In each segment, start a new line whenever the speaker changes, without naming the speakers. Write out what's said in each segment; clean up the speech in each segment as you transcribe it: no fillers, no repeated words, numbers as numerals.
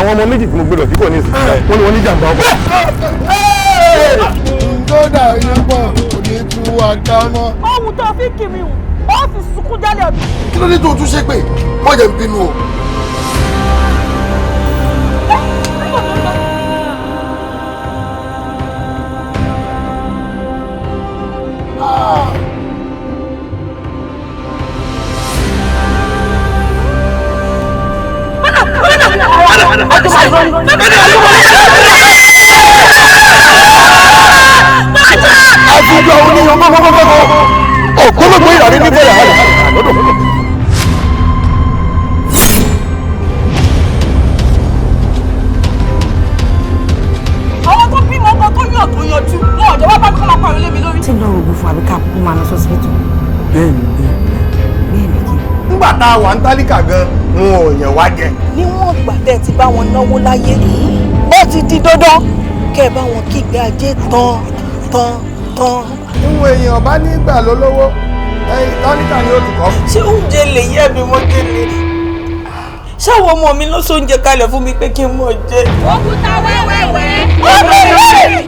Àwọn ọmọ méjì tí mo gbé lọ sí kò ní ìsìn, wọ́n ní wọ́n ní jàǹbá ọkọ̀.
Tó dà yín pọ̀ kò ní tú wa ká mọ́.
Ohun tó fi kì mí hùn, ó fi sunkún jálẹ̀ ọdún.
Kí ló dé tó tún ṣe pé wọ́n jẹ́ ń bínú o?
Àfijọ́ oníyan gbogbogbò ògbólógbò ìràrí ní bẹ́ẹ̀ hàn lọ́dọ̀.
Àwọn tó bímọ kan tó yàn tó yanjú wọn ò jẹ́ wá bá mi kọ́ máa pariwo lé mi lórí.
Tí lọ́rọ̀ ògùn fún àbíká kúkú máa lọ sọ́sibítù.
Bẹ́ẹ̀ni, bẹ́ẹ̀ni.
Bẹ́ẹ̀ni kí.
Nígbà tá a wà ń tálíkà gan, wọn ò yàn wá jẹ.
Níwọ̀n ìgbà tẹ́ ẹ ti bá wọn náwó láyé, ó ti di dandan kẹ́ ẹ bá wọn kígbe ajé tán tán tán.
Ìwọ̀n èèyàn bá ní gbà lólówó, ẹ̀yìn tálíkà ni ó tún kọ́.
Ṣé oúnjẹ lè yẹ mi mọ́ délé? Ṣáwọn ọmọ mi ló sóúnjẹ kalẹ̀ fún mi pé kí n mọ̀ jẹ? Òkúta wẹ́wẹ́wẹ́.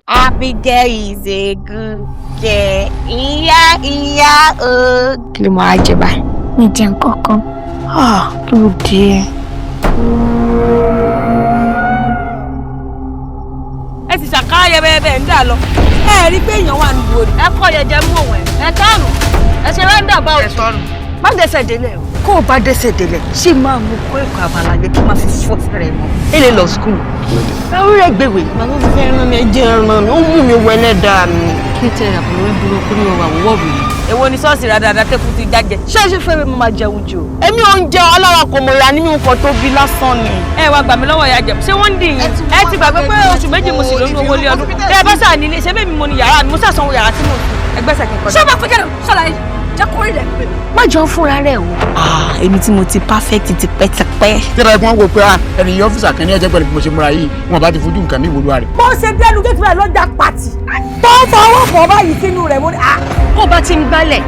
Abigail is a good girl. Ìyá ìyá o.
Kí ló máa jẹ báyìí?
Mi jẹ nǹkan kan.
Ah, kí ló dé?
Ẹ sì ṣàkárá yẹbẹyẹbẹ ń dà lọ. Ẹ rí pé èèyàn wà níbo ni. Ẹ kọ́ yẹjẹ mú òun ẹ̀. Ẹ tánù. Ẹ ṣe rẹ́ńdà bá òun.
Má dẹ́sẹ̀ délẹ̀ o. Kó o bá dẹ́sẹ̀ délẹ̀, ṣé máa mú kó ẹ̀kọ́ àbàlàgbé kí n máa fi fọ́ rẹ̀ mọ́? Ẹ lè lọ school. Ẹ rí ẹ gbèwè.
Màá tó fẹ́ rán mi, ẹ jẹ́ ràn mí, ó mú mi wẹlẹ́ dáa mi.
Kí tẹ àbúrò burúkú ní ọwọ́ àwòwọ́ rèé?
Èwo ni ṣọ́ọ̀ṣì rádaràda tẹ́kù ti jájẹ?
Ṣé ṣe fẹ́ mi máa jẹun jù? Èmi ò ń jẹun alára kò mọ̀ ìyá ní mi nǹkan tó bí lásán ni.
Ẹ wá gbà mí lọ́wọ́ ìyá jẹ̀mú. Ṣé wọ́n ń dì yín? Ẹ ti gbàgbé pé oṣù 2 mo sì lóyún owó lé ọdún. Ẹ bá sà nílé, ṣé bẹ́ẹ̀ mi mo ní yàrá mi, mo sàsanwó yàrá tí mo sùn. Ẹgbẹ́sẹ̀ kí n kọjá. Ṣé o bá fẹ́ jẹ́ ṣàlàyé? Jẹ́ kó rí rẹ̀ pé.
Má jọ fúnra rẹ̀ o. Èmi tí mo ti perfect tipẹ́tipẹ́.
Tíra ẹ̀gbọ́n wo pé ẹni yìí ọ́fíìsà kan ní ẹ̀jẹ̀ pẹ̀lú bí mo ṣe múra yìí, wọn bá ti fojú nǹkan mi wòlúwa rẹ̀.
Bó ṣe dẹnu géètì báyìí lọ́jà pàtì. Tó fọwọ́ fọ báyìí sínú rẹ̀ mo ní à.
Kó bá ti ń gbálẹ̀,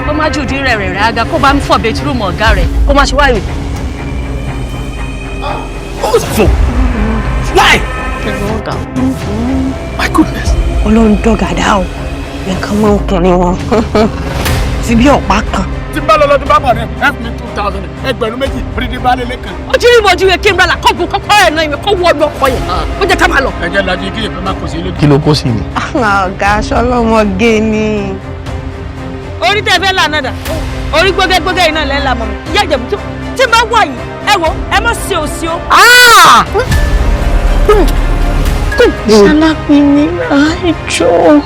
kó má jùdí rẹ̀ rẹ̀ rẹ̀ aga, kó bá ń fọ̀ bẹtirúmù ọ̀gá rẹ̀, kó má ṣe wáyé.
Why? My goodness.
Ọlọ́run dọ̀gàdá o, nǹkan máa ń kùnrin wọn. Ti bí ọ̀pá kan.
Tí n bá lọ lọ́dún bá bọ̀ ní help me 2000 2,000 odidi bá lélẹ̀ kan.
Ó ti rí ìmọ̀jú yẹn kí n rà kó gun kọ́kọ́ ẹ̀ náà ìmọ̀ kó wọ ọdún ọkọ yẹn. Ó jẹ́ ká máa lọ.
Ẹ jẹ́ lajú kí èèfẹ́ má kó sí ilé.
Kí ló kó sí mi?
Ọ̀gá aṣọ ọlọ́mọge ni.
Orí tẹ́ fẹ́ là náà dà. Orí gbógẹ́gbógẹ́ iná lẹ́ ń là mọ́ mi. Ìyá Ìjẹ̀bú tí n bá wà yìí, ẹ wo, ẹ má ṣe òsì o.
Ṣalápinni àìjọ.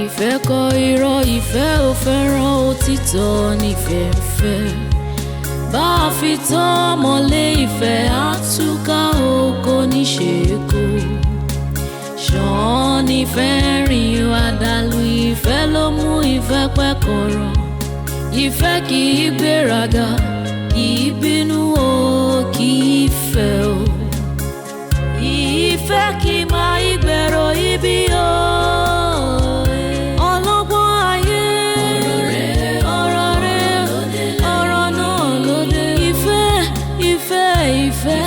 Ìfẹ́ kọ irọ́, ìfẹ́ ò fẹ́ràn òtítọ́ nífẹ̀ẹ́ ń fẹ́. Bá a fi tán mọ́lé ìfẹ́ àtúkà oko níṣe kó. Ṣàn nífẹ̀ẹ́ rìn àdàlù ìfẹ́ ló mú ìfẹ́ pẹ́ kọ̀rọ̀. Ìfẹ́ kì í gbéraga, kì í bínú o, kì í fẹ́ o. Ìfẹ́ kì í máa ìgbèrò ibi o. Ọlọ́gbọ́n ayé, ọ̀rọ̀ rẹ̀, ọ̀rọ̀ náà ló dé. Ìfẹ́, ìfẹ́, ìfẹ́,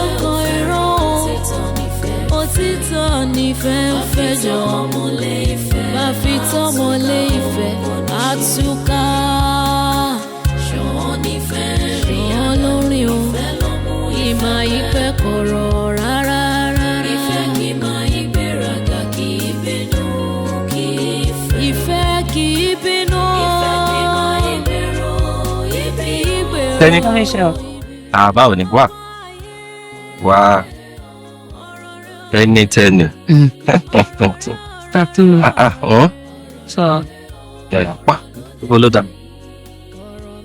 ó kọ irọ́ o. Òtítọ́ nífẹ̀ẹ́ ń fẹ́ jọ. Bá fi tọ́mọlé ìfẹ́, àtúkà. Ṣàn lórí o, ìmọ̀ ìfẹ́ kọ̀rọ̀ rárá rárá. Ìfẹ́ kì í máa ìgbéraga, kì í bínú, kì í fẹ́. Ìfẹ́ kì í bínú. Ìfẹ́ kì í máa ìgbéró, ìgbéró.
Tẹ́ni. Ah, báwo ni? Wá. Wá. Tẹ́ni tẹ́ni.
Afternoon.
Ah ah, oh.
So,
Yeah, wá. Ibo ló dà?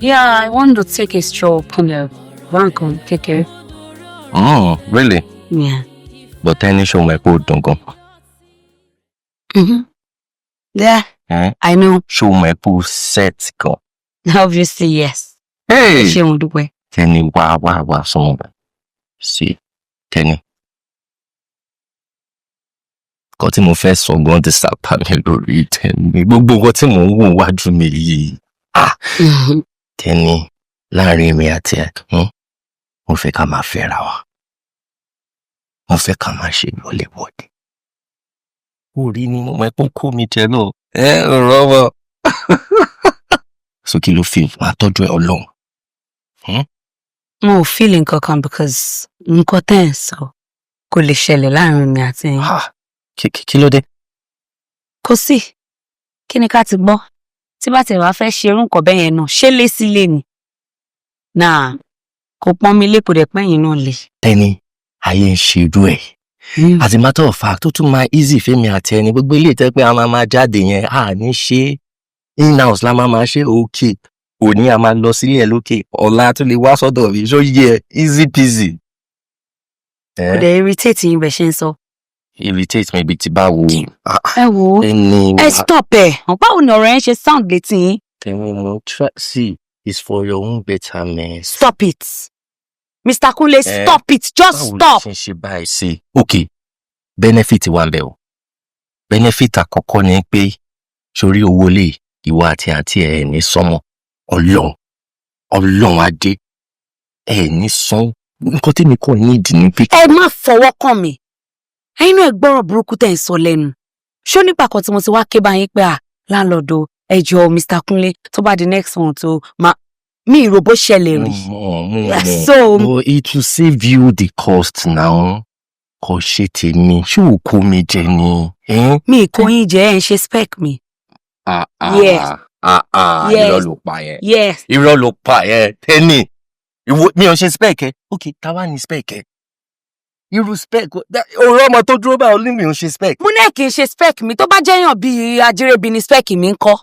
Yeah, I want to take a stroll on the bank on kékeré.
Oh, really?
Yeah.
But Tẹ́ni ṣòwò ẹ̀ kó dùn gan.
Yeah,
Eh?
I know.
Ṣé o mọ̀ ẹ́ pé o set gan?
Obviously, yes.
Hey!
Ṣé mo dúpẹ́?
Tẹ́ni, wá wá wá sọmọ bẹ̀. Sí, Tẹ́ni. Nǹkan tí mo fẹ́ sọ gan ti sàpá mi lórí, Tẹ́ni. Gbogbo nǹkan tí mò ń wò wájú mi yìí. Ah! Tẹ́ni, láàrin èmi àti ẹ̀, mo fẹ́ ká máa fẹ́ra wa. Mo fẹ́ ká máa ṣe wọléwọ̀de. Orí ni mo mọ̀ ẹ́ kó kó mi jẹ náà. Ẹ rọ́bọ̀. So kí ló fi máa tọ́jú ẹ, Ọlọ́run?
Mo ò feel nǹkan kan because nǹkan tẹ́ ẹ̀ ń sọ kò lè ṣẹlẹ̀ láàrin mi àti yín.
Kí ló dé?
Kò sí. Kí ni ká ti gbọ́? Tí bá tẹ̀ wá fẹ́ ṣe irú nǹkan bẹ́ẹ̀ yẹn náà, ṣé lé sílé ni? Náà, kò pọ́n mi lé, kò dẹ̀ pẹ́yìn náà lè.
Tẹ́ni, ayé ń ṣe irú ẹ̀. As a matter of fact, ó tún máa easy fẹ́mi àti ẹni gbogbo ilé ìtẹ́ pé a máa máa jáde yẹn, a ní ṣe in-house la máa máa ṣe. Òkè òní a máa lọ sílé ẹ̀ lókè, ọ̀la tún lè wá sọ́dọ̀ mi. Ṣó yẹ? Easy peasy.
Kò dẹ̀ irritate yín bẹ̀ ṣe ń sọ.
Irritate me bíi ti báwo?
Ẹ wo,
Ẹni
ẹ stop ẹ. Báwo ni ọ̀rọ̀ yẹn ṣe sound létí yín?
Tẹ́ni, mo try, see, it's for your own betterment.
Stop it. Mr. Kunle,
Eh,
stop it. Just
báwo ló
stop.
ṣe ń ṣe báyìí sí? Ok, benefit wà ń bẹ̀ o. Benefit àkọ́kọ́ ni pé sórí owó lè ìwọ àti àǹtí ẹ̀ ní sọ́mọ. Ọlọ́run, Ọlọ́run adé ẹ̀ ní sán. Nǹkan tí mi kàn nídìí ni pé.
Ẹ má fọwọ́ kàn mí. Ẹ̀yin náà, ẹ gbọ́rọ̀ burúkú tẹ̀ ń sọ lẹ́nu. Ṣó nígbà kan tí mo ti wá ké bá yín pé à landlord o, ẹ jọ̀ọ́, Mr. Kunle, tó bá di next month o, ma mi ìrò bó ṣẹlẹ̀ rí.
Mo mọ̀, mo mọ̀.
So
But it will save you the cost now. Kò ṣe tèmi, ṣé o kó mi jẹ ni? Eh?
Mi kò yín jẹ́, ẹ̀ ń ṣe spec mi.
Ah, ah.
Yes.
Ah, ah.
Yes.
Irọ́ ló pa yẹn.
Yes.
Irọ́ ló pa yẹn, Tẹ́ni. Ìwọ mi ò ṣe spec ẹ. Ok, táwa ni spec ẹ? Irú spec ọ̀rọ̀ ọmọ tó dúró báwo ní mi ò ṣe spec.
Mo náà kì í ṣe spec mi. Tó bá jẹ́yàn bíi ajírẹ́bi ni spec mi ń kọ́.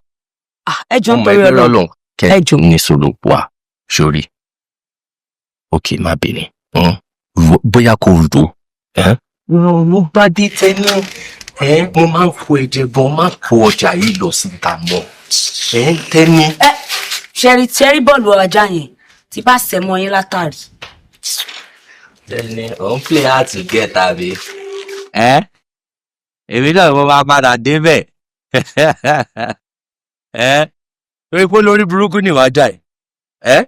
Ah, ẹ jọ̀ọ́,
Ọmọ
nítorí
ẹgbẹ́
Ọlọ́run.
lọ́lọ́ kẹ ní sọ̀rọ̀ wà sórí. Ok, má bínú. Bóyá kò rò. Ló bá dé, Tẹ́ni. Mo máa ń fo ẹ̀jẹ̀ gan, máa kó ọjà yìí lọ síta mọ́. Tẹ́ni.
Ẹ ṣẹ́rí ṣẹ́rí, bọ́ọ̀lù ajá yẹn tí bá sẹ̀ mọ́ yín látàrí.
Tẹ́ni, ò ń play hard to get, àbí? Ẹ́ èmi náà mo máa padà débẹ̀. Ẹ́ torí pé lórí burúkú ni ìwà jà ẹ̀. Ẹ́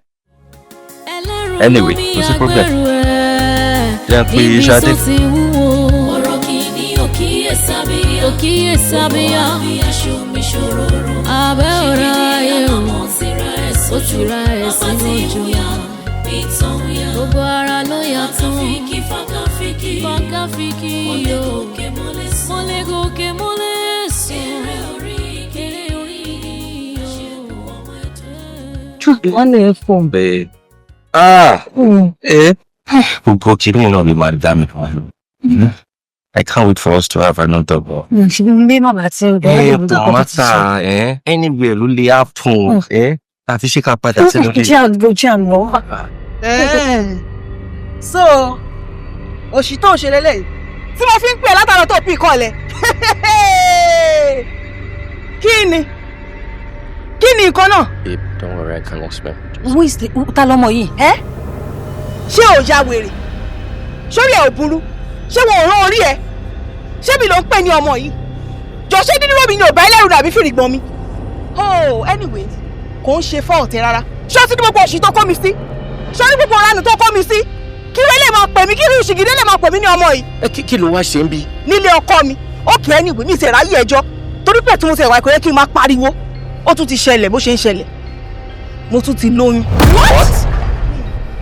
anyway, kò sí problem. Jẹ́ pé
Ibi
Ṣadé.
tó ti wúwo. Ọ̀rọ̀ kìíní òkìyè sábíyá. Òkìyè sábíyá. Abẹ́ ọ̀rọ̀ ayé o. Ó ti ra ẹ̀ sínú ojú. Gbogbo ara ló yàtọ̀. Fàkàfìkì o. Mọ́lẹ̀ gòkè, mọ́lẹ̀ sùn. Eré orí o.
Wọ́n lè fò.
Bẹ́ẹ̀. Ah! Eh? Gbogbo kìíní náà ló máa dá mi fún wa. I can't wait for us to have another one.
Bí màmá ti ń
Ẹ kò má ta ẹ, anywhere ló lè happen ẹ, àfi ṣé ká padà sínú ilé.
Jẹ́ àgbo, jẹ́ àlọ́.
So òṣì tó ń ṣe lélẹ́yìí tí mo fi ń pè é látara tó pì kọ́lẹ̀, kí ni nǹkan náà?
Babe, don't worry, I can explain.
Who is the ta lọmọ yìí?
Ẹ ṣé ò ya wèrè? Sórí ẹ ò burú? Ṣé wọn ò rán orí ẹ? Ṣé mi ló ń pè ní ọmọ yìí? Jọ, ṣé dídúró mi ni ò bá ẹlẹ́rù dàbí fìrìgbọ̀n mi? Oh, anyways, kò ń ṣe fault rárá. Ṣé o ti ní gbogbo òṣì tó kó mi sí? Ṣé o ní gbogbo ọ̀ránù tó kó mi sí? Kí ló lè máa pè mí? Kí ló ìṣìgìdé lè máa pè mí ní ọmọ yìí?
Ẹ kí ló wá ṣe ń bí?
Nílé ọkọ mi. Okay, anyway, mi ì tẹ̀ ráyè ẹjọ́ torí pé tí mo ti ẹ̀wà ìkọ̀yẹ́ kí n máa pariwo. Ó tún ti ṣẹlẹ̀ bó ṣe ń ṣẹlẹ̀, mo tún ti lóyún.
What?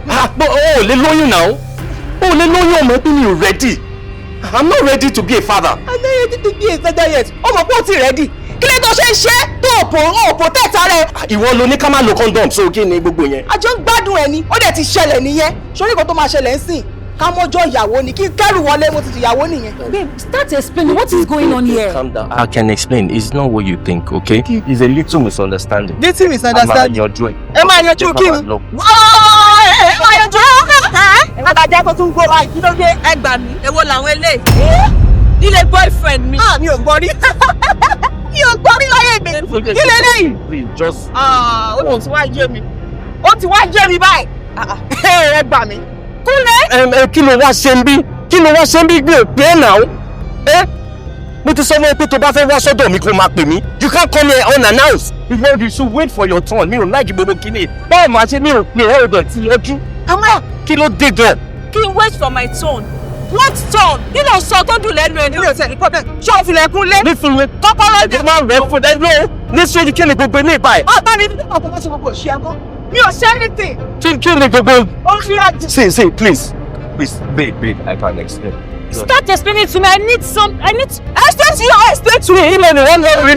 Ah, but o ò lè lóyún náà. O ò lè lóyún. Ọmọ ẹbí mi ò ready. I'm not ready to be a father.
I'm not ready to be a father yet. Ó mọ̀ pé ó ti ready. Kí ló tó ṣe ń ṣe tó ò ò protect ara ẹ?
Ìwọ ló ní ká má lo condom, so kí ni gbogbo yẹn?
Àjọ ń gbádùn ẹ ni, ó dẹ̀ ti ṣẹlẹ̀ nìyẹn. Sórí nǹkan tó máa ṣẹlẹ̀ ń sìn, ká mọ́jọ́ ìyàwó ni, kí n kẹ́rù wọlé, mo ti di ìyàwó nìyẹn.
Babe, start explaining what is going on here.
Calm down. I can explain. It's not what you think, okay? It's a little misunderstanding.
Little misunderstanding.
A máa yanjú ẹ̀.
Ẹ máa yanjú kí ni? Ẹ máa yanjú ẹ. Adájá tó tún gbó báyìí, kí ló dé?
Ẹ gbà mí, èwo làwọn eléyìí nílé boyfriend mi?
Ah, mi ò gbọ́ rí. Mi ò gbọ́ rí láyé mi. Kí leléyìí?
Please just.
Ah, ó ti wá yé mi. Ó ti wá yé mi báyìí. Ẹ gbà mí. Kúnlé.
Kí ló wá ṣe ń bí? Kí ló wá ṣe ń bí? Mi ò pè é náà. Ẹ mo ti sọ fún ẹ pé tó bá fẹ́ wá sọ́dọ̀ mi, kó máa pè mí. You can't come here unannounced. You should wait for your turn. Mi ò like gbogbo kíní. Báwo máa ṣe mi ò pè é ọ̀dọ̀ tí yọjú?
Àwọn
Kí ló dé gan?
Kí n wait for my turn. What turn? Kí ló sọ tó dùn lẹ́nu ẹ̀? Mi ò tẹ̀ ní problem. Ṣé o filẹ̀kùn lé?
Ní fún mi.
Kọ́kọ́rọ́
Ẹ máa rẹ̀ fún ẹ lóò. Ní sórí, kí ni gbogbo ilé ìbáyìí?
Ọ̀tá mi ní ọ̀pọ̀ ṣe gbogbo òṣì ẹ̀kọ́. Mi ò ṣe anything.
Kí ni gbogbo?
Ó ń fi àjẹ.
See, see, please. Please, babe, babe, I can't explain.
Start explaining to me. I need some. I need.
Explain to you, explain to me.
Ilé ni wọ́n lọ rí.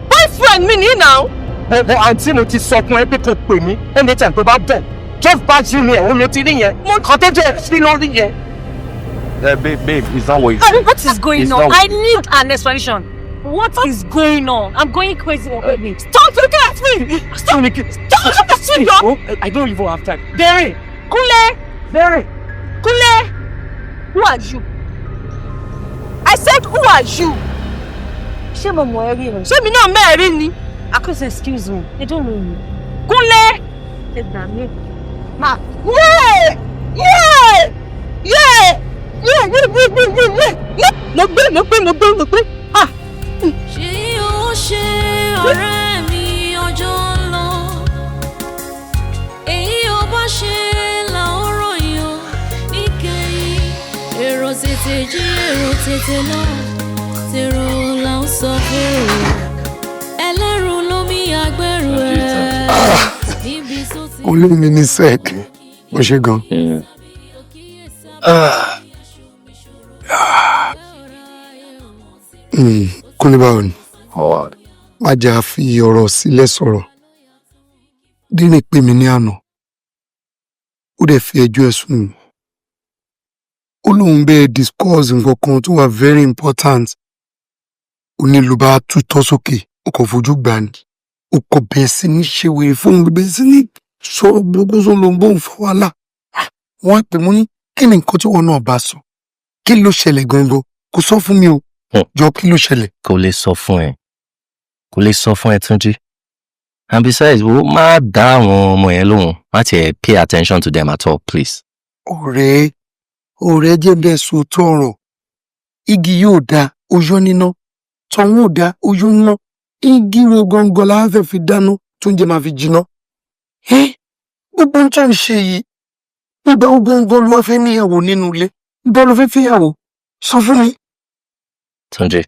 Boyfriend mi ní now.
Bọ̀bọ̀ àǹtí, mo ti sọ fún ẹ pé kò pè mí anytime tó bá bẹ̀. Just bá jí mi ẹ̀, òun ló ti rí yẹn. Mo kàn tẹ́jọ́ ẹ̀ sí lórí yẹn. Babe, babe, it's not what you
What is going
It's
on?
not-
I need an explanation. What is going on? I'm going crazy already.
Stop looking at me.
Stop!
Stop looking at me.
Oh, I don't even have time. Derry!
Kúnlé.
Derry!
Kúnlé. Who are you? I said, who are you?
Ṣé mo mọ̀ ẹ́ rí rẹ̀?
Ṣé mi náà mẹ́rin ni?
Akos, excuse me. I don't know you.
Kúnlé.
Ẹ gbà mí.
Ma. Yeah! Yeah! Yeah! Yeah! Yeah! Yeah! Yeah! Yeah! Yeah! Mo gbé, mo gbé, mo gbé, mo gbé. Ah!
Ṣé ó ṣe ọ̀rẹ́ mi, ọjọ́ ń lọ. Èyí ò bá ṣe là ó ròyìn o níkẹyìn. Èrò tètè jí, èrò tètè lọ, tèrò là ń sọ fèrò. Ẹlẹ́rù lómi agbẹ́rù ẹ̀ níbi tó ti.
Olómi ní sec, ó ṣe gan.
Ah.
Kúnlé, báwo ni?
Howard.
Má jẹ́ àfi ọ̀rọ̀ sílẹ̀ sọ̀rọ̀. Dínì pè mí ní àná, ó dẹ̀ fi ẹjọ́ ẹ̀ sùn mí. Ó lóun bẹ́ẹ̀ discuss nǹkan kan tó wà very important. Ó ní ló bá tútọ́ sókè, ó kò fojú gbà ní, ó kò bẹ̀rẹ̀ sí ní ṣe wèrè fóun, ló bẹ̀rẹ̀ sí ní sọ̀rọ̀ burúkú sóun, ló ń bóun fọ́ wàhálà. Wọ́n á pè mú ní kí ni nǹkan tí wọn náà bá sọ? Kí ló ṣẹlẹ̀ gangan? Kò sọ fún mi o. Jọ, kí ló ṣẹlẹ̀?
Kò lè sọ fún ẹ. Kò lè sọ fún ẹ, Túnjí. And besides, wo, má dá àwọn ọmọ yẹn lóhùn. Má tiẹ̀ pay attention to them at all, please.
Ọ̀rẹ́, ọ̀rẹ́, jẹ́ bẹ́ẹ̀ sòótọ́ ọ̀rọ̀. Igi yóò da oyó níná, tọ̀hún ò da oyó níná. Igi ro gangan la fẹ́ fi dáná tó ń jẹ́ máa fi jiná. Ẹ́, gbogbo ohun tó ń ṣe yìí, nígbà wo gangan ló wá fẹ́ níyàwó nínú ilé? Nígbà ló fẹ́ fẹ́yàwó? Sọ fún mi.
Túnjí,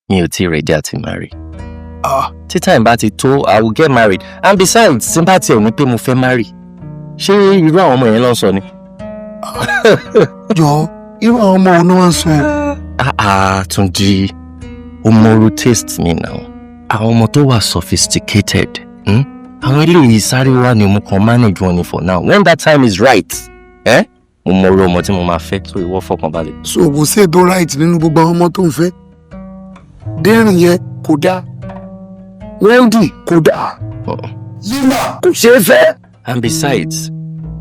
mi ò tí ì ready àti marry. Tí time bá ti tó, I will get married. And besides, tí n bá tiẹ̀ ní pé mo fẹ́ marry, ṣé irú àwọn ọmọ yẹn ló ń sọ ni?
Jọ, irú àwọn ọmọ wo ni wọ́n ń sọ?
Ah ah, Túnjí, o mọ irú taste mi now. Àwọn ọmọ tó wà sophisticated. Àwọn eléyìí sáré wá ni, mo kàn manage wọn ni for now. When that time is right, eh? Mo mọ irú ọmọ tí mo máa fẹ́, tó ìwọ fọkàn balẹ̀.
So kò sí ètò right nínú gbogbo àwọn ọmọ tó ń fẹ́. Dẹ́rìn yẹn kò dáa, Wendy kò dáa, Lina kò ṣeé fẹ́.
And besides,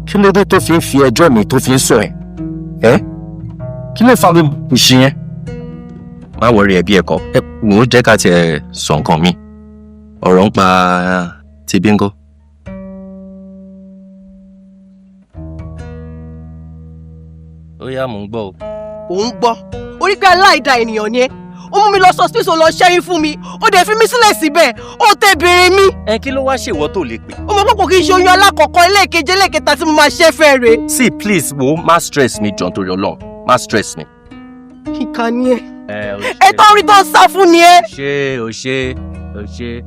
kí ló dé tó fi ń fi ẹjọ́ mi tó fi ń sọ ẹ̀? Ẹ́, kí ló fa gbogbo ìṣe yẹn? Má worry, ẹbí ẹ̀kọ́. Ẹ wò ó, jẹ́ ká tiẹ̀ sọ nǹkan mi. Ọ̀rọ̀ ń pa ti bíngò. Ó yá, mò ń gbọ́ o.
Ò ń gbọ́. Orí pé aláìda ènìyàn ni ẹ́. Ó mú mi lọ sọ́spítù, lọ ṣẹ́yìn fún mi. Ó dẹ̀ fi mí sílẹ̀ síbẹ̀. Ó tẹ béèrè mi.
Ẹ kí ló wá ṣèwọ́ tó lè pè?
Ó mọ̀ pé kò kí n ṣe oyún alákọ̀ọ́kọ́, ẹlẹ́ẹ̀kejì, ẹlẹ́ẹ̀kẹta tí mo máa ṣẹ́ fẹ́ rè.
See, please, wo, má stress mi jọ̀ọ́, nítorí Ọlọ́run, má stress mi.
Ìkà ni ẹ.
Ẹ o.
Ẹ tó rí tó ń sá fún ni ẹ.
Ṣe o, ṣe o, ṣe.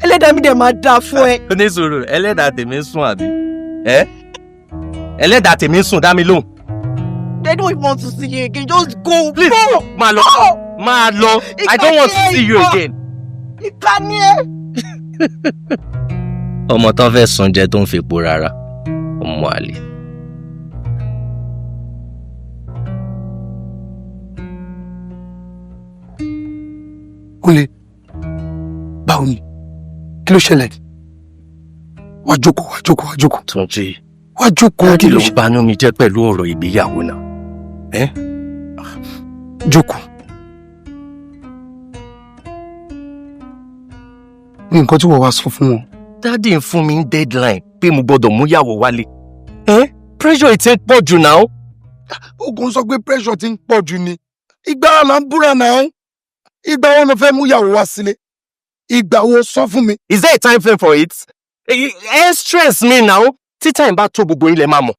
Ẹlẹ́dàá mi dẹ̀ máa dáa fún ẹ.
Onísùúrù, ẹlẹ́dàá tèmi ń sùn àbí? Ẹ, ẹlẹ́dàá tèmi ń sùn, dá mi lóhùn.
They don't even want to see you again. Just go.
Please,
Go.
máa lọ, máa lọ. I don't want to see you again.
Ìkà ni ẹ.
Ọmọ tán fẹ́ sun jẹ tó ń fepo rárá, ọmọ àlè.
Kúnlé, báwo ni? Kí ló ṣẹlẹ̀? Wá jókòó, wá jókòó, wá jókòó.
Túnjí.
Wá jókòó.
Kí ló ń banú mi jẹ́ pẹ̀lú ọ̀rọ̀ ìgbéyàwó náà? Ẹ́.
Jókòó. Ní nǹkan tí wọ́n wá sọ fún wọn.
Daddy ń fún mi ní deadline pé mo gbọ́dọ̀ mú yàwó wálé. Ẹ pressure ti ń pọ̀ jù náà.
Ogun sọ pé pressure ti ń pọ̀ jù ni. Ìgbà là ń búra náà. Ìgbà wo ló fẹ́ mú ìyàwó wá sílé? Ìgbà wo, sọ fún mi?
Is there a time frame for it? Ẹ stress me now. Tí time bá tó, gbogbo ilẹ̀ máa mọ̀.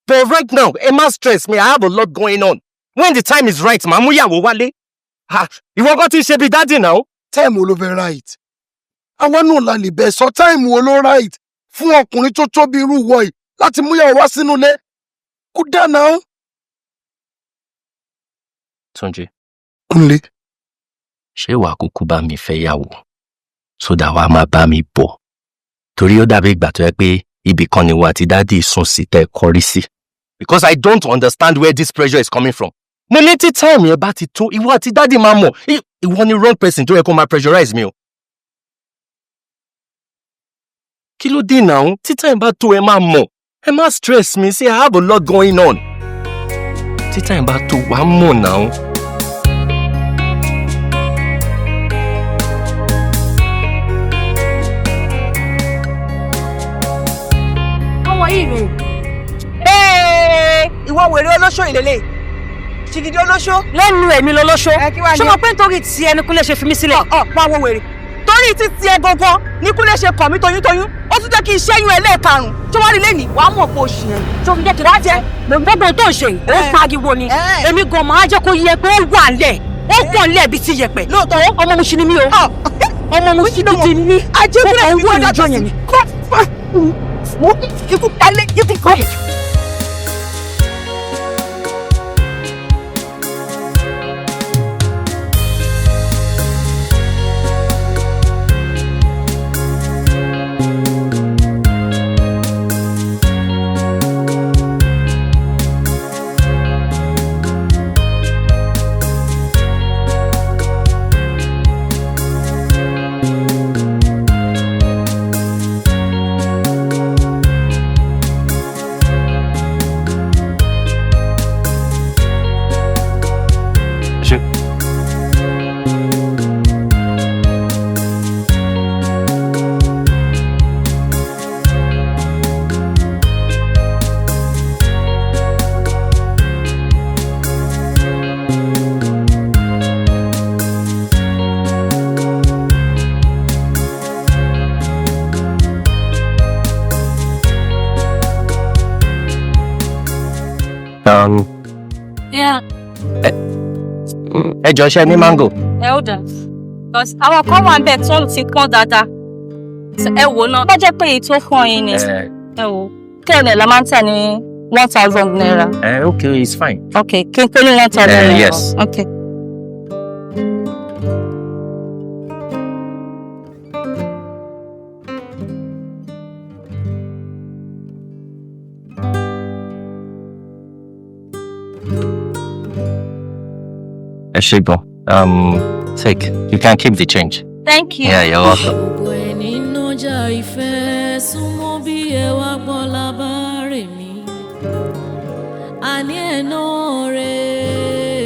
But right now, ẹ má stress me. I have a lot going on. When the time is right, màá mú ìyàwó wálé. Ha, ìwọ kan ti ṣe bí daddy now.
Time wo ló fẹ́ right? Àwa náà la lè bẹ̀ sọ time wo ló right fún ọkùnrin tó tóbi irú wọ yìí láti mú ìyàwó wá sínú ilé. Kó dà náà.
Túnjí.
Kúnlé.
Ṣé wàá kúkú bá mi fẹ́ yàwó? Sódà wàá máa bá mi bọ̀. Torí ó dàbí ìgbà tó yẹ pé ibì kan ni wà tí daddy sùn sí tẹ́ kọrí sí. Because I don't understand where this pressure is coming from. Mo ní tí time yẹn bá ti tó, ìwọ àti daddy máa mọ̀. Ìwọ ni wrong person tó yẹ kó máa pressurize mi o. Kí ló dé náà? Tí time bá tó, ẹ máa mọ̀. Ẹ má stress mi. See, I have a lot going on. Tí time bá tó, wàá mọ̀ náà.
Ọmọ yìí rè.
Ìwọ wèrè olóṣó ìlélẹ̀, ṣìgìdì olóṣó.
Lẹ́nu èmi lolóṣó?
Ẹ kí wàá ní.
Ṣé mo pé nítorí tí ẹni Kúnlé ṣe fi mí sílẹ̀?
Ọ pa àwọn wèrè, torí títí ẹ gangan ní Kúnlé ṣe kàn mí toyúntoyún, ó tún jẹ́ kí n ṣẹ́yún ẹ lẹ́ẹ̀karùn-ún tí wọ́n rí lẹ́nìí, wàá mọ̀ pé o ṣì rìn.
Tó fi jẹ́ kí wá jẹ́ gbogbo tó ń ṣe yìí, ó pariwo ni. Èmi gan máa jẹ́ kó yẹ pé ó wà ńlẹ̀, ó pọ̀ ńlẹ̀ bíi ti yẹ̀pẹ̀.
Lóòótọ́.
Ọmọ mo ṣi ni mí o, ọmọ mo ṣi gidi ni mí.
Ajégúnlẹ̀.
Mo kàn ń wò níjọ́ yẹn ni.
Ikú palẹ̀, ikú palẹ̀.
Ṣé
Yeah.
Ẹ jọ, ṣe ní mango?
Ẹ ó dà. Because àwọn kan wà níbẹ̀ tó ti pọ́n dáadáa. Ẹ wò náà. Bá jẹ́ pé èyí tó pọ́n yín ni. Ẹ wò. Kẹ́lẹ̀ la máa ń tà ní ₦1,000.
Okay, it's fine.
Okay, kí n pé ní one thousand naira.
Yes.
Okay.
Ẹ ṣé gan. Take, you can keep the change.
Thank you.
Yeah, you're welcome.
Gbogbo ẹni nájà ìfẹ́, súnmọ́ bí ẹ wá gbọ́ lábárè mi. Àní ẹ̀ náà rè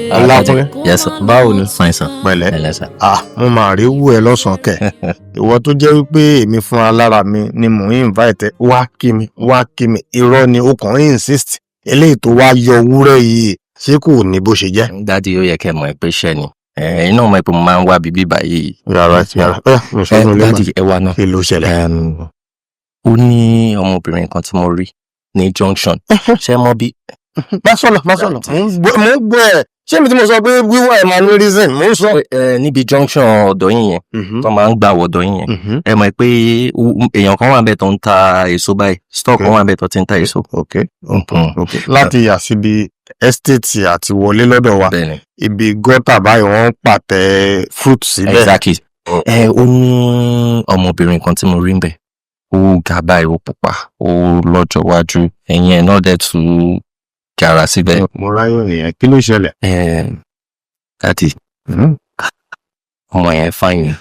é.
Ọlákúnlé.
Yes sir.
Báwo ni?
Fine sir.
Pẹ̀lẹ́.
Pẹ̀lẹ́ sir.
Ah, mo máa rí wú ẹ lọ́sàn-án kẹ̀. Ìwọ tó jẹ́ wípé èmi fúnra lára mi ni mò ń invite ẹ wá kí mi, wá kí mi, irọ́ ni, o kàn ń insist. Eléyìí tó wá yọ wúrẹ́ yìí, ṣé kò ní bó ṣe jẹ́?
Daddy, ó yẹ kẹ́ mọ̀ pé iṣẹ́ ni. Ẹ̀yin náà mọ̀ pé mo máa ń wá bíbí báyìí.
Rárá, rárá. Ọ̀yá, mi ò sọ fún ilé mà.
Daddy, ẹ wá náà.
Kí ló ṣẹlẹ̀?
Ó ní ọmọbìnrin kan tí mo rí ní junction. Ṣé mọ bí?
Má sọ̀rọ̀, má sọ̀rọ̀. Mò ń gbọ́ ẹ̀. Ṣé mi tí mo sọ pé wíwá ẹ̀ máa ní reason? Mò ń sọ.
Níbi junction ọ̀dọ̀ yín yẹn, tó máa ń gbà wọ̀dọ̀ yín yẹn. Ẹ mọ̀ pé èèyàn kan wà níbẹ̀ tó ń ta èso báyìí. Store kan wà níbẹ̀ tó ti ń ta èso.
Ok. Láti yà síbi estate àti wọlé lọ́dọ̀ wa.
Bẹ́ẹ̀ni.
Ibi gọ́tà báyìí, wọ́n ń pàtẹ fruit síbẹ̀.
Exactly. Ẹ ó ní ọmọbìnrin kan tí mo rí níbẹ̀. Ó ga báyìí, ó pupa, ó lọ́jọ́ iwájú. Ẹ̀yìn ẹ̀ náà dẹ̀ tún jàrà síbẹ̀.
Mo ráyọ̀ nìyẹn. Kí ló ṣẹlẹ̀?
Daddy, ọmọ yẹn fine.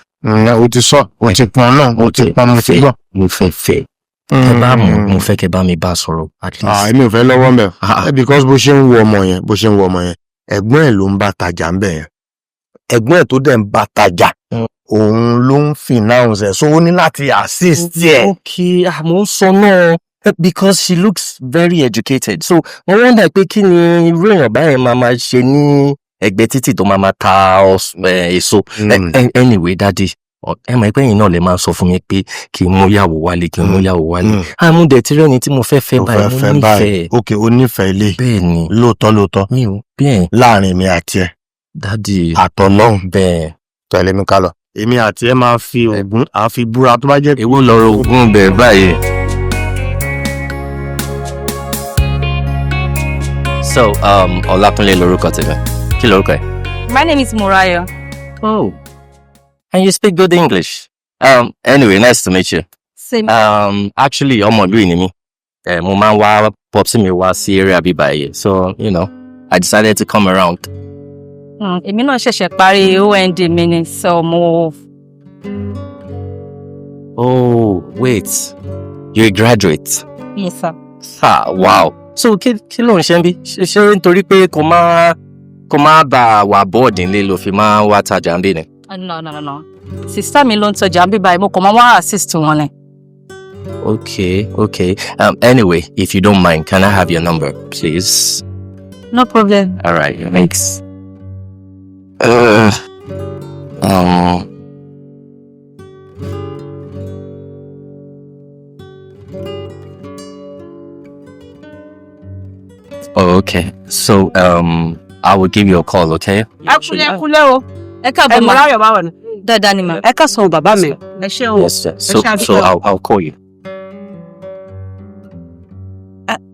O ti sọ, o ti pọn náà, o ti pọn, mo ti gbọ́.
Mo fẹ́ fẹ́. Ẹ bá mọ̀, mo fẹ́ kẹ́ bá mi bá sọ̀rọ̀ at least.
Ah, èmi ò fẹ́ lọ́wọ́ mẹ́. Because bó ṣe ń wo ọmọ yẹn, bó ṣe ń wo ọmọ yẹn, ẹ̀gbọ́n ẹ̀ ló ń bá tajà ń bẹ̀ yẹn. Ẹ̀gbọ́n ẹ̀ tó dẹ̀ ń bá tajà, Òun ló ń finance ẹ̀, so ó ní láti assist ẹ̀.
Okay, ah, mo ń sọ náà, because she looks very educated, so mo wonder pé kí ni irú èèyàn báyẹn máa máa ṣe ní ẹ̀gbẹ́ títì tó máa máa ta èso. Anyway, daddy, ẹ mọ̀ pé ẹ̀yin náà lè máa sọ fún mi pé kí n mú yàwó wálé, kí n mú yàwó wálé. Àmúdẹ̀ tí rẹ́ni tí mo fẹ́ fẹ́
Tó
báyìí,
fẹ́
mo
fẹ́ báyìí.
nífẹ̀ẹ́.
Ok, o nífẹ̀ẹ́ ilé?
Bẹ́ẹ̀ ni.
Lóòótọ́ lóòótọ́?
Mi ò bẹ́ẹ̀.
Láàrin mi àti ẹ?
Daddy.
Àtọlọ́hun.
Bẹ́ẹ̀.
Tẹ̀lé mi ká lọ. Èmi àti ẹ máa fi Ògún à fi búra tó bá jẹ́.
Èwo lọ̀rọ̀ Ògún bẹ̀ báyìí? So, Ọlákúnlé lorúkọ tèmi. Kí lorúkọ ẹ?
My name is Morayo.
Oh, and you speak good English. Anyway, nice to meet you.
Same.
Actually, ọmọ ìlú yìí ni mí. Mo máa ń wá popsi mi wá sí area bíbá yìí. So, I decided to come around.
Èmi náà ṣẹ̀ṣẹ̀ parí OND mi ni, so mo.
Oh, wait. You're a graduate?
Yes, sir.
Ah, wow. So, kí ló ń ṣe ń bí? Ṣé nítorí pé kò má bá wà bored nílé ló fi máa ń wá tajà ń bí ni?
No, no, no, no. Sister mi ló ń tọjà ń bí báyìí, mo kàn máa wá assist wọn ni.
Okay. Anyway, if you don't mind, can I have your number, please?
No problem.
All right, thanks. Oh, okay. So, I will give you a call, okay?
Ẹ kúlẹ̀, ẹ kúlẹ̀ o.
Ẹ káàbọ̀
Ẹ
ma.
Mọ́ráyọ̀, báwo ni?
Dáadáa ni ma.
Ẹ káàsán bàbá mi. Ẹ ṣé o.
Yes, sir. So,
Ẹ ṣé,
so
àdúpẹ́ o.
I'll call you.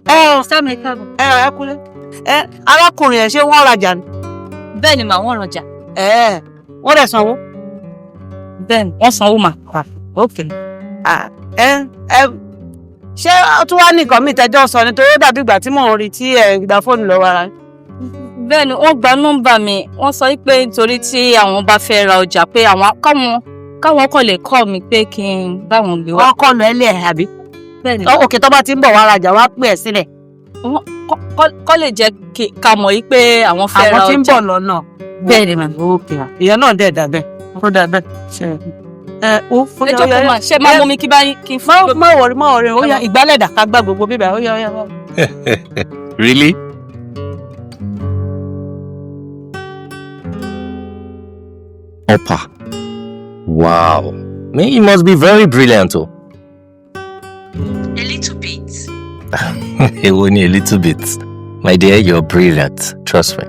Ẹ
Sister mi, káàbọ̀.
Ẹ kúlẹ̀. Ẹ arákùnrin ẹ, ṣé wọ́n rajà ni?
Bẹ́ẹ̀ ni mà, wọ́n rajà.
Ẹ wọ́n dẹ̀ sanwó?
Bẹ́ẹ̀ ni, wọ́n sanwó mà.
Ok. Ah, ẹ ṣé ó tún wá ní nǹkan míì tẹ́jọ́ sọ nítorí ó dàbí ìgbà tí mò ń rí tí ẹ gba fóònù lọ́wọ́ ara yín?
Bẹ́ẹ̀ ni, wọ́n gba nọ́mbà mi. Wọ́n sọ pé nítorí tí àwọn bá fẹ́ ra ọjà pé àwọn káwọn kàn lè call mi pé kí n bá wọn gbé wá.
Wọ́n kọ́ lọ ẹ lé ẹ̀ àbí?
Bẹ́ẹ̀ ni.
Ok, tó bá ti ń bọ̀ wá rajà, wá pè ẹ́ sílẹ̀.
Kọ́ lè jẹ́ ká mọ̀ yí pé àwọn fẹ́ ra
Àwọn tí ń
ọjà.
bọ̀ lọ́nà.
Bẹ́ẹ̀ ni mà.
Ok, ìyẹn náà dẹ̀ dà bẹ́ẹ̀. Ó dà bẹ́ẹ̀. Ṣe ẹ ó fún
Ẹ jókòó mà, ṣé máa mú mi kí báyìí kí n fún.
Má worry, má worry, ó yá, ìgbálẹ̀ dà, ká gbá gbogbo bíbẹ̀, ó yá, ó yá.
Really? Opa. Wow. Man, you must be very brilliant, oh.
A little bit.
Only a little bit. My dear, you're brilliant. Trust me.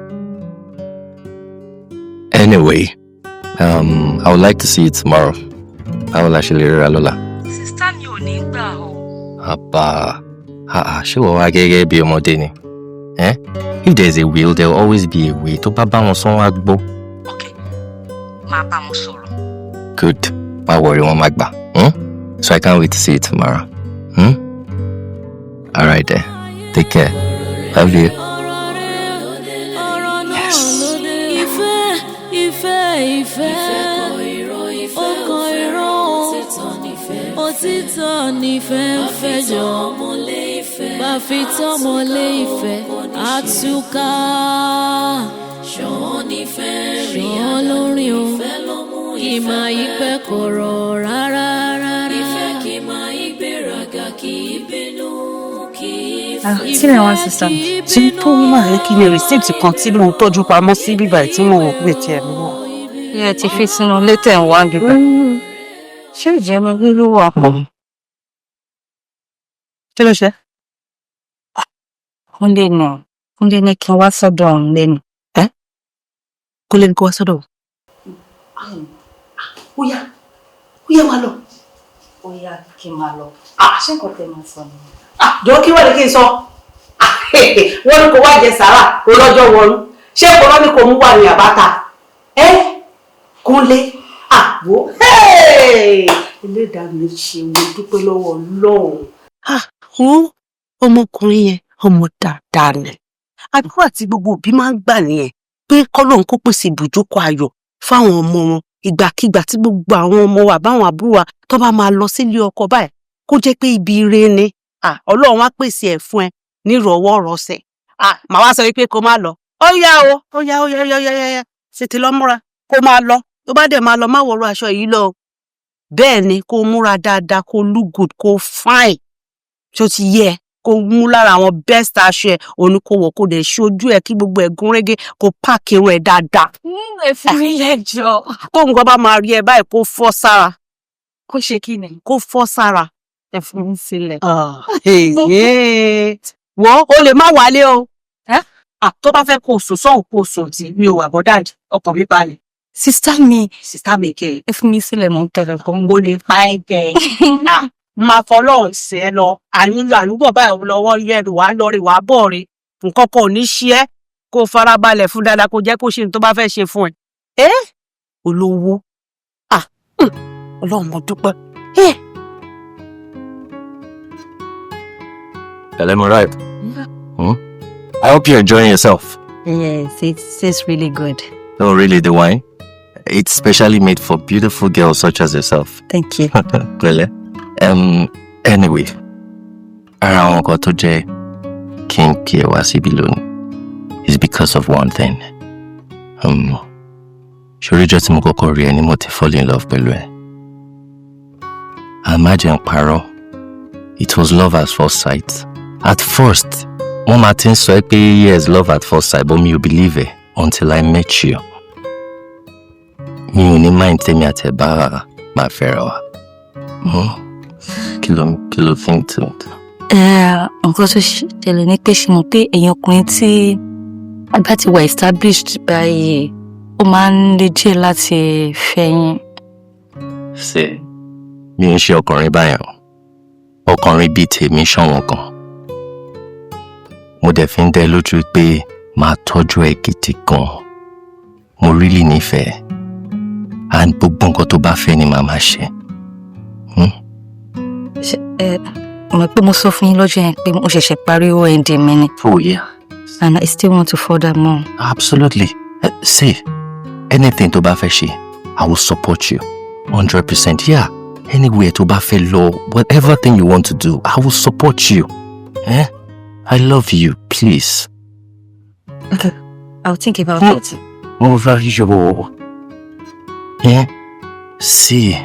Anyway, I would like to see you tomorrow. I will actually lọ́la.
Sister mi ò ní gbà o.
Àbá, ah, ṣé wọ́n wá gẹ́gẹ́ bí ọmọdé ni? Eh? If there's a will, there will always be a way. Tó bá bá wọn sọ, wọ́n á gbọ́.
Ok, máa bá wọn sọ̀rọ̀.
Good. Má worry, wọ́n máa gbà. Hmm? So I can't wait to see you tomorrow. Hmm? All right then. Take care. Love you.
Yes. Ìfẹ́, ìfẹ́, ìfẹ́ ó kan irọ́, òtítọ́ nífẹ̀ẹ́ ń fẹ́ jọ bá fi tọ́mọlé ìfẹ́ àtúkà ṣàn lórí o, kì máa yí pẹ́ kọ̀rọ̀ rárá rárá. Ìfẹ́ kì máa yí gbéraga, kì í bínú, kì í
Ah, kí ni àwọn sister mi ṣe tó máa rí? Kí ni receipt kan tí mo tọ́jú pamọ́ sí bíbá tí mo wò pé tiẹ̀ mi wọ̀?
Ṣé ẹ ti fi sínú létẹ̀ ń wá bíbá?
Ṣé ìjẹun ló wà pọ̀? Kí ló ṣe?
Kúnlé nù. Kúnlé ní kí n wá sọ́dọ̀ òun lẹ́nu.
Kúnlé ní kó wá sọ́dọ̀?
Ó yá, ó yá, máa lọ.
Ó yá, kí n máa lọ. Ṣé nǹkan tẹ máa sọ nìyẹn?
Jọ, kí wọ́n ní kí n sọ? Wọ́n ní kó wá jẹ sàrà kó lọ́jọ́ wọnú. Ṣé kò lọ́ ní kó mú wà ní àbáta ẹ? Kúnlé àwò, ẹlẹ́dàá mi ṣe, mo dúpẹ́ lọ́wọ́ Ọlọ́run.
Wọ́n ọmọkùnrin yẹn, ọmọ dáadáa ni. Àdúrà tí gbogbo òbí máa ń gbà nìyẹn pé kọ́lọ́run kó pèsè ibùjókòó ayọ̀ fáwọn ọmọ wọn. Ìgbàkigbà tí gbogbo àwọn ọmọ wa báwọn àbúrò wa tó bá máa lọ sílé ọkọ báyìí, kó jẹ́ pé ibi ire ni. Ah, Ọlọ́run wá pèsè ẹ̀ fún ẹ nírọ̀wọ́ rọsẹ̀. Ah, màá wá sọ wípé kó má lọ? Ó yá o, ó yá, ó yá, ó yá, ó yá, ó yá, ṣètì lọ múra kó máa lọ. Tó bá dẹ̀ máa lọ, má wọ̀rọ̀ aṣọ yìí lọ. Bẹ́ẹ̀ ni, kó múra dáadáa, kó look good, kó fine. Ṣó ti yẹ kó mú lára àwọn best aṣọ ẹ òun ni kó wọ̀, kó dẹ̀ ṣojú ẹ kí gbogbo ẹ̀ gún régé, kó pack irun ẹ dáadáa.
Ẹ fi mí lẹ́jọ́.
Kó nǹkan bá máa rí ẹ báyìí, kó fọ́ sára.
Kó ṣe kí ni?
Kó fọ́ sára.
Ẹ fi mí sílẹ̀.
Wọ́n o lè má wálé o. Tó bá fẹ́ kó o sùn sọ́hùn, kó o sùn tí mi ò wà bothered, ọkàn mi balẹ̀.
Sister mi.
Sister mi kẹ́.
Ẹ fi mí sílẹ̀, mò ń tẹ̀lé kan.
Mo lè pa ẹ́ kẹ́. Máa fọlọ́run sí ẹ lọ, ànílò àlúbọ̀ báyìí lọ́wọ́ yẹ̀rù wá lọ́rẹ̀ wá bọ̀ rè, nǹkan kan ò ní ṣe ẹ́. Kó o farabalẹ̀ fún dáadáa, kó jẹ́ kó ṣe ní tó bá fẹ́ ṣe fún ẹ. Ẹ olówó, Ọlọ́run, mo dúpẹ́.
Hello, right? Hmm? I hope you're enjoying yourself.
Yes, it tastes really good.
Oh, really, the wine? It's specially made for beautiful girls such as yourself.
Thank you.
Pẹ̀lẹ́. Anyway, ara àwọn nǹkan tó jẹ́ kí n kí ẹ wá síbí lónìí is because of one thing. Ṣó rí ọjọ́ tí mo kọ́kọ́ rí ẹ ni mo ti fall in love pẹ̀lú ẹ. Àmọ́ jẹ́ ń parọ́, it was love at first sight. At first, wọ́n máa ti ń sọ ẹ́ pé yes, love at first sight, but mi ò believe it until I met you. Mi ò ní mind tèmi àti ẹ̀ bá máa fẹ́ra wa. Kí ló think to?
Nǹkan tó ṣẹlẹ̀ ní pé, ṣe mọ̀ pé ẹ̀yin ọkùnrin tí a bá ti wà established báyìí, ó máa ń le díẹ̀ láti fẹ́ yín.
Ṣé mi ń ṣe ọkùnrin báyẹn o? Ọkùnrin bíi tèmi ṣọ̀wọ́n gan. Mo dẹ̀ fi ń dẹ́ lójú pé máa tọ́jú ẹ gidi gan. Mo really nífẹ̀ẹ́, and gbogbo nǹkan tó bá fẹ́ ni màá máa ṣe.
Ṣé ẹ mọ̀ pé mo sọ fún yín lọ́jọ́ yẹn pé mo ṣẹ̀ṣẹ̀ parí OND mi ni?
Oh yeah.
And I still want to further more.
Absolutely. See, anything tó bá fẹ́ ṣe, I will support you 100%. Yeah, anywhere tó bá fẹ́ lọ, whatever thing you want to do, I will support you. Eh? I love you, please.
Okay, I'll think about it.
Oh, you. Eh? See,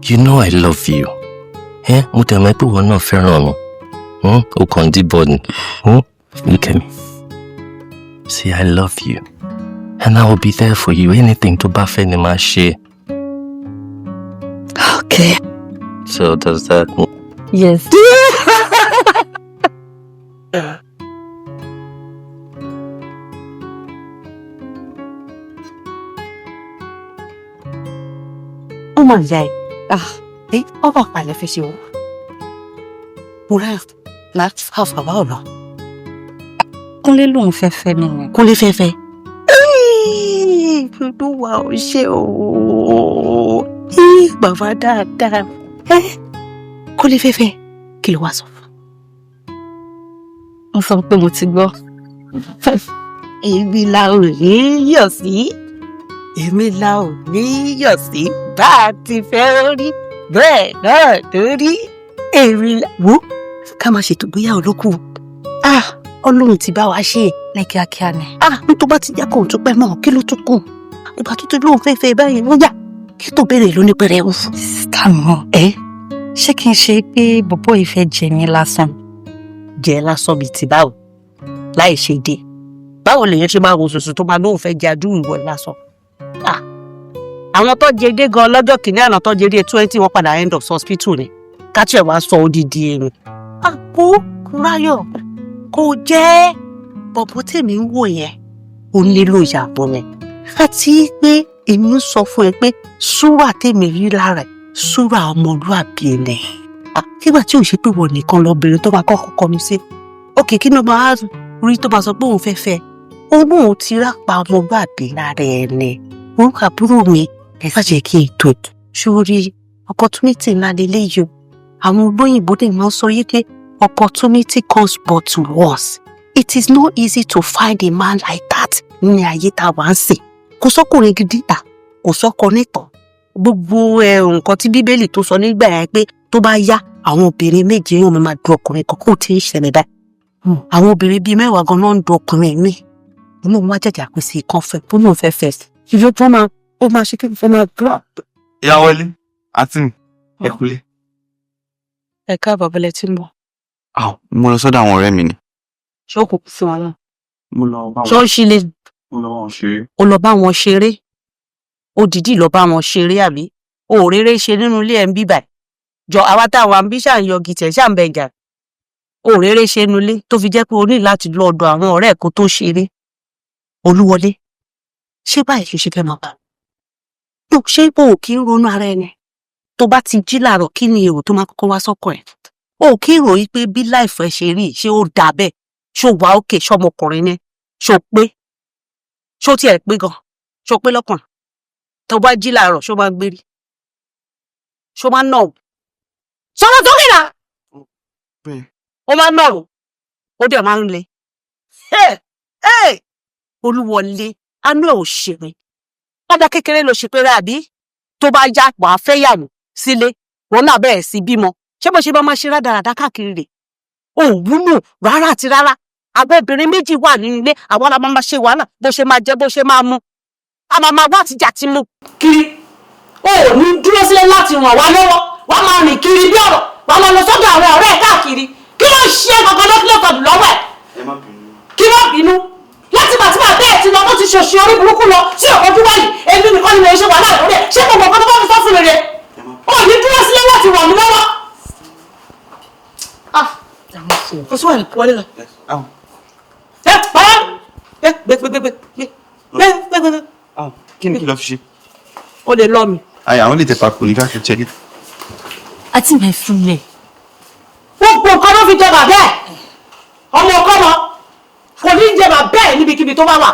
you know I love you. Eh? Mo tẹ̀ mọ́ pé ìwọ náà fẹ́ràn mi. Hmm? O kàn díbọn ni. Hmm? Look at me. See, I love you. And I will be there for you. Anything tó bá fẹ́ ni màá ṣe.
Okay.
So does that
Yes.
Ó mà yá ẹ. Ẹ ọba àpàlẹ fi ṣe o. Mo rà láti fàfà wá ọ̀nà.
Kúnlé lòun fẹ́ fẹ́ mi ni.
Kúnlé fẹ́ fẹ́. Olúwa ò ṣe o. Bàbá dáadáa. Kúnlé fẹ́ fẹ́, kí ló wá sọ fún?
Mo sọ pé mo ti gbọ́.
Èmi la ò ní yọ̀ sí. Èmi la ò ní yọ̀ sí. Bá a ti fẹ́ rí bẹ́ẹ̀ náà lórí. Èmi la wo ká máa ṣètò ìgbéyàwó lókù. Ah, Ọlọ́run ti bá wa ṣe.
Ní kíákíá ni.
Ah, tó bá ti yá kó tún pẹ́ mọ́, kí ló tún kù? Ìgbà tó ti lóun fẹ́ẹ́ báyìí, ó yá kí tó béèrè lóní pẹrẹu.
Sister mi.
Ẹ
Ṣé kí n ṣe pé bọ̀bọ́ yìí fẹ́ jẹ mí lásán?
Jẹ lásán bíi ti báwo? Láì ṣe dé. Báwo lèèyàn ṣe máa wo sùsù tó máa lóun fẹ́ jẹ adúrú ìwọ lásán? Ah, àwọn tó jẹ dé gan lọ́jọ́ kìíní àná tó jẹ dé 20, wọ́n padà end up hospital ni. Kátìẹ̀ wá sọ odidi èrò. Àpò Ráyọ̀ kò jẹ́ bọ̀bọ̀ tèmi ń wò yẹn, ó nílò ìyàbọ̀ yẹn. Àti pé èmi ń sọ fún ẹ pé súrà tèmi rí lára ẹ̀, súrà ọmọlúàbí ni. Nígbà tí ò ṣe pé wọ́n nìkan lọ́bìnrin tó máa kọ́kọ́ kọnu sí. Òkè kí ni ó máa rí tó máa sọ pé òun fẹ́ fẹ́? Ó lóun ti rápa ọmọlúàbí lára ẹ̀ ni. Òun àbúrò mi, ẹ má jẹ́ kí n tó sórí opportunity ńlá leléyìí o. Àwọn olóyìnbó dè máa ń sọ yí pé opportunity comes but once. It is not easy to find a man like that ní ayé tá a wà ń sìn. Kò sọ́kùnrin gidi tà, kò sọ́kọ nítàn. Gbogbo ẹ nǹkan tí Bíbélì tó sọ nígbà yẹn pé tó bá yá, àwọn obìnrin méje yóò máa du ọkùnrin kan, kó tí ń ṣẹlẹ̀ báyìí. Àwọn obìnrin bíi 10 gan náà ń du ọkùnrin míì. Olóhùn wá jàjà pèsè kan fẹ́ tó náà fẹ́ fẹ́. Ìjọ tó máa ó Ó máa ṣe kí n fẹ́ máa gbọ́.
Ìyá wọlé, àǹtí mi, ẹ kúlé.
Ẹ káàbọ̀, bọ́lẹ̀ tí ń bọ̀.
Àw, mo lọ sọ́dọ̀ àwọn ọ̀rẹ́ mi ni.
Ṣé ó kò kú sí wọn náà?
Mo lọ bá
Ṣé ó
wọn.
ṣí lè
Mo lọ bá wọn ṣeré.
Ó lọ bá wọn ṣeré? Ó dìídì lọ bá wọn ṣeré, àbí? O ò réré ṣe nínú ilé ẹ̀ ń bíbà jọ, àwa táwa ń bí ṣáà ń yọ gìtẹ̀, ṣáà ń bẹ jà. O ò réré ṣe nínú ilé tó fi jẹ́ pé o ní láti lọ ọ̀dọ̀ àwọn ọ̀rẹ́ ẹ̀ kó tó ṣeré. Olúwọlé, ṣé báyìí ló ṣe fẹ́ máa bá mi? Ṣé o ò kí ń ronú ara ẹni? Tó bá ti jí láàárọ̀, kí ni èrò tó máa kọ́kọ́ wá sọ́kàn ẹ̀? O ò kí ń ròyìn pé bí life ẹ ṣe rí, ṣé ó dà bẹ́ẹ̀? Ṣó wà ókè? Ṣọmọkùnrin ni? Ṣó pé? Ṣó tiẹ̀ pé gan? Ṣó pé lọ́kàn? Tó bá jí láàárọ̀, ṣó máa ń gbérí? Ṣó máa ń nà ó? Sọ̀rọ̀ sókè náà. Ó máa ń nà ó, ó dẹ̀ máa ń le. Olúwọlé, anú ẹ̀ ò ṣeré. Ọmọ kékeré ló ṣe péré, àbí? Tó bá yá, wàá fẹ́ yàwó sílé, wọn náà bẹ̀rẹ̀ sí bímọ. Ṣé bó ṣe bá máa ṣe rádaràdá káàkiri rè? Ò wúlò rárá àti rárá. Àwọn obìnrin méjì wà nínú ilé, àwọn la máa ṣe wàhálà, bó ṣe máa jẹ, bó ṣe máa mu, a máa máa wá àtijọ́ àti mu kiri. O ò ní dúró sílé láti ràn wá lọ́wọ́. Wàá máa rìn kiri bí ọ̀rọ̀, wàá máa lọ sọ́dọ̀ àwọn ọ̀rẹ́ ẹ̀ káàkiri. Kí ló ń ṣe é gangan lọ́kìlọ́kọ̀dù lọ́wọ́ ẹ̀?
Ẹ má bínú.
Kí ló bínú? Láti bàtí bàbá ẹ̀ ti lọ, tó ti ṣòṣì orí burúkú lọ sí ọ̀kọ́jú wáyìí, èmi nìkan ni mo ṣe wàhálà lórí ẹ̀. Ṣé gbogbo nǹkan tó bá fi sọ́ fún mi rẹ̀? O ò ní dúró sílé láti ràn mí lọ́wọ́. Ah, kò sí wàhálà, wọlé lọ. Ẹ bàbá, ẹ gbé gbé gbé gbé gbé gbé gbé gbé.
Kí ni kí lọ fi ṣe?
O lè lọ mi.
Ayé àwọn lè tẹ papò ní káàkiri check it.
Àti mi fúnlẹ̀. Gbogbo nǹkan ló fi jẹ bàbá ẹ̀. Ọmọ ọkọ́mọ kò ní jẹ bàbá ẹ̀ níbikíbi tó bá wà.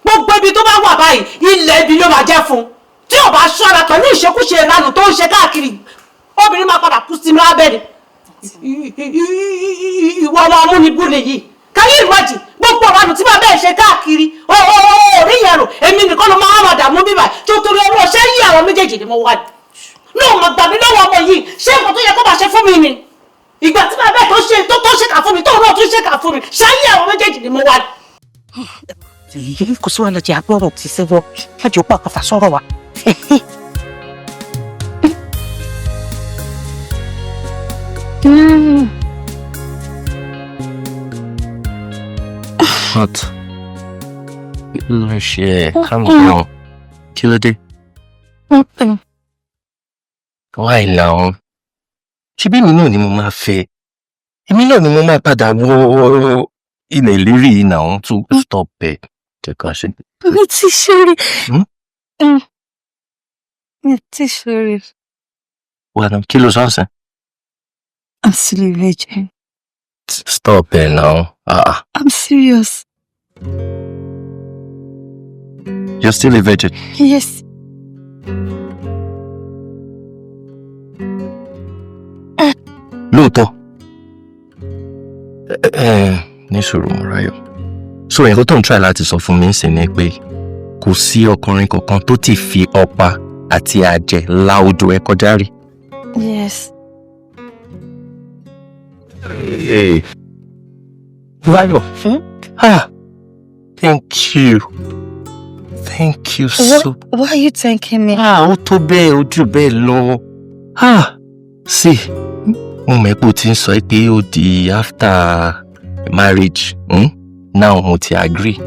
Gbogbo ibi tó bá wà báyìí, ilẹ̀ ibi ló máa jẹ́ fún un. Tí ò bá ṣọ́ra pẹ̀lú ìṣekúṣe ìranù tó ń ṣe káàkiri, obìnrin máa padà kú sí mi lábẹ́ ni. Ìwọ ọmọ amúnibú nìyí. Káyé ìwádìí gbogbo ìranù tí bàbá ẹ̀ ṣe káàkiri, orí yẹn rò, èmi nìkan ló máa máa dààmú bíbà tó torí ọlọ́ọ̀. Ṣé yí àwọn méjèèjì ni mo wà ní? Ní òun gbà mí lọ́wọ́ ọmọ yìí. Ṣé nǹkan tó yẹ kó máa ṣe fún mi ni? Ìgbà tí bàbá ẹ̀ tó ṣe tó ṣèkà fún mi, tóun náà tún ṣèkà fún mi, ṣáyé àwọn méjèèjì ni mo wà ní. Kò sí wàhálà, jẹ́ àgbọ̀rọ̀ tí sẹ́wọ́ láti òpó àkàfà sọ̀rọ̀ wa.
What? Kí ló ń ṣe ẹ́? Calm down. Kí ló dé?
Nothing.
Why now? Ṣebí èmi náà ni mo máa fẹ́. Èmi náà ni mo máa padà wọ ilẹ̀ ìlérí yìí náà, to stop ẹ̀. Jẹ́ ká ṣe.
Mi ti ṣeré. Mi ti ṣeré.
Wà náà, kí ló sọ sẹ́?
I'm still a virgin.
Stop ẹ̀ now. Ah,
I'm serious.
You're still a virgin.
Yes.
Lóòótọ́. Ẹ ẹ ní sùúrù, Mọ́ráyọ̀. So nǹkan tó ń try láti sọ fún mi ń sìn ni pé kò sí ọkùnrin kankan tó ti fi ọ̀pá àti àjẹ la odò ẹ kọjá rí.
Yes.
Hey. Ráyọ̀. Ah, thank you. Thank you so.
Why are you thanking me?
Ah, ó tó bẹ́ẹ̀, ó jù bẹ́ẹ̀ lọ. Ah, see, mo mọ̀ pé o ti ń sọ pé ó di after marriage. Now mo ti agree.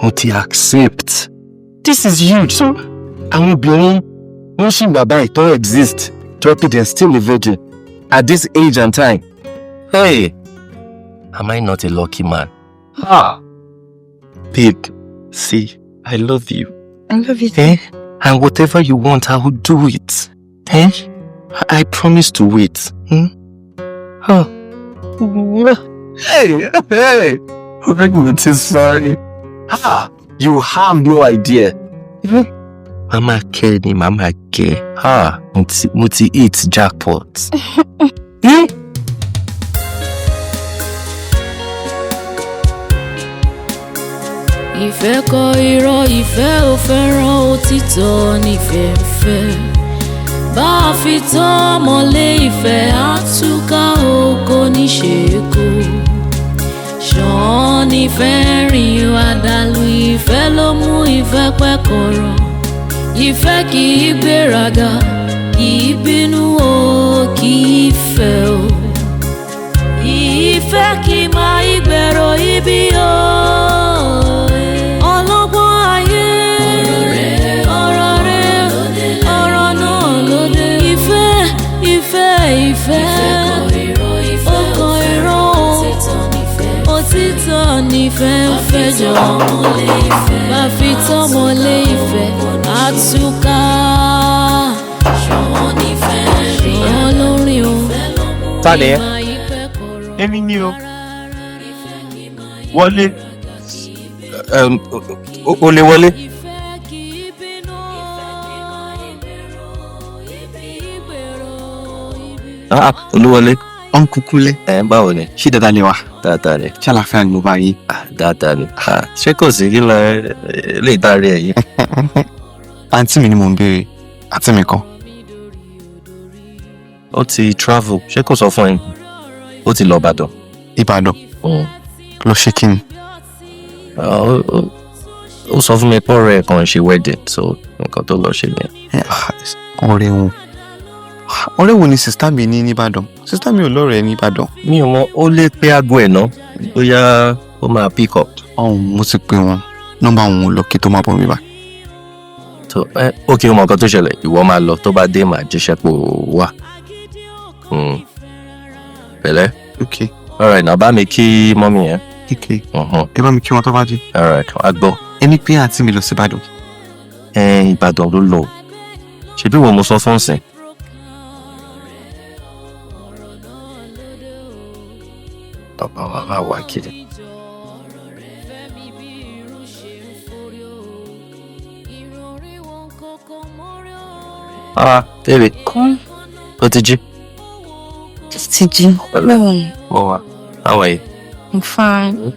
Mo ti accept. This is huge. So, àwọn obìnrin wọ́n ṣì gbà báyìí tó exist tó pé they're still a virgin at this age and time. Hey, am I not a lucky man? Ah, babe, see, I love you.
I love you.
Eh? And whatever you want, I will do it. Eh? I promise to wait. Hmm? Huh. Hey, hey, I'm sorry. Ah, you have no idea. Mama care ni, mama care. Ah, mo ti hit jackpot. Eh?
Ìfẹ́ kọ irọ́, ìfẹ́ ò fẹ́ràn òtítọ́, nífẹ̀ẹ́ ń fẹ́. Bá a fi tán mọ́lé, ìfẹ́ àtúkà oko níṣe kó. Ṣàn nífẹ̀ẹ́ rìn àdàlù, ìfẹ́ ló mú ìfẹ́ pẹ́ kọ̀rọ̀. Ìfẹ́ kì í gbéraga, kì í bínú o, kì í fẹ́ o. Ìfẹ́ kì í máa ìgbèrò ibi o. Ọlọ́gbọ́n ayé, ọ̀rọ̀ rẹ̀, ọ̀rọ̀ náà ló dé. Ìfẹ́, ìfẹ́, ìfẹ́, ó kan irọ́ o. Òtítọ́ nífẹ̀ ń fẹjọ́. Bá fi tọ́mọlé ìfẹ́, àtúkà. Ṣọ̀wọ́n lórin o.
Ta ni ẹ? Èmi ni o. Wọlé.
O lè wọlé. Ah, Olúwọlé.
Uncle Kúnlé.
Ẹ báwo ni?
Ṣé dáadáa lè wà?
Dáadáa ni.
Ṣé àlàáfíà ni mo bá yín?
Ah, dáadáa ni. Ah, ṣé kò sí kí lọ lè dárí ẹ yìí?
Àǹtí mi ni mò ń béèrè. Àǹtí mi kan.
Ó ti travel. Ṣé kò sọ fún ẹ? Ó ti lọ Ìbàdàn.
Ìbàdàn. Lọ ṣe kí ni?
Ó sọ fún mi pé ọ̀rẹ́ ẹ̀ kan ṣe wedding, so nǹkan tó lọ ṣe nìyẹn.
Ọ̀rẹ́ wọn. Ọ̀rẹ́ wo ni sista mi ní nìbàdàn? Sista mi ò lọ́rẹ̀ẹ́ nìbàdàn.
Mi ò mọ, ó lè pé aago ẹ̀ ná. Bóyá ó máa pick up.
Ọ̀hún mo ti pè wọ́n. Nọ́mbà wọn ò lọ kí tó máa bọ̀ mí báyìí.
So, ok, o mọ nǹkan tó ṣẹlẹ̀. Ìwọ máa lọ, tó bá dé màá jíṣẹ́ pò wá. Pẹ̀lẹ́.
Ok.
Alright, now bá mi kí mọ́mí yẹn.
Ok. Ẹ bá mi kí wọn tó bá dé.
Alright, wá gbọ́.
Ẹni pé àǹtí mi lọ sí Ìbàdàn.
Ẹ Ìbàdàn ló lọ. Ṣebí wo mo sọ fún sìn? Bàbá wa máa wá kiri. Ah, baby.
Come.
Ó ti jí.
Ti jí. Báwo ni?
Mo wà. How are you?
I'm fine.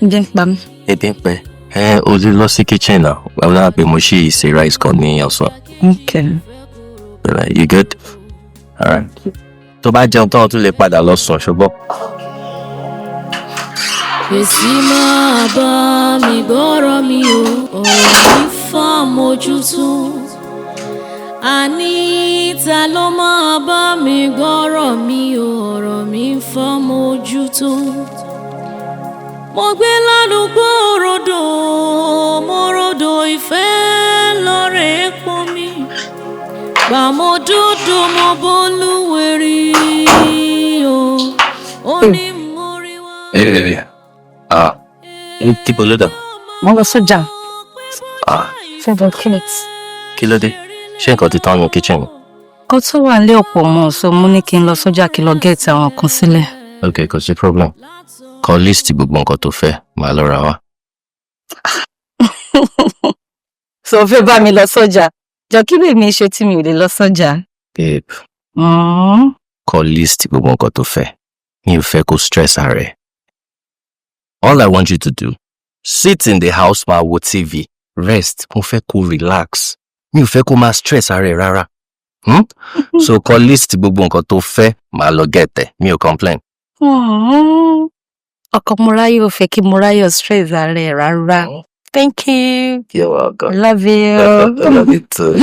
Ǹjẹ́ ń pa mí?
Ebi ń pẹ́. Ẹ o lè lọ sí kitchen náà. Bàbá pé mo ṣì ṣe rice kan ní ọ̀sán.
Okay.
You good? All right. Tó bá jẹun tán, o tún lè padà lọ sùn ṣùgbọ́n.
Fèsì máa bá mi gbọ́rọ̀ mi o, ọ̀rọ̀ mi fà mójútó. Àní ta ló máa bá mi gbọ́rọ̀ mi o, ọ̀rọ̀ mi fà mójútó. Mo gbé ládùúgbò rodò, mo rodò ìfẹ́ lọ́rẹ̀ẹ́ pọ̀ mi. Gbà mo dúdú mo bólúwẹ̀rí o, ó ní mo rí wá.
Hey, baby. Ah, tipo ló dà?
Mo lọ sọ́jà.
Ah,
Fẹ́ bọ kílẹ̀tì.
kí ló dé? Ṣé nǹkan ti tán ní kitchen?
Kó tó wà nílé ọ̀pọ̀ mọ́, so mo ní kí n lọ sọ́jà kí n lọ gẹ̀ẹ́tì àwọn kan sílẹ̀.
Ok, kò sí problem. Kọ list gbogbo nǹkan tó fẹ́, màá lọ ra wá.
So o fẹ́ bá mi lọ sọ́jà? Jọ kí lèmi ṣe tí mi ò lè lọ sọ́jà?
Babe, kọ list gbogbo nǹkan tó fẹ́. Mi ò fẹ́ kó stress ara ẹ. All I want you to do, sit in the house máa wo TV, rest, mo fẹ́ kó relax. Mi ò fẹ́ kó máa stress ara ẹ rárá. So kọ list gbogbo nǹkan tó fẹ́, màá lọ get ẹ̀. Mi ò complain.
Ọkọ Mọ́ráyọ̀ ò fẹ́ kí Mọ́ráyọ̀ stress ara ẹ̀ rárá. Thank you.
You're welcome.
Love you.
I love you too.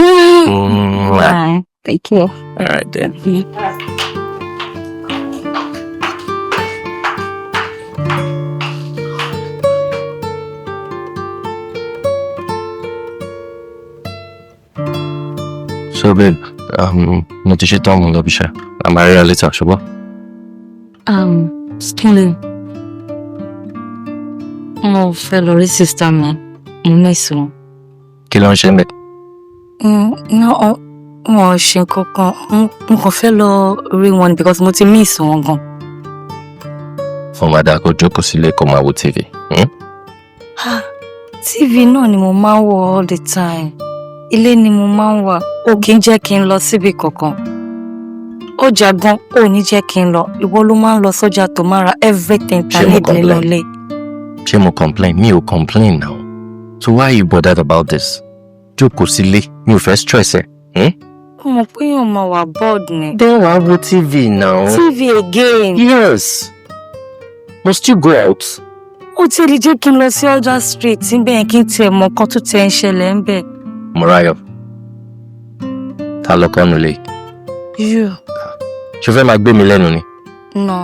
Bye. Thank you.
All right then. So babe, mo ti ṣe tán, mo lọ bí iṣẹ́. A máa ríra later, ṣùgbọ́n.
Stanley, mo fẹ́ lọ rí sista mi, mo miss wọn.
Kí ló ń ṣe mẹ́?
No, wọn ò ṣe kankan, mo kàn fẹ́ lọ rí wọn ni because mo ti miss wọn gan.
Fún Màdá kó jókòó sílé kó máa wo TV.
Ah, TV náà ni mo máa ń wò all the time. Ilé ni mo máa ń wà, ó kì í jẹ́ kí n lọ síbi kankan. Ọjà gan ò ní jẹ́ kí n lọ, ìwọ ló máa ń lọ sọ́jà tó máa ra everything ta
Ṣé mo
need nínú
complain?
ilé.
Ṣé mo complain? Mi ò complain now. So why are you bothered about this? Jókòó sílé, mi ò fẹ́ stress ẹ.
Ó mọ̀ pé èèyàn máa wà bored ni.
Then wàá wo TV now.
TV again.
Yes. Must you go out?
Ó ti lè jẹ́ kí n lọ sí Elder Street níbẹ̀ yẹn kí n tiẹ̀ mọ nǹkan tó tiẹ̀ ń ṣẹlẹ̀ ńbẹ̀.
Morayo, Ta lọkọ nulẹ̀?
You.
Ṣo fẹ́ máa gbé mi lẹ́nu ni?
No.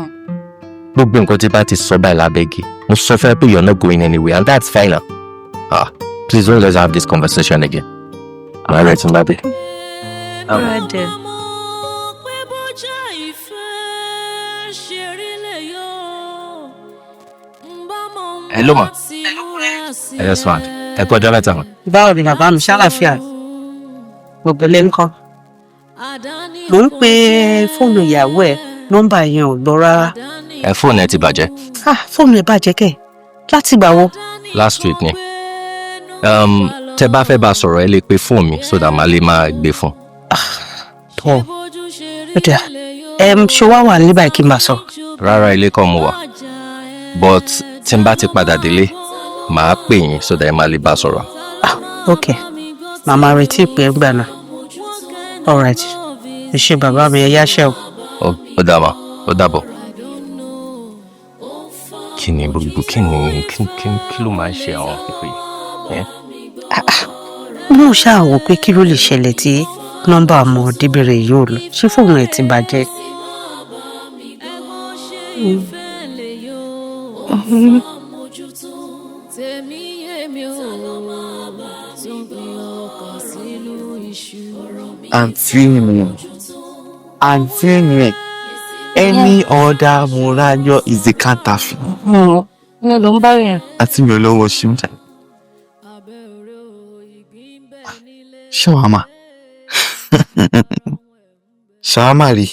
Gbogbo nǹkan tí bá ti sọ báyìí lábẹ́gì, mo sọ fẹ́ pé you're not going anywhere and that's final. Ah, please don't let's have this conversation again. Màá rẹ̀ tún lábẹ́.
Alright then.
Pé bójá ìfẹ́ ṣe rí lè yọ ń bá mọ̀
Hello, ma.
ti múra
Ẹ yẹ sọ ẹ kú ọjọ́ mẹ́ta ma.
Báwo ni bàbá mi, ṣàlàáfíà? Gbogbo ilé ńkọ́? Mò ń pe fóònù ìyàwó ẹ, nọ́mbà yẹn ò lọ rárá.
Ẹ fóònù ẹ ti bàjẹ́.
Ah, fóònù ẹ bàjẹ́ kẹ̀? Láti ìgbà wo?
Last week ni. Tẹ bá fẹ́ bá a sọ̀rọ̀, ẹ lè pe fóònù mi so that màá lè máa gbé fún.
Tọ́ ó dà, ṣé wàá wà níbà kí n máa sọ?
Rárá, ilé kọ́ mo wà, but tí n bá ti padà délé, màá pè yín so that ẹ máa lè bá a sọ̀rọ̀.
Ok, màmá retí ìpè ń gbà náà. Alright, ẹ ṣé bàbá mi, ẹ yáṣẹ́ o.
Ó dà mà, ó dàbọ̀. Kí ni gbogbo kí ni kí kí kí ló máa ń ṣe àwọn pípé yìí?
Mo ṣáà wò pé kí ló lè ṣẹlẹ̀ tí nọ́mbà ọmọdébìnrin yóò lọ? Ṣé fóònù ẹ̀ ti bàjẹ́?
Tèmi yé mi ò tó gbin ọkọ̀ sínú iṣu.
Àǹtí mi, àǹtí mi, any other Morayo is a counterfeit.
Mi ló ń bá rìn.
Àǹtí mi, olówó ṣe. Ṣàwámà. Ṣàwámà rí.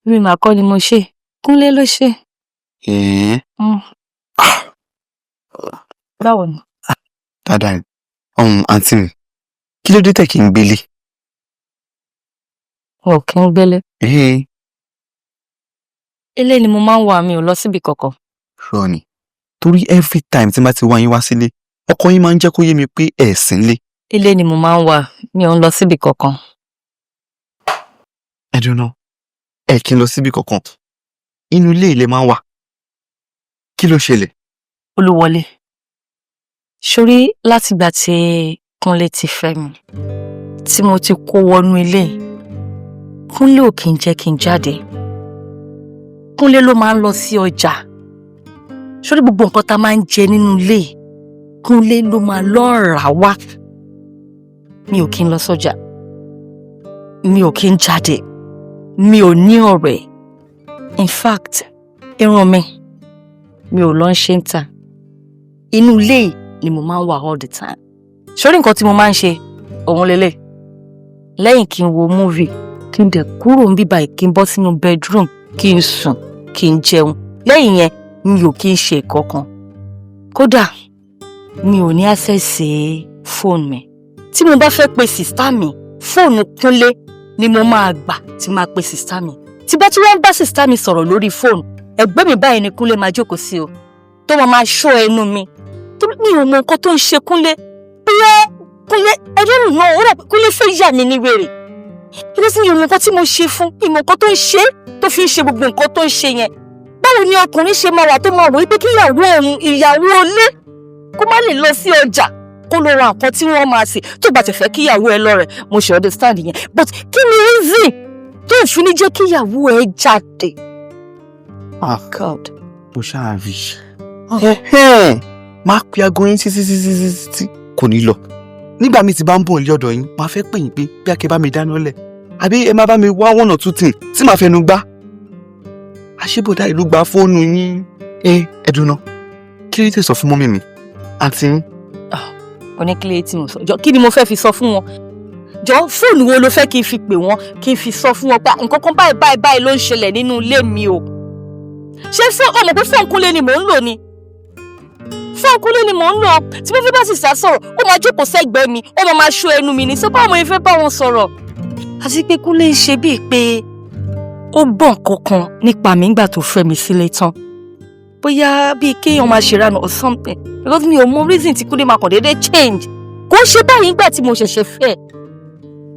Mi mà kọ́ ni mo ṣe. Kúnlé ló ṣe.
Ẹ̀ẹ́n.
Báwo ni?
Dáadáa ni. Àǹtí mi, kí ló dé tẹ̀ kí n gbélé?
Wọn ò kí ń gbélé.
Ẹ̀ẹ́n.
Ilé ni mo máa ń wà, mi ò lọ síbi kankan.
Rọ ni. Torí every time tí n bá ti wá yín wá sílé, ọkọ yín máa ń jẹ́ kó yé mi pé ẹ̀ sí nílé.
Ilé ni mo máa ń wà, mi ò ń lọ síbi kankan.
Ẹ dùn náà. Ẹ kí n lọ síbi kankan. Inú ilé ilé máa ń wà. Kí ló ṣẹlẹ̀?
Olúwọlé. Sórí látìgbà tí Kúnlé ti fẹ́ mi, tí mo ti kó wọnú ilé yìí, Kúnlé ò kí ń jẹ́ kí n jáde. Kúnlé ló máa ń lọ sí ọjà. Sórí gbogbo nǹkan tá a máa ń jẹ nínú ilé yìí, Kúnlé ló máa lọ rà wá. Mi ò kí ń lọ sọ́jà. Mi ò kí ń jáde. Mi ò ní ọ̀rẹ́. In fact, irun mi, mi ò lọ ń ṣe ń tà. Inú ilé yìí ni mo máa ń wà all the time. Sórí nǹkan tí mo máa ń ṣe, òun lélẹ̀. Lẹ́yìn kí n wo movie, kí n dẹ̀ kúrò ń bíbá yìí, kí n bọ́ sínú bedroom, kí n sùn, kí n jẹun. Lẹ́yìn yẹn, mi ò kí ń ṣe kankan. Kódà, mi ò ní access sí fóònù mi. Tí mo bá fẹ́ pe sister mi, fóònù Kúnlé ni mo máa gbà tí máa pe sister mi. Tí bá tí wọ́n ń bá sister mi sọ̀rọ̀ lórí fóònù, ẹ̀gbẹ́ mi báyìí ni Kúnlé máa jókòó sí o, tó máa máa ṣọ́ ẹnu mi. Torí mi ò mọ nǹkan tó ń ṣe Kúnlé. Bóyá Kúnlé, I don't know, ó dà pé Kúnlé fẹ́ yà mí ní wèrè. Because mi ò mọ nǹkan tí mo ṣe fún, mi ò mọ nǹkan tó ń ṣe tó fi ń ṣe gbogbo nǹkan tó ń ṣe yẹn. Báwo ni ọkùnrin ṣe máa wà tó máa rò wípé kí ìyàwó òun, ìyàwó ilé, kó má lè lọ sí ọjà kó lọ ra nǹkan tí wọ́n máa sè? Tó bá ti fẹ́ kí ìyàwó ẹ lọ rẹ̀, mo ṣe understand yẹn, but kí ni reason tó fi ní jẹ́ kí ìyàwó ẹ jáde?
Ah,
God.
Mo ṣáà rí. Máa pe aago yín títí títí títí tí kò ní lọ. Nígbà míì tí bá ń bọ̀ nílé ọ̀dọ̀ yín, máa fẹ́ pè yín pé bí akẹ́ bá mi dáná lẹ̀. Àbí ẹ máa bá mi wá one or two things tí màá fẹnu gbá. Àṣebọ̀dá ìlú gba fóònù yín. Ẹ dùn náà. Kí ló dé sọ fún mummy mi? Àǹtí yín.
Oníkílé tí mo sọ jọ, kí ni mo fẹ́ fi sọ fún wọn? Jọ, fóònù wo ló fẹ́ kí n fi pè wọ́n, kí n fi sọ fún wọn pé nǹkan kan báyìí báyìí báyìí ló ń ṣẹlẹ̀ nínú ilé mi o? Ṣé fún ọmọ pé fóònù Kúnlé ni mò ń lò ni? Fóònù Kúnlé ni mò ń lò. Tí mo fi bá sister sọ̀rọ̀, ó máa jókòó sẹ́gbẹ̀ẹ́ mi, ó máa máa ṣọ́ ẹnu mi ní sọ. Báwo mo fẹ́ bá wọn sọ̀rọ̀? Àti pé Kúnlé ń ṣe bíi pé ó gbọ́ nǹkan kan nípa mi nígbà tó fẹ́ mi sílé tán, bóyá bíi kéèyàn máa ṣèrànù or something, because mi ò mọ reason tí Kúnlé máa kàn déédéé change. Kò ń ṣe báyìí nígbà tí mo ṣẹ̀ṣẹ̀ fẹ́,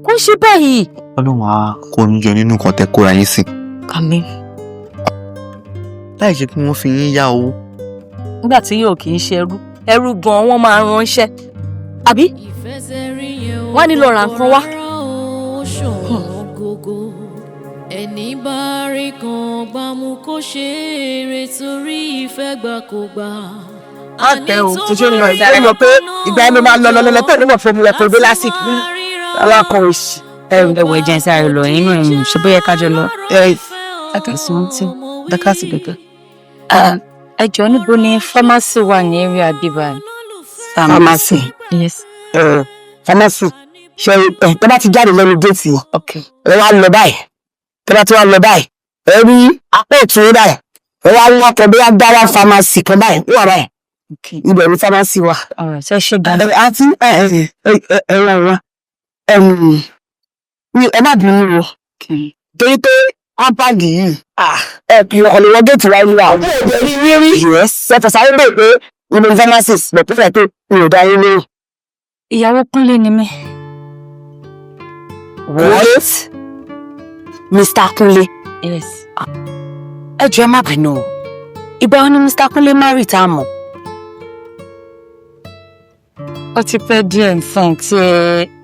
kò ń ṣe báyìí.
Ọlọ́run á kó yín yọ nínú nǹkan tẹ́ kóra yín sí.
Àmín.
Láì ṣe pé wọ́n fi yín yá owó.
Nígbà tí yóò kì í ṣe ẹrú, ẹrú gan-an wọ́n máa ránṣẹ́, àbí wọ́n á ní lọ ra nǹkan wá.
Ó ṣọ̀wọ́n gógó. Ẹni bá rí kan gbámú kó ṣe eré torí ìfẹ́ gbà kó gbà.
Á tẹ o, tó ṣe ń lọ ìgbà yẹn mọ̀ pé ìgbà yẹn ló máa lọ lọ lọ tó ní mọ̀ fún mi lọ fún mi lásìkò alákọ̀wé sí.
Ẹ wọ ẹjẹ sáré lọ inú ẹ ṣe bóyá kájọ lọ.
Ẹ
Àkàsùn tí
dákàsí gẹ́gẹ́.
Ẹ jọ̀ọ́, níbo ni pharmacy wà ní area bíbá?
Pharmacy?
Yes.
Pharmacy ṣe ẹ tẹ́ bá ti jáde lẹ́nu géètì yẹn,
Okay.
ẹ wá lọ báyìí. Tẹ́ bá ti wá lọ báyìí, ẹ rí apá ọ̀tún báyìí, ẹ wá wá kan bí wá dáwà pharmacy kan báyìí, ó wà báyìí.
Okay.
Ibẹ̀ ni pharmacy wà.
All right. Ṣé ṣe gan?
Ẹ àti ẹ ẹ ẹ ẹ rà rà ẹ má bínú o, torí pé compound yìí, ẹ kì í ọ̀nà wọ géètì wa ní wa. Rí rí rí. Yes, ẹ fẹsẹ̀ ayé bẹ́ẹ̀ pé ibi ní pharmacist bẹ̀ tó fẹ́ pé mi ò dá yín lóhùn.
Ìyàwó Kúnlé ni mí.
What?
Mr. Kunle?
Yes.
Ẹ jọ̀ọ́, ẹ má bínú o, ìgbà wo ni Mr. Kunle marry tá a mọ̀?
Ó ti pẹ́ díẹ̀ nsàn tí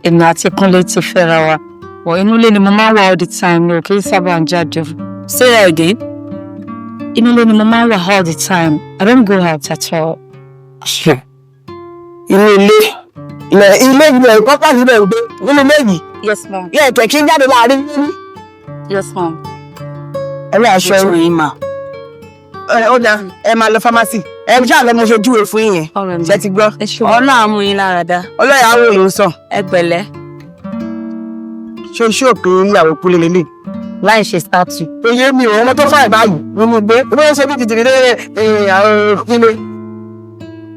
èmi àti Kúnlé ti fẹ́ra wa. Wọ̀ inú ilé ni mo máa ń wà all the time, mi ò kì í sábà ń jáde.
Say that again.
Inú ilé ni mo máa ń wà all the time. I don't go out at all.
Inú ilé ilẹ̀ ilé ilẹ̀ pápá síbẹ̀ gbé nínú ilé yìí?
Yes, ma'am.
Yẹ ẹ̀tẹ̀ kí n jáde láàrin yín.
Yes, ma'am.
Ẹ bá aṣọ
Ètò yìí mà.
Ẹ ó dáa, ẹ máa lọ pharmacy. Ẹ ṣáà lọ, mo ṣe júwe fún yín yẹn. Ṣe ti gbọ́?
Ọlọ́run á mú yín lára dá.
Ọlọ́yà àwọn ló ń sọ.
Ẹ pẹ̀lẹ́.
Ṣé o ṣé òpin ìyàwó Kúnlé lélẹ̀?
Láì ṣe statue.
Oyè mi ò, ọmọ tó fà báyìí mo mú gbé ó bóyá ṣe bí jìjìrì lé àwọn Kúnlé.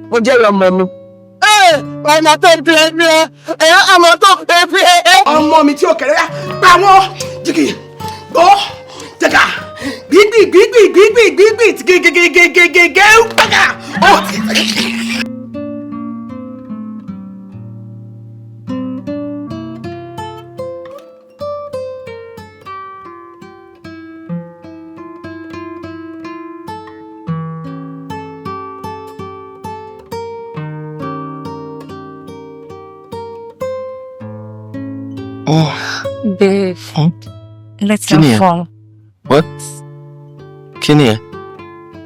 Mo jẹ́ ọmọ mi. Ọmọ tó ń fi ẹ ẹ ọmọ tó ń fi ẹ ẹ.
Ọmọ mi tí ó kẹrẹ yá pa wọn jìgì gbọ́ jẹ̀ka gbígbì gbígbì gbígbì gbígbì gègègègègègè gbàgà ó ti.
Oh.
Babe. Let's
Kí ni
have
ẹ?
fun.
What? Kí ni ẹ?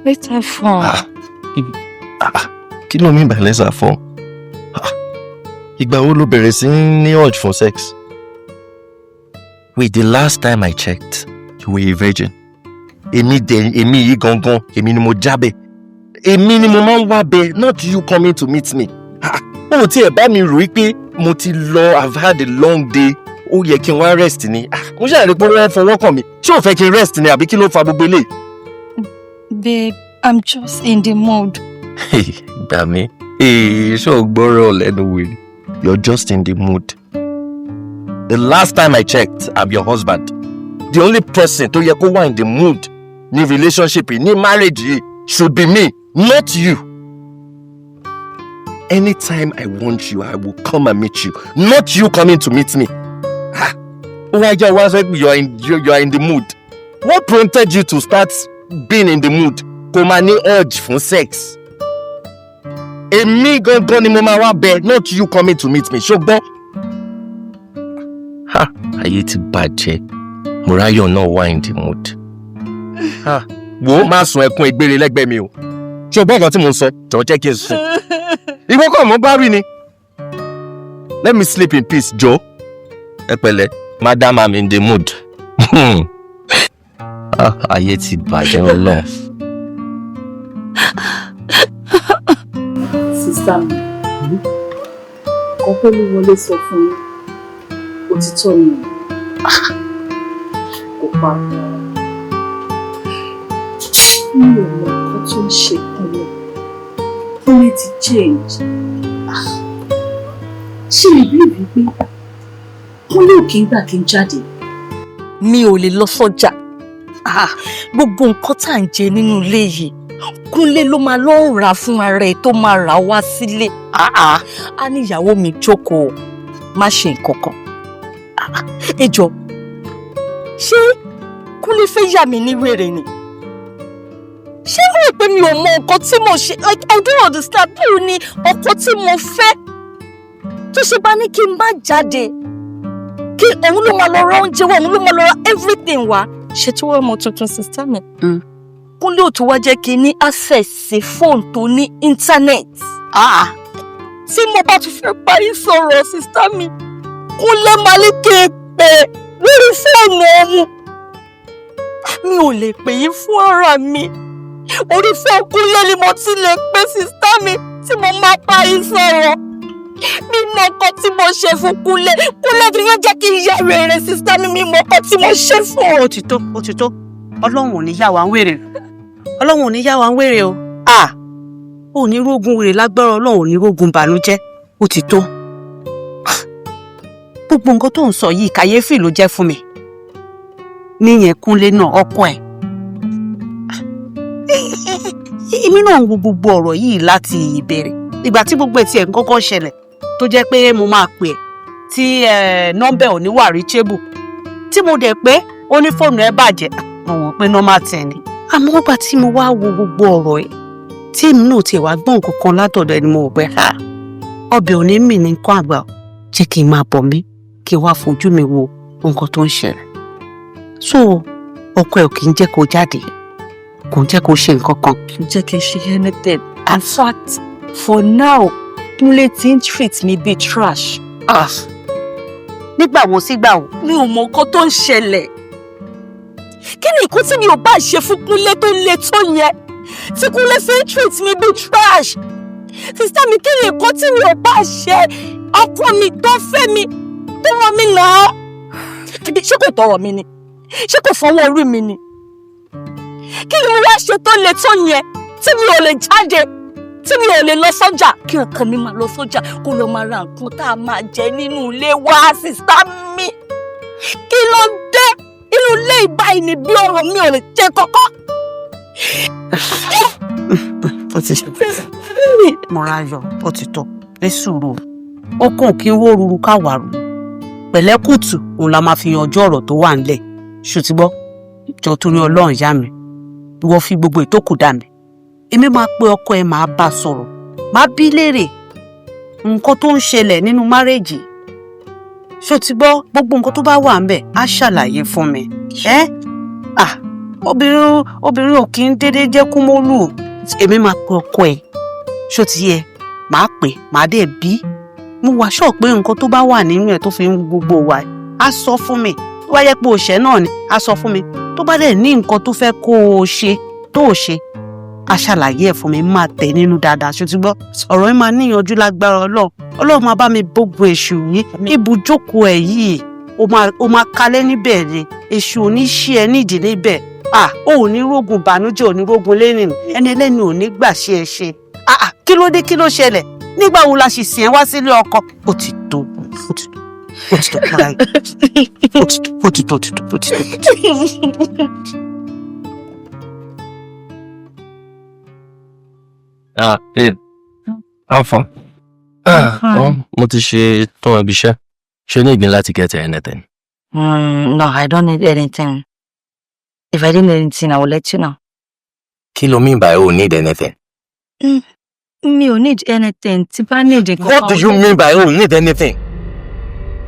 Let's have fun.
Ah, kí ló mean by let's have fun? Ah, ìgbà wo ló bẹ̀rẹ̀ sí ní urge for sex? Wait, the last time I checked, you were a virgin. Èmi dẹ̀, èmi yìí gangan, èmi ni mo jábẹ̀. Èmi ni mo máa ń wá bẹ, not you coming to meet me. Ah, ó tiẹ̀ bá mi rò wípé mo ti lọ, I've had a long day, ó yẹ kí n wá rest ni. Ah, mo ṣàlàyé pé wọ́n fọwọ́ kàn mí. Ṣé o fẹ́ kí n rest ni àbí kí ló fa gbogbo eléyìí?
Babe, I'm just in the mood.
Gbà mí. Ee, ṣé o gbọ́rọ̀ lẹ́nu wèrè? You're just in the mood. The last time I checked, I'm your husband. The only person tó yẹ kó wà in the mood ní relationship yìí, ní marriage yìí, should be me, not you. Anytime I want you, I will come and meet you. Not you coming to meet me. Ah, ó wá jẹ́ wá sọ pé you are in the mood. What prompted you to start being in the mood? Kò máa ní urge fún sex. Èmi gangan ni mo máa wá bẹ, not you coming to meet me, ṣùgbọ́n. Ha, ayé ti bàjẹ́. Mùráyọ̀ náà wà in the mood. Ha, wo, má sun ẹkún egbére lẹ́gbẹ̀ẹ́ mi o. Ṣé o gbọ́ nǹkan tí mo ń sọ? Jọ̀ọ́ jẹ́ kí n sùn. Ìwọ kọ́ mo bá rí ni. Let me sleep in peace, Joe. Ẹ pẹ̀lẹ́, madam, I'm in the mood. Ah, ayé ti bàjẹ́, Ọlọ́run.
Sister mi, ọpẹ́ ló wọlé sọ fún yín, òtítọ́ ni o, kò pa rárá. Mi ò mọ nǹkan tó ń ṣe Kúnlé. Kúnlé ti change. Ṣé mi bí ìbí pé Kúnlé ò kí ń gbà kí n jáde?
Mi ò lè lọ sọ́jà. Gbogbo nǹkan tá à ń jẹ nínú ilé yìí, Kúnlé ló máa lọ rà fún ara ẹ̀ tó máa rà wá sílé. Á ní, "Ìyàwó mi, jókòó, má ṣe nǹkan kan." Ẹ jọ, ṣé Kúnlé fẹ́ yà mí ní wèrè ni? Ṣé ó rò pé mi ò mọ nǹkan tí mo ṣe? Like, I don't understand. Báwo ni ọkọ tí mo fẹ́ tó ṣe bá ní kí n má jáde? Kí òun ló máa lọ ra oúnjẹ wá, òun ló máa lọ ra everything wá. Ṣe tí wọ́n mọ tuntun, sister mi? Kúnlé ò tún wá jẹ́ kí n ní access sí fóònù tó ní internet. Tí mo bá tún fẹ́ parí sọ̀rọ̀, sister mi, Kúnlé máa ní kí n pè lórí fóònù òun. Mi ò lè pè yín fún ara mi. Orí fóònù Kúnlé ni mo ti lè pè, sister mi, tí mo máa bá yín sọ̀rọ̀. Mi mọ nǹkan tí mo ṣe fún Kúnlé. Kúnlé fi fẹ́ jẹ́ kí n yá wèrè, sister mi. Mi mọ nǹkan tí mo ṣe fún.
Ó ti tó, ó ti tó. Ọlọ́run ò ní yà wá ń wèrè. Ọlọ́run ò ní yà wá ń wèrè o. À ò ní rógun wèrè lágbára Ọlọ́run, ò ní rógun bànújẹ́. Ó ti tó. Gbogbo nǹkan tó ń sọ yìí, kàyéfì ló jẹ́ fún mi. Níyẹn Kúnlé náà, ọkọ ẹ̀, èmi náà ń wo gbogbo ọ̀rọ̀ yìí láti ìbẹ̀rẹ̀. Ìgbà tí gbogbo ẹ̀ tiẹ̀ ń kọ́kọ́ ṣẹlẹ̀, tó jẹ́ pé mo máa pè ẹ́ tí nọ́mbà ò ní wà reachable, tí mo dẹ̀ pé ó ní fóònù ẹ̀ bàjẹ́, mo wọ̀n pé normal thing ni. Àmọ́ ìgbà tí mo wá wo gbogbo ọ̀rọ̀ ẹ̀, tí èmi náà tiẹ̀ wá gbọ́n nǹkan kan látọ̀dọ̀ ẹni, mo rò pé ha, ọbẹ̀ ò ní mì ní nǹkan àgbà, jẹ́ kí n máa bọ̀ mí kí n wá fojú mi wo nǹkan tó ń ṣẹlẹ̀. So ọkọ ẹ̀ ò kì í jẹ́ kó jáde, kò ń jẹ́ kó ṣe nǹkan kan?
Kò jẹ́ kí n ṣe anything. In fact, for now, Kúnlé ti ń treat me bíi trash.
Ah, nígbà wo sígbà wo?
Mi ò mọ nǹkan tó ń ṣẹlẹ̀. Kí ni nǹkan tí mi ò bá ṣe fún Kúnlé tó le tó yẹn, tí Kúnlé fi ń treat me bíi trash? Sister mi, kí ni nǹkan tí mi ò bá ṣe? Ọkọ mi tó fẹ́ mi, tó rán mi náà, ṣé kò tọrọ mi ni? Ṣé kò fọwọ́ orí mi ni? Kí ni mo wá ṣe tó le tó yẹn, tí mi ò lè jáde, tí mi ò lè lọ sọ́jà, kí ọkọ mi máa lọ sọ́jà, kó lọ máa ra nǹkan tá a máa jẹ nínú ilé wa? Sister mi, kí ló dé? Inú ilé ìbáyìí ni bí ọ̀rọ̀ mi ò lè jẹ kọ́kọ́.
Ó ti ṣe, Mọ́ráyọ̀, ó ti tó. Ní sùúrù. Ó kàn kí n wó ruru káwàrú, pẹ̀lẹ́kùtù òun la máa fi yanjú ọ̀rọ̀ tó wà ńlẹ̀ ṣùtìgbọ́. Jọ, torí Ọlọ́run, ìyá mi, ìwọ fi gbogbo ìtókù dà mí. Èmi máa pe ọkọ ẹ, máa bá sọ̀rọ̀, máa bí léèrè nǹkan tó ń ṣẹlẹ̀ nínú marriage. Ṣó ti gbọ́? Gbogbo nǹkan tó bá wà ńbẹ̀, á ṣàlàyé fún mi. Ẹ́ ah, obìnrin, obìnrin ò kí ń dédé jẹ́ kúmólù. Èmi máa pe ọkọ ẹ, ṣó ti yẹ? Máa pè, máa dẹ̀ bí. Mo wà sure pé nǹkan tó bá wà nínú ẹ̀ tó fi ń gbogbo wa, á sọ fún mi. Tó bá yẹ pé òṣè náà ni, á sọ fún mi. Tó bá dẹ̀ ní nǹkan tó fẹ́ kó o ṣe tó o ṣe, á ṣàlàyé ẹ̀ fún mi. Máa tẹ̀ nínú dáadáa. Ṣó ti gbọ́? Ọ̀rọ̀ yìí máa níyanjú lágbára Ọlọ́run. Ọlọ́run máa bá mi bógun èṣù yìí. Ibùjókòó ẹ̀ yìí, ó máa kalẹ̀ níbẹ̀ ni. Èṣù ò ní ṣí ẹ nídìí níbẹ̀. Ah, ó ò ní rógun bànújẹ́, ò ní rógun lẹ́nìí, ẹni ẹlẹ́ni ò ní gbà ṣe ẹ ṣe. Ah ah, kí ló dé? Kí ló ṣẹlẹ̀? Nígbà wo la sì sìn ẹ́ wá sílé ọkọ? Ó ti tó, ó ti tó, ó ti tó, fúnra yìí. Ó ti tó, ó ti tó, ó ti tó, ó ti tó.
Ah, babe. How far? Ah, oh, mo ti ṣe tán ibi iṣẹ́. Ṣé o ní ìgbín láti get anything?
No, I don't need anything. If I need anything, I will let you know.
Kí ló mean by o need anything?
Mi ò need anything. Tí bá need nǹkan.
What do you mean by o need anything?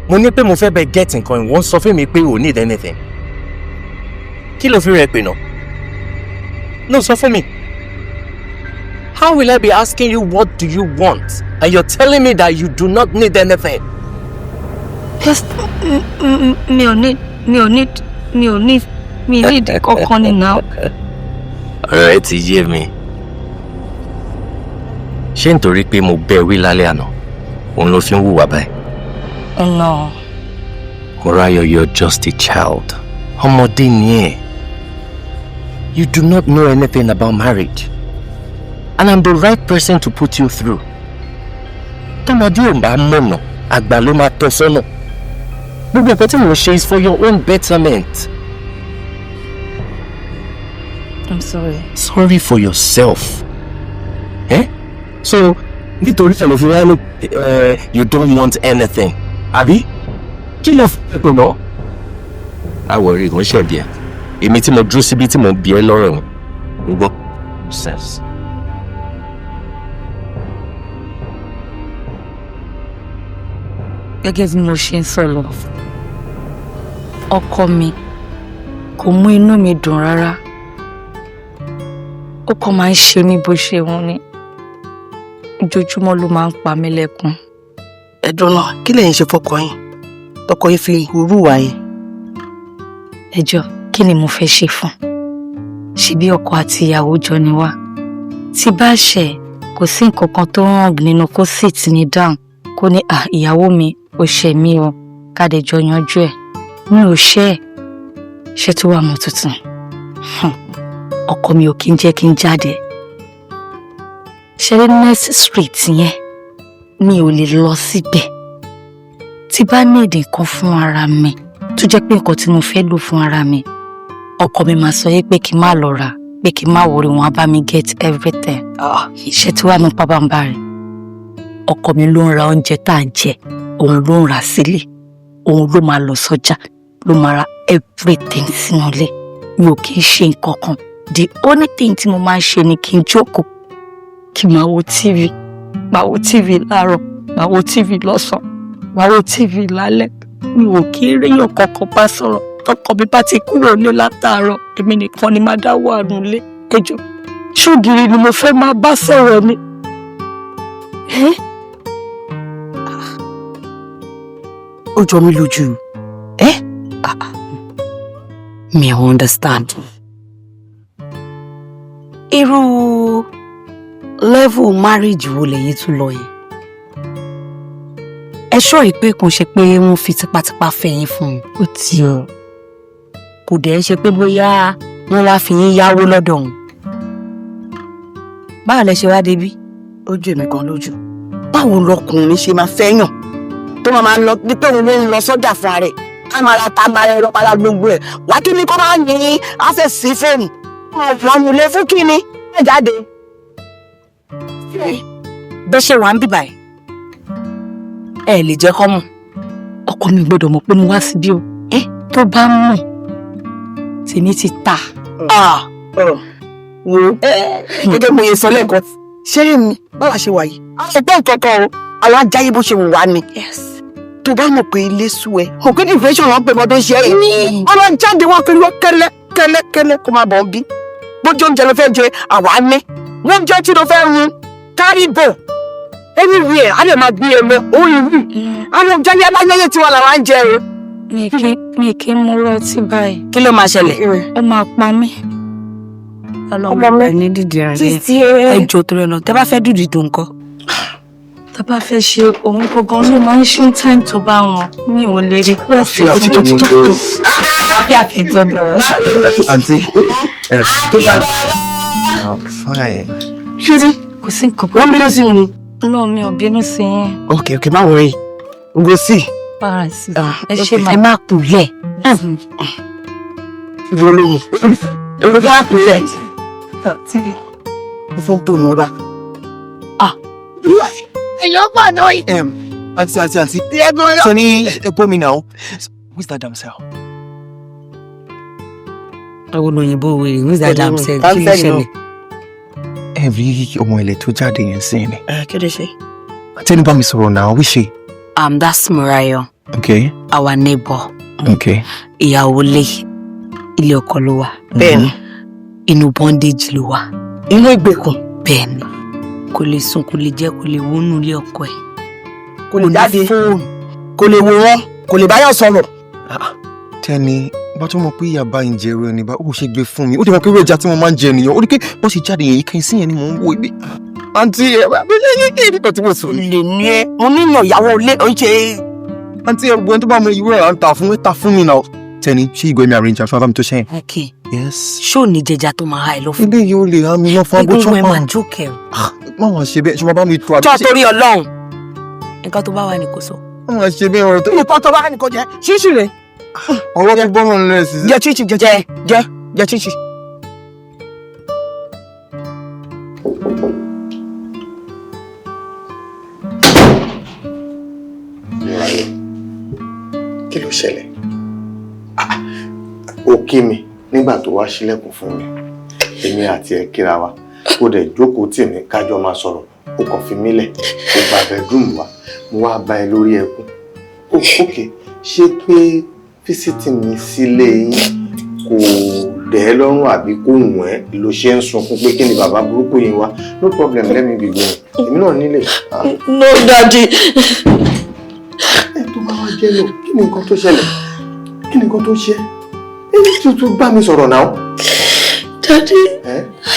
Mo ní pé mo fẹ́ bẹ get nǹkan, ìwọ ń sọ fún mi pé o need anything. Kí ló fi rẹ̀ pè náà? No, sọ fún mi. How will I be asking you what do you want and you're telling me that you do not need anything?
Just mi ò need, mi ò need, mi ò need, mi need kankan ni now.
Ọ̀rọ̀ ẹ ti yé mi. Ṣé nítorí pé mo bẹ́ wí lálẹ́ àná, òun ló fi ń hùwà báyìí?
No.
Morayo, you're just a child. Ọmọdé ni ẹ́. You do not know anything about marriage. And I'm the right person to put you through. Tọ́mọdé ò bá mọ̀nà, àgbà ló máa tọ́ sọ́nà. Gbogbo nǹkan tí mò ń ṣe is for your own betterment.
I'm sorry.
Sorry for yourself. Eh? So, nítorí ẹ̀ ló fi wá ní you don't want anything. Àbí? Kí ló fẹ́ pè náà? Àwọ̀ rí kò ń ṣẹ̀bi ẹ̀. Èmi tí mo dúró síbi tí mo ń bi ẹ́ lọ́rọ̀ wọn. Ń gbọ́. Sense.
Gẹ́gẹ́ bí mo ṣe ń sọ lọ, Ọkọ mi kò mú inú mi dùn rárá. Ó kàn máa ń ṣe mí bó ṣe wù ni. Ojoojúmọ́ ló máa ń pa mí lẹ́kún.
Ẹ̀dùn náà, kí lẹ̀yin ṣe fọkọ yín tọkọ yín fi hurú wá yẹn?
Ẹ jọ̀ọ́, kí ni mo fẹ́ ṣe fún? Ṣebí ọkọ àti ìyàwó jọ ni wá. Tí bá ṣẹ̀, kò sí nǹkan kan tó wrong nínú kó sit ní down, kó ní, "À, ìyàwó mi, ó ṣẹ̀ mí o," ká dẹ̀ jọ yanjú ẹ̀. Mi ò ṣẹ̀ ẹ́. Ṣé tó wà mọ́ tuntun? Ọkọ mi ò kí ń jẹ́ kí n jáde. Ṣẹlẹ̀ next street yẹn, mi ò lè lọ síbẹ̀. Tí bá ní èdè kan fún ara mi, tó jẹ́ pé nǹkan tí mo fẹ́ lò fún ara mi, ọkọ mi máa sọ yé pé kí n má lọ rà, pé kí n má worry, wọn á bá mi get everything. Ṣé tí wàá mú pábàǹbà rẹ̀? Ọkọ mi ló ń ra oúnjẹ tá à ń jẹ, òun ló ń rà sílé, òun ló máa lọ sọ́jà, ló máa ra everything sínú ilé. Mi ò kí ń ṣe nǹkan kan. The only thing tí mo máa ń ṣe ni kí n jókòó, kí n máa wo TV. Máa wo TV láàárọ̀, máa wo TV lọ́sàn-án, máa wo TV lálẹ́. Mi ò kí ń réyàn kankan bá sọ̀rọ̀. Tọkọ mi bá ti kúrò ní látàárọ̀, èmi nìkan ni máa dá wà nílé. Ẹ jọ̀ọ́, ṣógiri ni mo fẹ́ máa bá sọ̀rọ̀ ni? Ẹ́?
Ó jọ mí lójú ẹ.
Mi ò understand. Irú level marriage wo lẹ̀yin tún lọ yẹn? Ẹ ṣọ́ yìí pé kò ṣe pé wọ́n fi tipátipá fẹ́ yín fún un?
Ó ti o.
Kò dẹ̀ ṣe pé bóyá wọ́n wá fi yín yáwó lọ́dọ̀ òun. Báwo lẹ ṣe wá débí?
Ó jù èmi gan lójú. Báwo lọkùnrin ṣe máa fẹ́yàn tó máa lọ bí pé òun ló ń lọ sọ́jà fúnra rẹ̀, ká máa ra ta, máa rẹ padà gbogbo ẹ̀ wá? Kí ni kó máa ní access sí fóònù wọn nílé fún? Kí ni ẹ jáde?
Bẹ́ ṣe wà ń bíbà ẹ̀, ẹ lè jẹ́ kọ́ mọ̀.
Ọkọ mi gbọ́dọ̀ mọ̀ pé mo wá síbí o. Ẹ tó bá mọ̀, tèmi ti ta.
Wo, gẹ́gẹ́ mo yẹ sọ lẹ́ẹ̀kan, ṣé mi báwa ṣe wà yìí, a ò gbọ́ nǹkan kan o. Àwọn ajáyé bó ṣe wù wá ni. Tó bá mọ̀ pé ilé sú ẹ, mọ̀ pé depression wọn pè mọ́ tó ń ṣe é yìí, wọn lọ jáde, wọn fi lọ kẹ́lẹ́ kẹ́lẹ́ kẹ́lẹ́, kó máa bọ̀ ń bí. Bójú oúnjẹ ló fẹ́ jẹ, àwa ní wọ́n jẹ́ tí ló fẹ́ run kárí bò anywhere, a lè máa gbé e lọ òun ìlú àwọn jáde aláyẹyẹ tiwa làwọn ń jẹ o.
Mi kì í mú ọtí báyìí.
Kí ló máa ṣẹlẹ̀?
Ó máa pa mí.
Ọlọ́run ẹ ní dídì rẹ̀. Ẹ jọ̀ọ́, torí ẹ lọ, tẹ bá fẹ́ dùdì tó nǹkan.
Tá bá fẹ́ ṣe, òun gangan ló máa ń ṣe time tó bá wọn. Mi ò lè rí pẹ́ẹ́sì.
Àǹtí ẹ tó bá fine.
Ṣé
kò sí nǹkan?
Wọ́n bínú sí mi ni.
Náà mi ò bínú sí yín.
Ok, má worry, n go see.
Para sí ẹ ṣe
Ẹ má kúnlẹ̀.
Ìwọ lóhùn ìwọ bá kúnlẹ̀ mo fọ́n tó nù ọ́ bá.
Èèyàn pọ̀ náà.
Àǹtí, àǹtí, àǹtí. Tony, ẹ mi now. Who is that damsel?
Àwọn òyìnbó wèrè, who is that damsel? Kí ló ṣẹlẹ̀?
Ẹ rí ọmọ ilẹ̀ tó jáde yẹn sí ni.
Kí ló ṣe?
Tẹ́ni bá mi sọ̀rọ̀ náà, wí ṣe.
That's Morayo, our neighbor. Ìyàwó lé ilé ọkọ ló wà.
Bẹ́ẹ̀ni.
Inú bondage ló wà.
Inú ìgbèkùn.
Bẹ́ẹ̀ni. Kò lè sùn, kò lè jẹ, kò lè wọnú ilé ọkọ ẹ̀.
Kò lè jáde, kò lè wò wọ́n, kò lè báyọ̀ sọ̀rọ̀.
Tẹ́ni bá tó mọ̀ pé ìyá bá ń jẹ irú ẹni bá ó ṣe gbé fún mi, ó ti mọ̀ pé irú ẹja tí mo máa ń jẹ nìyẹn. Ó ní pé bó ṣe jáde yẹn, ìkẹyìn sí yẹn ni mò ń wo ibi. Àǹtí, ẹ bá mi kí tí mo sọ.
Lè ní ẹ mo níyàn ìyàwó ilé ó ń ṣe.
Àǹtí, ẹ gbọ́n tó bá mọ irú ẹ̀ à ń ta fún, ẹ ta fún mi náà. Tẹ́ni, ṣé ìgò ẹ̀mí arrange àfihàn bá mi tó ṣẹ́yìn?
Okay.
Yes.
Ṣó ní jẹja tó máa ha ẹ lọ fún?
Ilé yìí ó lè hàn mí lọ fún agbó.
Egungun ẹ máa jókè.
Má wàá ṣe bẹ́ẹ̀, ṣé wọ́n bá mi tó àbí?
Jọ́, torí Ọlọ́run. Nǹkan tó bá wà ní kò sọ.
Má wàá ṣe bẹ́ẹ̀, ọ̀rọ̀ tó.
Nǹkan tó bá wà ní kò jẹ ṣíṣì rẹ.
Ọ̀rọ̀ tó gbọ́ràn lẹ́ẹ̀ sí.
Jẹ chinchin, jẹ jẹ jẹ jẹ chinchin.
Kí ló ṣẹlẹ̀? Ó kí mi nígbà tó wá ṣílẹ̀kùn fún mi, èmi àti ẹ̀ kíra wa, ó dẹ̀ jókòó tì mí kájọ máa sọ̀rọ̀. Ó kàn fi mí lẹ̀, ó gba bedroom wa, mo wá bá ẹ lórí ẹkún. Ó ok, ṣé pé Visit mi sílé yín kò dẹ̀ ẹ́ lọ́rùn àbí kò wùn ẹ́ ló ṣe ń sunkún pé kí ni bàbá burúkú yìí wá. No problem, let me be going. Èmi náà nílé.
No, Daddy.
Ẹ tó bá wá jẹ́ lò, kí ni nǹkan tó ṣẹlẹ̀? Kí ni nǹkan tó ṣe? Èyí tuntun bá mi sọ̀rọ̀ náà.
Daddy,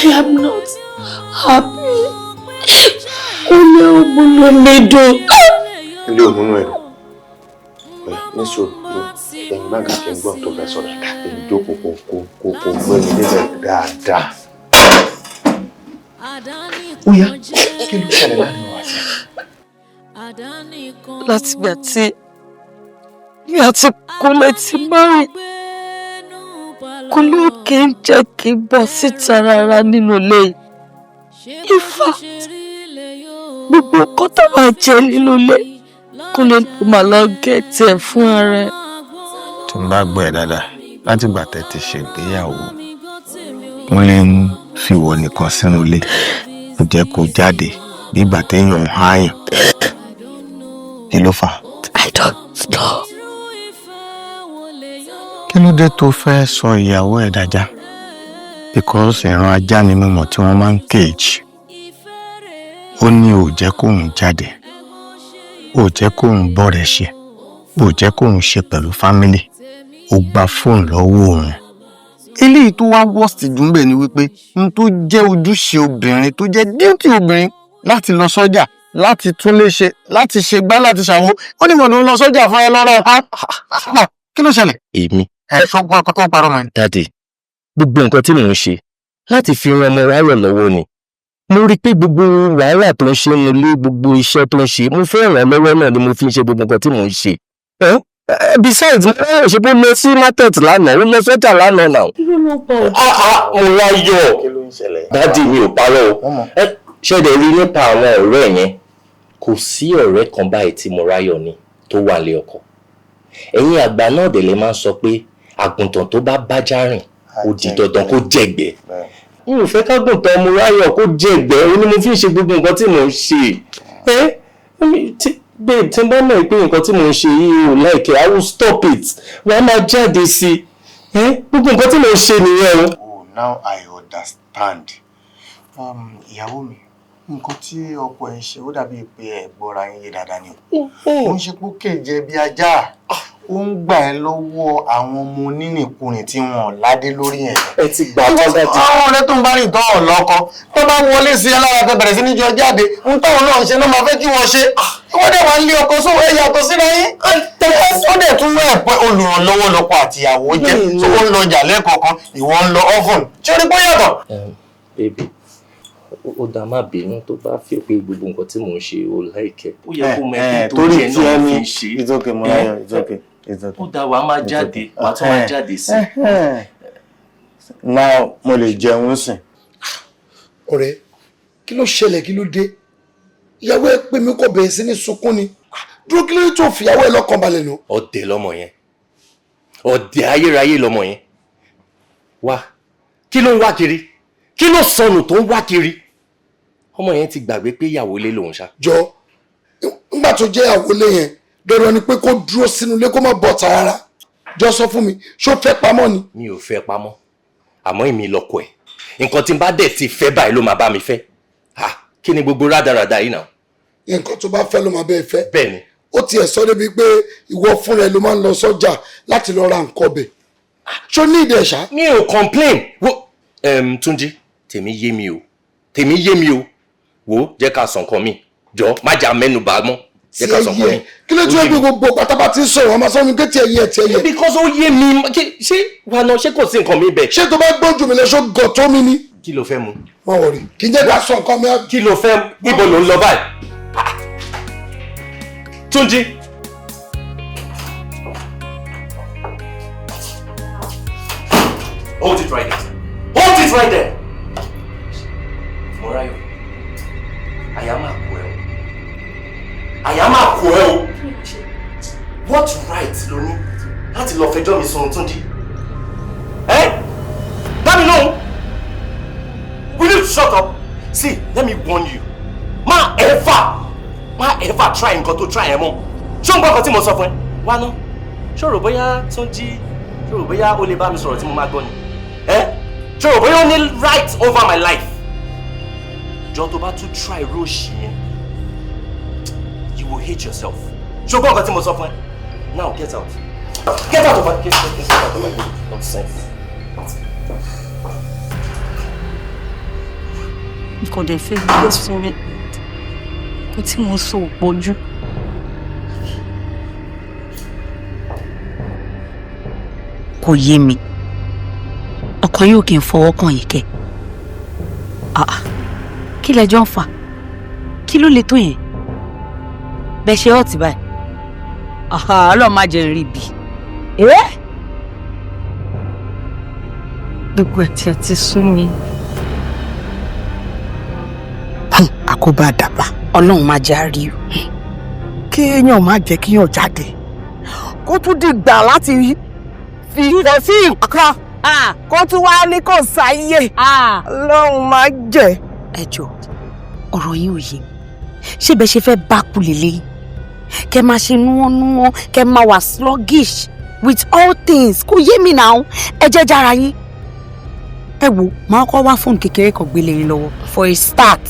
I am not happy. Kúnlé ò múnú mi dùn.
Ilé òmùnú ẹ̀ dùn. Ní sùúrù, ẹ̀yin gbàgà kí n gbọ́ tó fẹ́ sọ̀rọ̀. Èmi jókòó kó gbé mi débẹ̀ dáadáa. Ó yá, kí ló ṣẹlẹ̀ láàrin wa sí?
Látìgbà tí mi àti Kúnlé ti marry, Kúnlé ò kí ń jẹ́ kí n bọ́ síta rárá nínú ilé yìí. In fact, gbogbo nǹkan tá a máa jẹ nínú ilé, Kúnlé ló máa lọ get ẹ̀ fún ara ẹ̀.
Tí n bá gbọ́ ẹ dáadáa, látìgbà tẹ́ ti ṣègbéyàwó, Kúnlé ń fi wọ nìkan sínú ilé, kò jẹ́ kó jáde bí ìgbà téèyàn ń háyàn. Kí ló fà á?
I don't know.
Kí ló dé tó fẹ́ sọ ìyàwó ẹ̀ dájá? Because ìran ajá ni mo mọ̀ tí wọ́n máa ń cage. Ó ní ò jẹ́ kóun jáde, ò jẹ́ kóun bọ́rẹ̀ ṣe, ò jẹ́ kóun ṣe pẹ̀lú family, ó gba fóònù lọ́wọ́ òun. Eléyìí tó wá worst jù ń bẹ̀ ni wípé n tó jẹ́ ojúṣe obìnrin, tó jẹ́ duty obìnrin láti lọ sọ́jà, láti tún lè ṣe, láti ṣe gbá, láti ṣàwo, ó ní mọ̀nà ń lọ sọ́jà fún ẹ lọ́rọ̀. Kí ló ṣẹlẹ̀?
Èmi?
Ẹ sọ pé ọkọ tó parọ́ mọ́ ni.
Daddy, gbogbo nǹkan tí mò ń ṣe láti fi ran ọmọ Ráyọ̀ lọ́wọ́ ni. Mo rí i pé gbogbo wàhálà tó ń ṣe nílé, gbogbo iṣẹ́ tó ń ṣe, mo fẹ́ ràn án lọ́wọ́ náà ni mo fi ń ṣe gbogbo nǹkan tí mò ń ṣe. Besides, mo ráyọ̀ ṣe pé ó lọ sí market lánàá, ó lọ sọ́jà lánàá náà.
Irú ló pa ọ́.
Mo ráyọ̀.
Kí ló ń ṣẹlẹ̀?
Daddy, mi ò parọ́ o. Ṣẹ̀dẹ̀ rí nípa àwọn ọ̀rẹ́ yẹn, kò sí ọ̀rẹ́ kan báyìí tí mo ráyọ̀ ni tó wà lé ọkọ. Ẹ̀yin àgbà náà dẹ̀ lè máa ń sọ pé àgùntàn tó bá bájá rìn, ó di dandan kó jẹ̀gbẹ́. Mi ò fẹ́ kágùntàn mo ráyọ̀ kó jẹ̀gbẹ́, ó ní mo fi ń ṣe gbogbo nǹkan tí mò ń ṣe. Ẹ babe, tí n bá mọ̀ pé nǹkan tí mò ń ṣe yìí ò like, I will stop it. Wàá máa jáde sí i. Gbogbo nǹkan tí mò ń ṣe nìyẹn o.
Oh, now I understand. Ìyàwó mi, nǹkan tí ọkọ ẹ ń ṣe, ó dàbí pé ẹ gbọ́ra yín yé dáadáa ni o. Ó ń ṣe pé kéje bí ajá, ó ń gbà ẹ́ lọ́wọ́ àwọn ọmọ onírìnkùnrin tí wọn ládé lórí ẹ̀.
Ẹ ti gbà tán, Daddy.
Àwọn ọ̀rẹ́ tó ń bá rìn tán ọ̀ lọ́kọ tó bá wọlé sí ẹ lára, tó bẹ̀rẹ̀ sí ní jọ jáde, ń táwọn náà ń ṣe náà máa fẹ́ kí wọ́n ṣe. Wọ́n dẹ̀ wá ń lé ọkọ sówó, ẹ yàtọ̀ síra yín. Ó dẹ̀ tún mọ̀ ẹ̀ pé olùrànlọ́wọ́ lọ́kọ àtìyàwó jẹ́ tó ń lọ jà lẹ́ẹ̀kọ̀ọ̀kan, ìwọ ń lọ often. Ṣé o rí pé ó yàtọ̀?
Baby, ó dá, má bínú tó bá fi pé gbogbo nǹkan tí mò ń ṣe ò like ẹ́. Ó yẹ kó mọ ẹbí tó jẹ náà fi ń ṣe.
It's okay, Mọ́láyọ̀, it's okay, it's okay.
Ó dá, wàá máa jáde, wàá tún máa jáde sí.
Now mo lè jẹun sìn.
Ọ̀rẹ́, kí ló ṣẹlẹ̀? Kí ló dé? Ìyàwó ẹ pé mi kò bẹ̀rẹ̀ sí ní sunkún ni. Dúró, kí ló dé tó fìyàwó ẹ lọ́kàn balẹ̀ nù?
Ọ̀dẹ̀ lọmọ yẹn, ọ̀dẹ̀ ayérayé lọmọ yẹn. Wá, kí ló ń wá kiri? Kí ló sọnù tó ń wá kiri? Ọmọ yẹn ti gbàgbé pé ìyàwó lé lòun ṣá.
Jọ, nígbà tó jẹ́ ìyàwó lé yẹn, dandan ni pé kó dúró sínú ilé, kó má bọ̀ tààrà? Jọ, sọ fún mi, ṣó fẹ́ pamọ́ ni?
Mi ò fẹ́ pamọ́, àmọ́ èmi lọ́kọ ẹ̀. Nǹkan tí n bá dẹ̀ ti fẹ́ báyìí ló máa bá mi fẹ́. Ah, kí ni gbogbo rádaràda yìí náà?
Nǹkan tó bá fẹ́ ló máa bẹ́ẹ̀ fẹ́?
Bẹ́ẹ̀ ni.
Ó tiẹ̀ sọ débi pé ìwọ fúnra ẹ ló máa ń lọ sọ́jà láti lọ ra nǹkan ọbẹ̀. Ṣó ní ìdí ẹ̀ ṣá?
Mi ò complain. Wo, Túnjí, tèmi yé mi o, tèmi yé mi o. Wo, jẹ́ ká sọ nǹkan mi. Jọ, má jà mẹ́nu bà á mọ́, jẹ́ ká sọ nǹkan mi.
Kí ló tún ẹ bí gbogbo pátápá tí ń sọ̀rọ̀, ọmọ sọ́mi pé tiẹ̀ yẹ, tiẹ̀ yẹ?
Because ó yé mi. Ṣé wà náà, ṣé kò sí nǹkan mi bẹ̀?
Ṣé tó bá gbójú mi lọ, ṣó gọ̀ tó mi ni?
Kí ló fẹ́ mu?
Má worry, kí n jẹ́ ká sọ nǹkan mi.
Kí ló fẹ́? Ibo ló ń lọ báyìí? Túnjí. Hold it right there. Hold it right there. Mọ́ráyọ̀, àyà máa kó ẹ o. Àyà máa kó ẹ o. What right ló ní láti lọ fẹjọ́ mi sùn Túnjí? Ẹ́ dá mi lóhùn. Will you shut up? See, let me warn you. Má ever, má ever try nǹkan tó try ẹ mọ́. Ṣé o ń gbọ́ nǹkan tí mo sọ fún ẹ? Wá ná. Ṣòro bóyá Túnjí, ṣòro bóyá ó lè bá mi sọ̀rọ̀ tí mo máa gbọ́ ni? Ẹ́, ṣòro bóyá ó ní right over my life? Jọ, tó bá tún try irú òṣì yẹn, you will hate yourself. Ṣùgbọ́n nǹkan tí mo sọ fún ẹ. Now get out. Get out of my get out of my room. Nonsense.
Kò dẹ̀ fẹ́ gbé sórí kó tí mo sọ ò pọ̀ jù.
Kò yé mi, ọkọ yóò kí n fọwọ́ kàn yín kẹ́. Ah, ah. Kí lẹjọ́ ń fà? Kí ló le tó yẹn bẹ́ẹ̀ ṣe ọ̀tí báyìí? Ah, Ọlọ́run má jẹ́ n rí ibi. Ẹ́,
Gbogbo ẹ̀ tí ẹ ti sú mi.
Àkóbá àdàbà.
Ọlọ́run má jẹ́ á rí o.
Kéèyàn má jẹ́ kíyàn jáde, kó tún dìgbà láti fi lọ sí nǹkan, kó tún wá ní kò sáyè. Ọlọ́run má jẹ́.
Ẹ jọ, ọ̀rọ̀ yín ò yé mi. Ṣé bẹ́ẹ̀ ṣe fẹ́ bá kú lélẹ́yìn, kẹ́ máa ṣe núwọ́núwọ́n, kẹ́ máa wà sluggish with all things? Kò yé mi náà. Ẹ jẹ́ jára yín. Ẹ wo, máa kọ́ wá fóònù kékeré kan gbélé yín lọ́wọ́ for a start,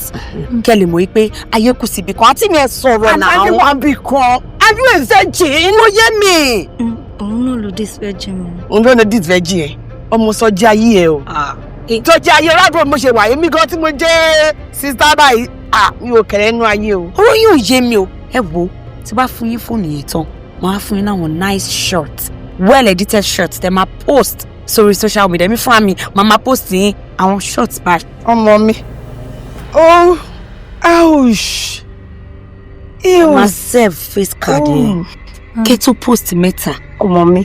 kẹ́ lè mọ̀ wípé ayé kù síbi kan. Àǹtí mi, ẹ sọ̀rọ̀ náà.
Àtàkì wà bí kan, ayé ẹ̀fẹ́ jì inú yé mi.
Òun náà ló disvirgin mi.
Òun ló ní disvirgin ẹ. Ọmọ sọjí ayé ẹ o, sọjí ayé rádùn mo ṣe wà. Èmi gan tí mo jẹ́ sista báyìí, mi ò kẹ̀rẹ́ nú ayé o.
Ọ̀rọ̀ yín ò yé mi o. Ẹ wo, tí bá fún yín fóònù yẹn tán, máa fún yín láwọn nice shot, well edited shot tẹ máa post sórí social media. Mi fúnra mi máa post yín àwọn shots báyìí.
Ọmọ mi, oh, ouch.
Ẹ máa save face card yẹn kẹ́ tó post mẹ́ta.
Ọmọ mi.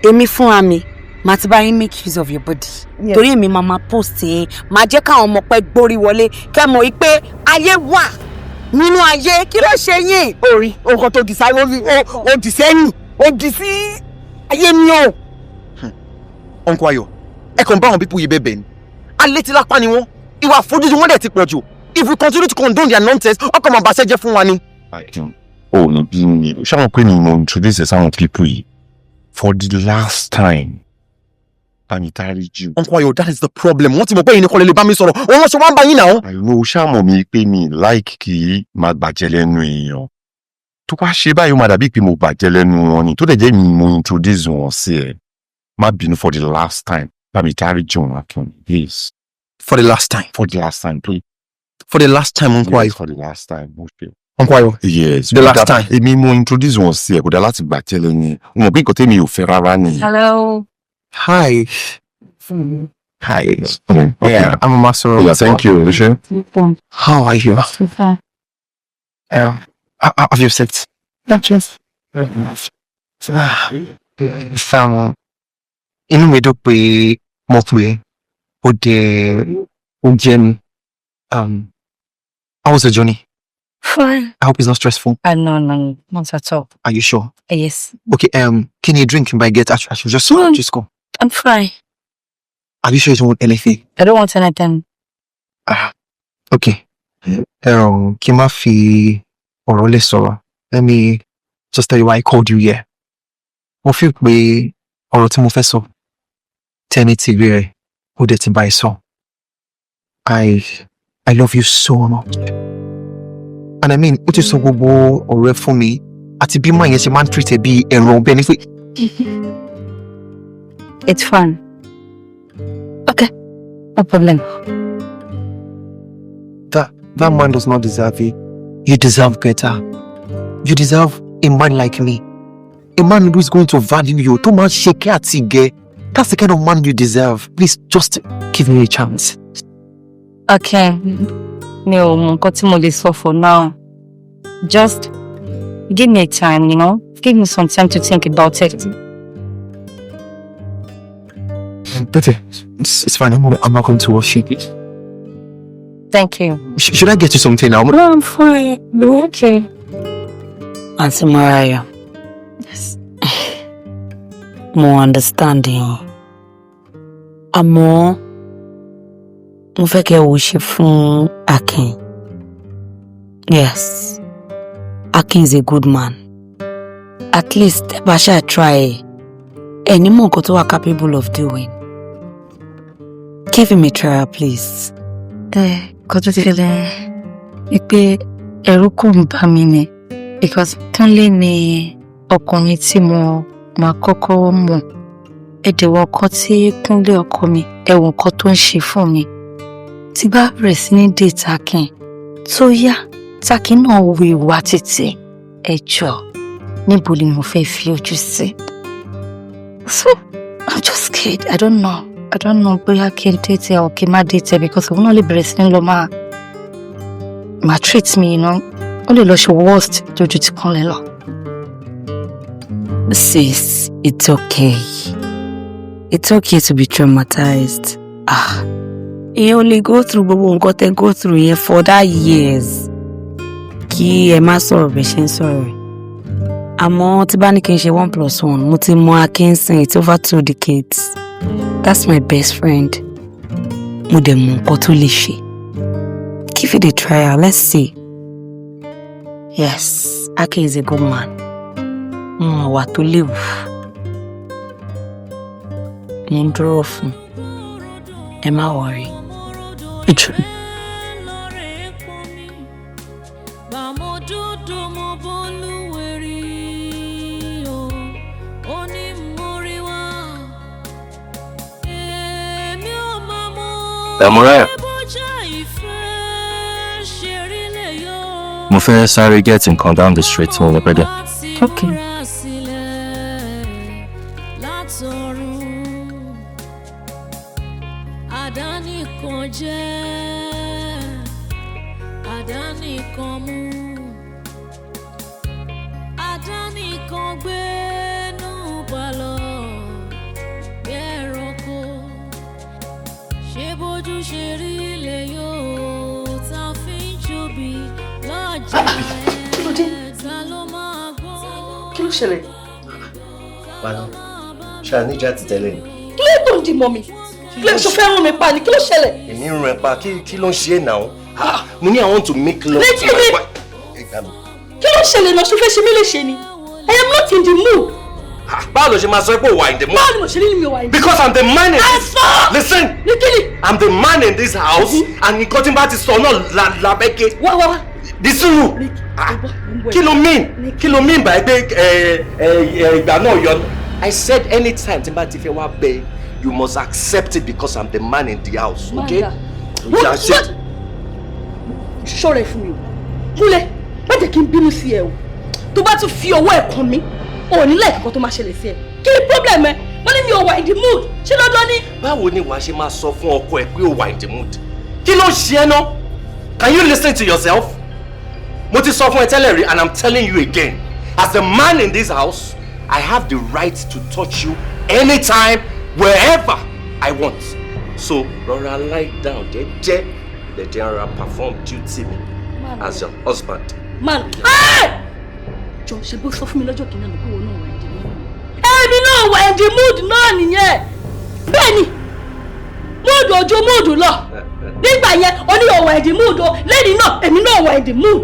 Èmi fúnra mi màá ti bá yín make use of your body, torí èmi máa post yín, máa jẹ́ káwọn ọmọ pẹ́ gbórí wọlé, kẹ́ mọ̀ yí pé ayé wà nínú ayé. Kí ló ṣe yín?
Orí nǹkan tó dì sáré, ó dì sẹ́yìn, ó dì sí ayé mi o.
Uncle Ayọ̀, ẹ kàn bá àwọn people yìí bẹ̀bẹ̀ ni. Alétílápá ni wọ́n, ìwà àfojúdi wọn dẹ̀ ti pọ̀ jù. If we continue to condone their nonsense, ọkọ̀ máa bàṣẹ́ jẹ́ fún wa ni.
Akin, ò ní bí mi ṣáwọn pé ni mo introduce ẹ sáwọn people yìí for the last time? Bá mi dáríjì.
Uncle Ayọ̀, that is the problem. Wọ́n ti mọ̀ pé ẹ̀yin nìkan lè bá mi sọ̀rọ̀, òun ló ṣe wá ń bá yín náà.
Àìwọ ṣàmọ̀ mi pé mi like kí máa gbàjẹ́ lẹ́nu èèyàn. Tó bá ṣe báyìí, ó máa dàbí pé mo gbàjẹ́ lẹ́nu wọn ni, tó dẹ̀ jẹ́ mi mo introduce wọn sí ẹ. Má bínú, for the last time, bá mi dáríjì wọn, Akin, please.
For the last time.
For the last time, please.
For the last time, Uncle Ayọ̀.
Yes, for the last time, mo ṣe.
Uncle Ayọ̀.
Yes.
The last time.
Èmi mo introduce wọn sí ẹ, kò dá láti gbàjẹ́ lẹ́nu. Mo mọ̀ pé nǹkan tẹ́mi ò fẹ́ rárá nìyí.
Hello.
Hi. Hi.
Okay.
Yeah, I'm a master.
Yeah, thank you. Risha.
How are you? Have you slept? Not yet. Inú mi dùn pé mo pè é, ó dẹ̀ ó jẹ́ mi. How was the journey?
Fine.
I hope it's not stressful.
No, not at all.
Are you sure?
Yes.
Okay, can you drink by get? I should just just go.
I'm fine.
Are you sure you don't want anything?
I don't want anything.
Ah, okay. Kí n má fi ọ̀rọ̀ lè sọ̀rọ̀. Let me just tell you why I called you here. Mo feel pé ọ̀rọ̀ tí mo fẹ́ sọ, Tẹ́ni ti rí rẹ̀, ó dẹ̀ ti bá ẹ sọ. I love you so much. And I mean, ó ti sọ gbogbo ọ̀rọ̀ ẹ fún mi, àti bí máa yẹn ṣe máa ń treat ẹ bí ẹran bẹ́ẹ̀ ni pé
It's fine. Okay. No problem.
That man does not deserve you. You deserve better. You deserve a man like me. A man who is going to value you. Tó máa ń ṣe kí àti gẹ. That's the kind of man you deserve. Please just give me a chance.
Okay. Mi ò mọ nǹkan tí mo lè sọ for now. Just give me a time. Give me some time to think about it.
Better. It's fine. I'm not going to rush you.
Thank you.
Should I get you something now?
No, I'm fine. Okay.
Aunty Mariah.
Yes.
Mo understand yín. Àmọ́ mo fẹ́ kẹ́ wò ṣe fún Akin. Yes. Akin is a good man. At least tẹ́ bá ṣáà try ẹ̀, ẹ ní mọ̀ nǹkan tó wà capable of doing. Give him a trial, please.
Ẹ kò tó ṣẹlẹ̀ ni pé ẹ̀rù kò ń bà mí ni, because Kúnlé ni ọkùnrin tí mo máa kọ́kọ́ mọ̀. Ẹ̀dẹ̀wọ̀ ọkọ tí Kúnlé ọkọ mi, ẹ̀wọ̀n kan tó ń ṣe fún mi. Tí bá bẹ̀rẹ̀ sí ní date Akin, tó yá Takin náà wo ìwà títì, ẹ jọ̀ọ́, níbo ni mo fẹ́ fi ojú sí? So I'm just scared. I don't know, I don't know bóyá kí n date ẹ or kí n má date ẹ, because òun náà lè bẹ̀rẹ̀ sí ní lọ máa treat me, ó lè lọ ṣe worst jójú ti Kúnlé lọ.
Sis, it's okay. It's okay to be traumatized. Ah, you only go through gbogbo nǹkan tẹ́ go through yẹn for that years. Kí ẹ má sọ̀rọ̀ bẹ́ẹ̀ ṣe ń sọ̀rọ̀. Àmọ́ tí bá ní kí n ṣe one plus one, mo ti mọ Akin, it's over 2 decades. That's my best friend. Mo dẹ̀ mọ nǹkan tó lè ṣe. Give it a trial, let's see. Yes, Akin is a good man. Mo mọ̀ wà tó léwu. Mo ń dúró fún. Ẹ má worry.
Ìjọ.
Bàmọ́ dúdú mo bólúwẹ̀rí o, ó ní mórí wá. Èmi ò máa mọ̀
Dàmúráyà.
bó jẹ́ ìfẹ́ ṣe rí lè yọ.
Mo fẹ́ sáré get nǹkan down the street tí mo lọ pẹ́ dé.
Okay.
Múra sílẹ̀ látọ̀run. Àdánìkan jẹ́, àdánìkan mú, àdánìkan gbénú balọ̀ bí ẹranko. Ṣé bójú ṣe rí lè yóò tá a fi ń jobi lọ́jà
Kí ló dé?
ẹ̀ ta ló máa gbọ́?
Kí ló ṣẹlẹ̀?
Padà, ṣáà níjà ti tẹ́lẹ̀ ni.
Kí ló tó ń di mọ́ mi? Kí ló ṣe fẹ́ rún mi pa ni? Kí ló ṣẹlẹ̀?
Èmi ń rún ẹ pa? Kí ló ń ṣe é náà? Ah, mo ní I want to make love
Ní
to
kí
my
ni?
wife. Ẹ gbà mí.
Kí ló ṣẹlẹ̀ náà? Ṣe fẹ́ ṣe mí léṣe ni? I am not in the mood.
Ah, báwo ló ṣe máa sọ pé o wà in the mood?
Báwo ni mo ṣe ní mi ò wà in the
Because I'm the man in this.
Ẹ sọ!
Listen.
Ní kí ni?
I'm the man in this house and nǹkan tí n bá ti sọ náà la bẹ́ ké.
Wá wá wá.
Di sùúrù. Ah, kí ló mean? Kí ló mean by pé ẹ ẹ ẹ ìgbà náà yọ? I said anytime tí n bá ti fẹ́ wá bẹ̀, you must accept it because I'm the man in the house, okay?
What? What? Ṣọ́ra ẹ fún mi o. Kúnlẹ̀, má jẹ́ kí n bínú sí ẹ o. Tó bá tún fi ọwọ́ ẹ̀ kàn mí, o ò ní lẹ́ẹ̀kì kan tó máa ṣẹlẹ̀ sí ẹ. Kí ni problem ẹ? Wọ́n ní mi ò wà in the mood. Ṣé dandan ni?
Báwo ni wàá ṣe máa sọ fún ọkọ ẹ pé o wà in the mood? Kí ló ń ṣe ẹ́ ná? Can you listen to yourself? Mo ti sọ fún ẹ tẹ́lẹ̀ rí and I'm telling you again, as a man in this house, I have the right to touch you anytime, wherever I want. So rọra lie down jẹ́jẹ́, jẹ́jẹ́, rọra perform duty mi as your husband.
Man, ẹ́! Jọ, ṣe bó sọ fún mi lọ́jọ́ kìíní àná pé òun náà wà in the mood. Èmi náà wà in the mood náà nìyẹn. Bẹ́ẹ̀ni, mood ojú mood lọ. Nígbà yẹn, o ní o wà in the mood o. Lẹ́yìn náà, èmi náà wà in the mood.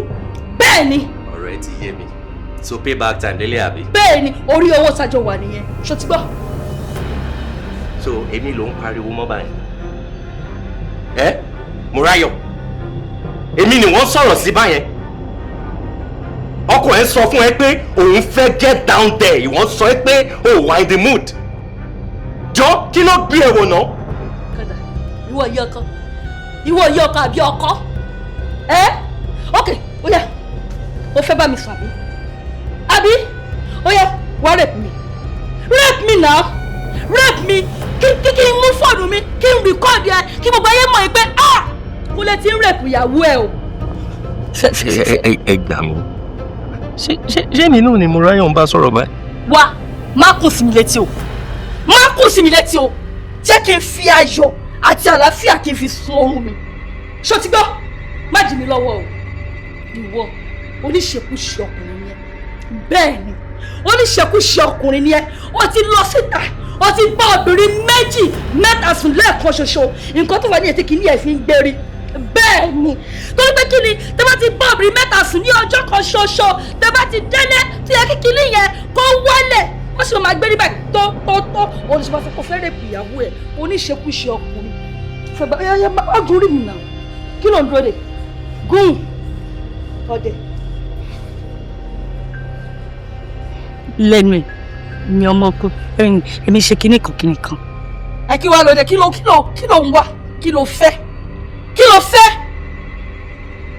Bẹ́ẹ̀ni.
Ọ̀rọ̀ ẹ ti yé mi. So payback time délé, àbí?
Bẹ́ẹ̀ni, orí owó tajọ wà nìyẹn. Ṣó ti gbọ́?
So èmi ló ń pariwo mọ́ báyìí. Ẹ Mọ́ráyọ̀, èmi ni wọ́n sọ̀rọ̀ sí báyẹn. Ọkọ ẹ sọ fún ẹ pé òun fẹ́ get down there, ìwọ́n sọ ẹ pé o wà in the mood. Jọ, kí ló gbé ẹ wò náà?
Kódà, ìwọ yìí ọkọ. Ìwọ yìí ọkọ àbí ọkọ? Ẹ́, ok, ó yá. O fẹ́ bá mi sùn àbí? Àbí? Ó yá, wá rape me. Rape me now. Rape me. Kí n mú fóònù mi, kí n record ẹ, kí gbogbo ayé mọ̀ pé ah! Kúnlé ti ń rape ìyàwó ẹ o.
Ẹ gbà mí. Ṣé mi náà ni Mọ́ráyọ̀ ń bá sọ̀rọ̀ báyìí?
Wá, má kùn sí mi létí o. Má kùn sí mi létí o. Jẹ́ kí n fi ayọ̀ àti àlàáfíà kí n fi sun oorun mi. Ṣó ti gbọ́? Má dì mí lọ́wọ́ o. Ìwọ, oníṣekúṣe ọkùnrin ni ẹ. Bẹ́ẹ̀ ni, oníṣekúṣe ọkùnrin ni ẹ. O ti lọ síta, o ti bá obìnrin méjì mẹ́ta sùn lẹ́ẹ̀kan ṣoṣo. Nǹkan tó wà ní ètí kìíní ẹ̀ fi ń gbérí. Bẹ́ẹ̀.
Bẹ́ẹ̀ ni, torí pé kí ni, tẹ́ bá ti bá obìnrin mẹ́ta sùn ní ọjọ́ kan ṣoṣo, tẹ́ bá ti délé tí yẹ kí kinní yẹn kó wálẹ̀, wọ́n sì máa gbé níbẹ̀ tó tó tó. Oníṣẹ́ máa fẹ́ kó fẹ́ rèpù ìyàwó ẹ̀, oníṣekúṣe ọkùnrin. Fẹ́ bá yá má gún rí mi nà, kí ló ń dúró dè? Gún ọdẹ.
Lẹ́nu ẹ̀ ni ọmọ kò èmi ṣe kinní kan kinní kan.
Ẹ kí wàá lóde, kí ló kí ló kí ló ń wá, kí ló fẹ́, kí ló fẹ́?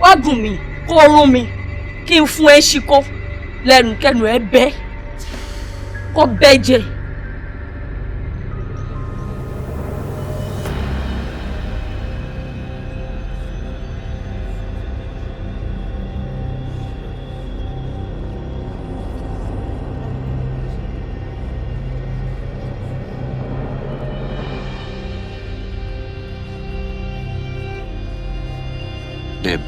Wá gùn mí kó rún mi kí n fún ẹ ṣíkó lẹ́nu kẹ́nu ẹ bẹ́ kó bẹ́ jẹ.
Babe,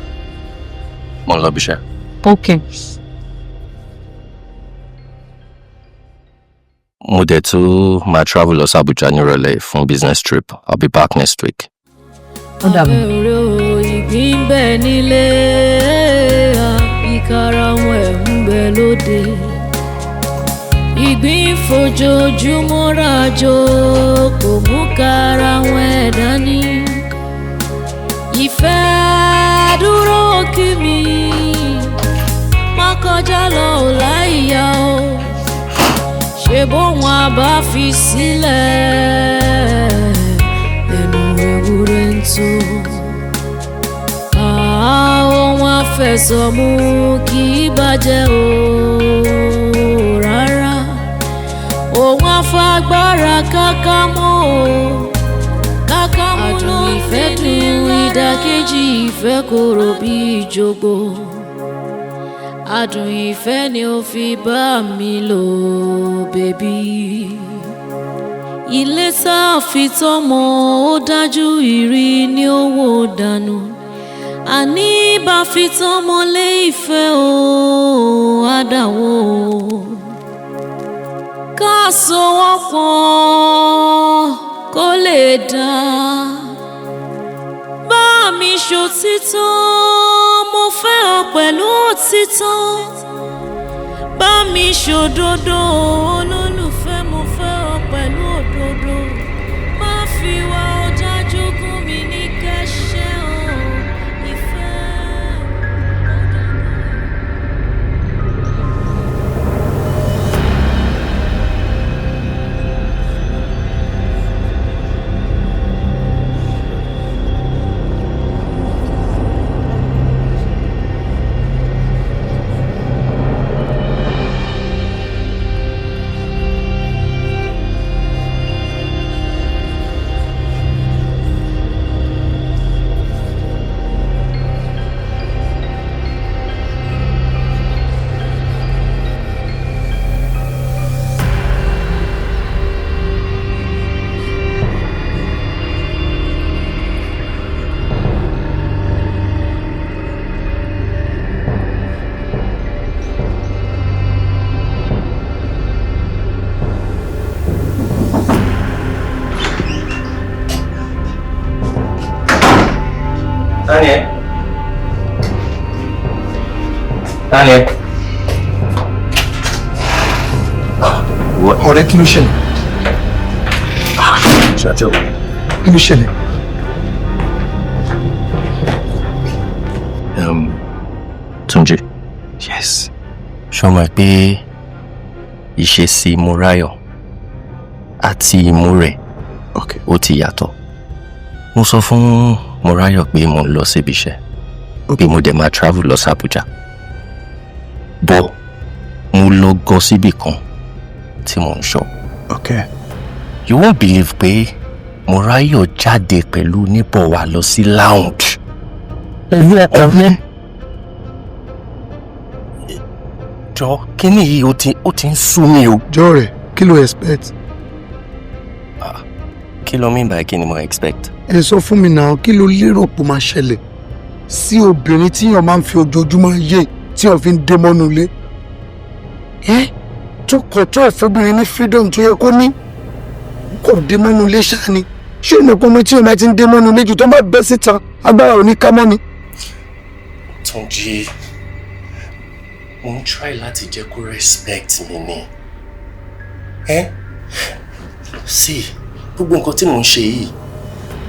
mo ń lọ bí iṣẹ́.
Okay.
Mo dẹ̀ tún máa travel lọ sí Abuja nírọ̀lẹ́ fún business trip. I'll be back next week.
Ó dàbọ̀.
Abẹ́rẹ́ o, ìgbín ń bẹ nílé, ìkarahun ẹ̀ ń bẹ lóde. Ìgbín fojoojúmọ́ rajo, kò mú karahun ẹ̀ dání. Ìfẹ́ dúró kí mi, má kọjá lọ ò láìyá o. Ṣé bóun a bá fi sílẹ̀ lẹ́nu ewúrẹ́ ń tó? Ohun àfẹsọ̀mú kì í bàjẹ́ o rárá. Òun àfagbára káká mọ́ o. Káká mú ló ń ìfẹ́ dùn, ìdàkejì ìfẹ́ korò bí ìjogbo. Adùn ìfẹ́ ni ó fi bá mi lò, bèbí. Ilé tá a fi tọ́mọ ó dájú ìrì ni ó wò dànù. Àní bá fi tọ́mọ lé ìfẹ́ o, àdàwọ̀ o. Ká sowọ́pọ̀ kó lè dá. Bá mi ṣòtítọ́, mo fẹ́ ọ pẹ̀lú òtítọ́. Bá mi ṣòdodo, olólùfẹ́, mo fẹ́ ọ pẹ̀lú òdodo. Má fi wá ọ̀dájú gún mi ní kẹ́sẹ́ o, ìfẹ́.
Daniel. Daniel.
Ọ̀rẹ́, kí ló ṣẹlẹ̀?
Ṣàtìl.
Kí ló ṣẹlẹ̀?
Túnjí. Yes. Ṣé o mọ̀ pé ìṣesí Mọ́ráyọ̀ àti ìmú rẹ̀ ó ti yàtọ̀? Mo sọ fún Mọ́ráyọ̀ pé mo ń lọ síbi iṣẹ́, pé mo dẹ̀ máa travel lọ sí Abuja. Bọ́ mo lọ gọ síbì kan tí mò ń ṣọ́. You won't believe pé Mọ́ráyọ̀ jáde pẹ̀lú níbọ̀ wa lọ sí lounge. Pẹ̀lú ọkùnrin. Jọ, kíní yìí ó ti ń sú mi o.
Jọ rẹ̀, kí ló expect?
Kí ló mean by kí ni mo expect?
Ẹ sọ fún mi náà, kí ló lérò pé ó máa ṣẹlẹ̀ sí obìnrin tí yàn máa ń fi ojoojúmọ́ yé tí yàn fi ń dé mọ́nú ilé? Ẹ tó kọ̀ tó ẹ̀fọ́bìnrin ní freedom tó yẹ kó ní, kò dé mọ́nú ilé ṣáà ni. Ṣé ìmọ̀pọ̀ ọmọ tí o máa ti ń dé mọ́nu méjì tó bá bẹ́ síta, agbára ò ní ká mọ́ ni?
Túnjí, mo ń try láti jẹ́ kó respect mi ni. Eh? See, gbogbo nǹkan tí mò ń ṣe yìí,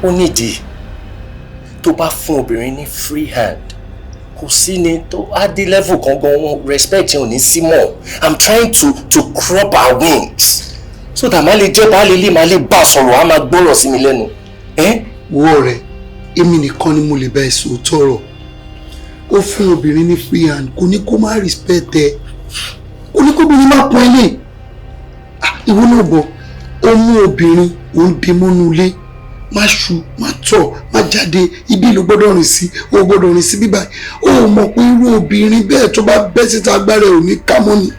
ó nídìí. Tó bá fún obìnrin ní free hand, kò sí ni tó á dé level kan gan, wọn respect yẹn ò ní sí mọ́. I'm trying to crop our wings so that má lè jẹ́ baálé ilé, má lè bá a sọ̀rọ̀, á máa gbọ́rọ̀ sí mi lẹ́nu. Eh?
Wo ọ̀rẹ́, èmi nìkan ni mo lè bá ẹ sòótọ́ ọ̀rọ̀. Ó fún obìnrin ní free hand, kò ní kó má respect ẹ, kò ní kóbìnrin má pọ́n ilé. Ìwọ náà bọ̀, ó mú obìnrin, ó ń bí mọ́nú ilé, má ṣu, má tọ̀, má jáde, ibi ló gbọ́dọ̀ rìn sí, ó gbọ́dọ̀ rìn sí bíbá. Ó mọ̀ pé irú obìnrin bẹ́ẹ̀, tó bá bẹ́ síta, agbára ẹ̀ ò ní ká mọ́ ni.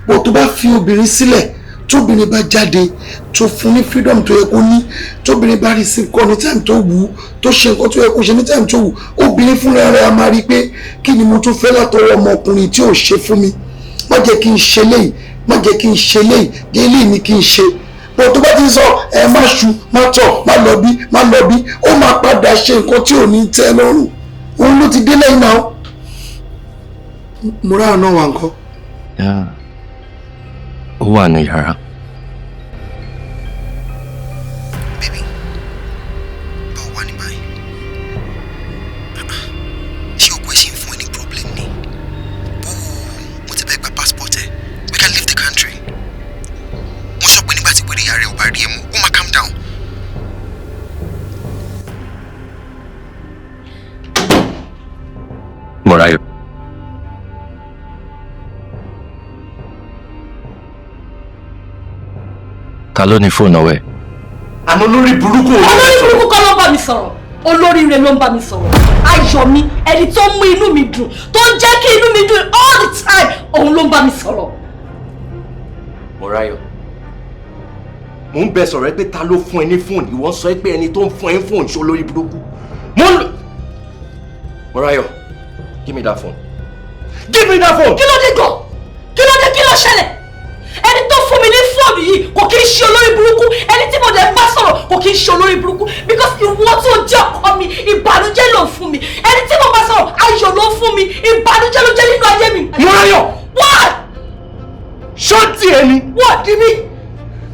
Bọ̀ tó bá fi obìnrin sílẹ̀, tóbìnrin bá jáde, tó fún ní freedom tó yẹ kó ní, tóbìnrin bá rí sí nǹkan ní time tó wù ú, tó ṣe nǹkan tó yẹ kó ṣe ní time tó wù ú, obìnrin fúnra rẹ̀ á máa rí i pé, kí ni mo tún fẹ́ látọwọ́ ọmọkùnrin tí ò ṣe fún mi? Má jẹ́ kí n ṣe léyìí, má jẹ́ kí n ṣe léyìí, jẹ́ eléyìí ni kí n ṣe. Bọ̀ tó bá ti sọ ẹ, má ṣu, má tọ̀, má lọ bí, má lọ bí, ó máa padà ṣe nǹkan tí ò ní tẹ́ lọ́rùn. Òun ló ti dé lẹ́yìn náà. Mo ráhùn náà wà nǹkan.
Yeah. Ó wà ní yàrá.
Báwo wà ní báyìí? Ṣé ọkọ ẹ ṣì ń fún ẹ ní problem ni? Bó mo ti bẹ́ẹ̀ gba passport ẹ, we can leave the country. Mo sọ pé nígbà tí wèrè ìyá rẹ ò bá rí ẹ mú, ó máa calm down.
Mọ́ráyọ̀. Ta ló ní fóònù ọwọ́ ẹ̀?
Àná lórí burúkú.
Olórí burúkú kọ́ ló ń bá mi sọ̀rọ̀, olóríire ló ń bá mi sọ̀rọ̀. Ayọ̀ mi, ẹni tó mú inú mi dùn, tó ń jẹ́ kí inú mi dùn all the time, òun ló ń bá mi sọ̀rọ̀.
Mọ́ráyọ̀, mò ń bẹ sọ̀rọ̀ ẹ pé ta ló fún ẹ ní fóònù, ìwọ sọ pé ẹni tó ń fún ẹ ní fóònù ṣó lórí burúkú. Mo ń lò. Mọ́ráyọ̀, give me that phone. Give me that phone!
Kí ló dé gan? Kí ló dé? Kí ló ṣẹlẹ̀? Ẹni tó fún mi ní fóònù yìí kò kí ń ṣe olórí burúkú. Ẹni tí mo dẹ̀ bá sọ̀rọ̀ kò kí ń ṣe olórí burúkú, because ìwọ tó jẹ́ ọkọ mi, ìbànújẹ́ ló ń fún mi. Ẹni tí mo bá sọ̀rọ̀, ayọ̀ ló ń fún mi, ìbànújẹ́ ló jẹ́ nínú ayé mi.
Mọ́ráyọ̀!
What?
Ṣó tí ẹ ni?
Wọ́n di mí.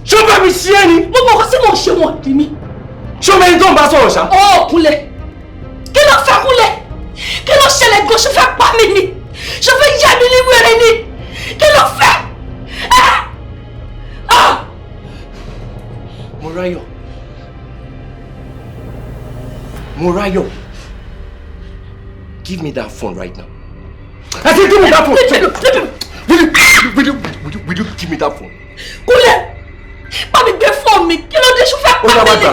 Ṣó bá mi ṣe é ni?
Gbogbo nǹkan tí mò ń ṣe, wọ́n di mí.
Ṣó mẹ́ni tó ń bá sọ̀rọ̀ ṣá?
Ọ̀ Kúnlẹ̀, kí ló fẹ́? Kúnlẹ̀, kí ló ṣẹlẹ̀ gan? Ṣó fẹ́ pa mí ni? Ṣó fẹ́ yá mi ní wèrè ni? Kí ló fẹ́? Ẹ́ ah!
Mọ́ráyọ̀. Mọ́ráyọ̀. Give me that phone right now.
I said give me that phone.
Will you give me that phone?
Kúnlẹ̀, bá mi gbé fóònù mi. Kí ló dé? Ṣó fẹ́
Ó
pa
dá
mí
wá
ni?
gbà.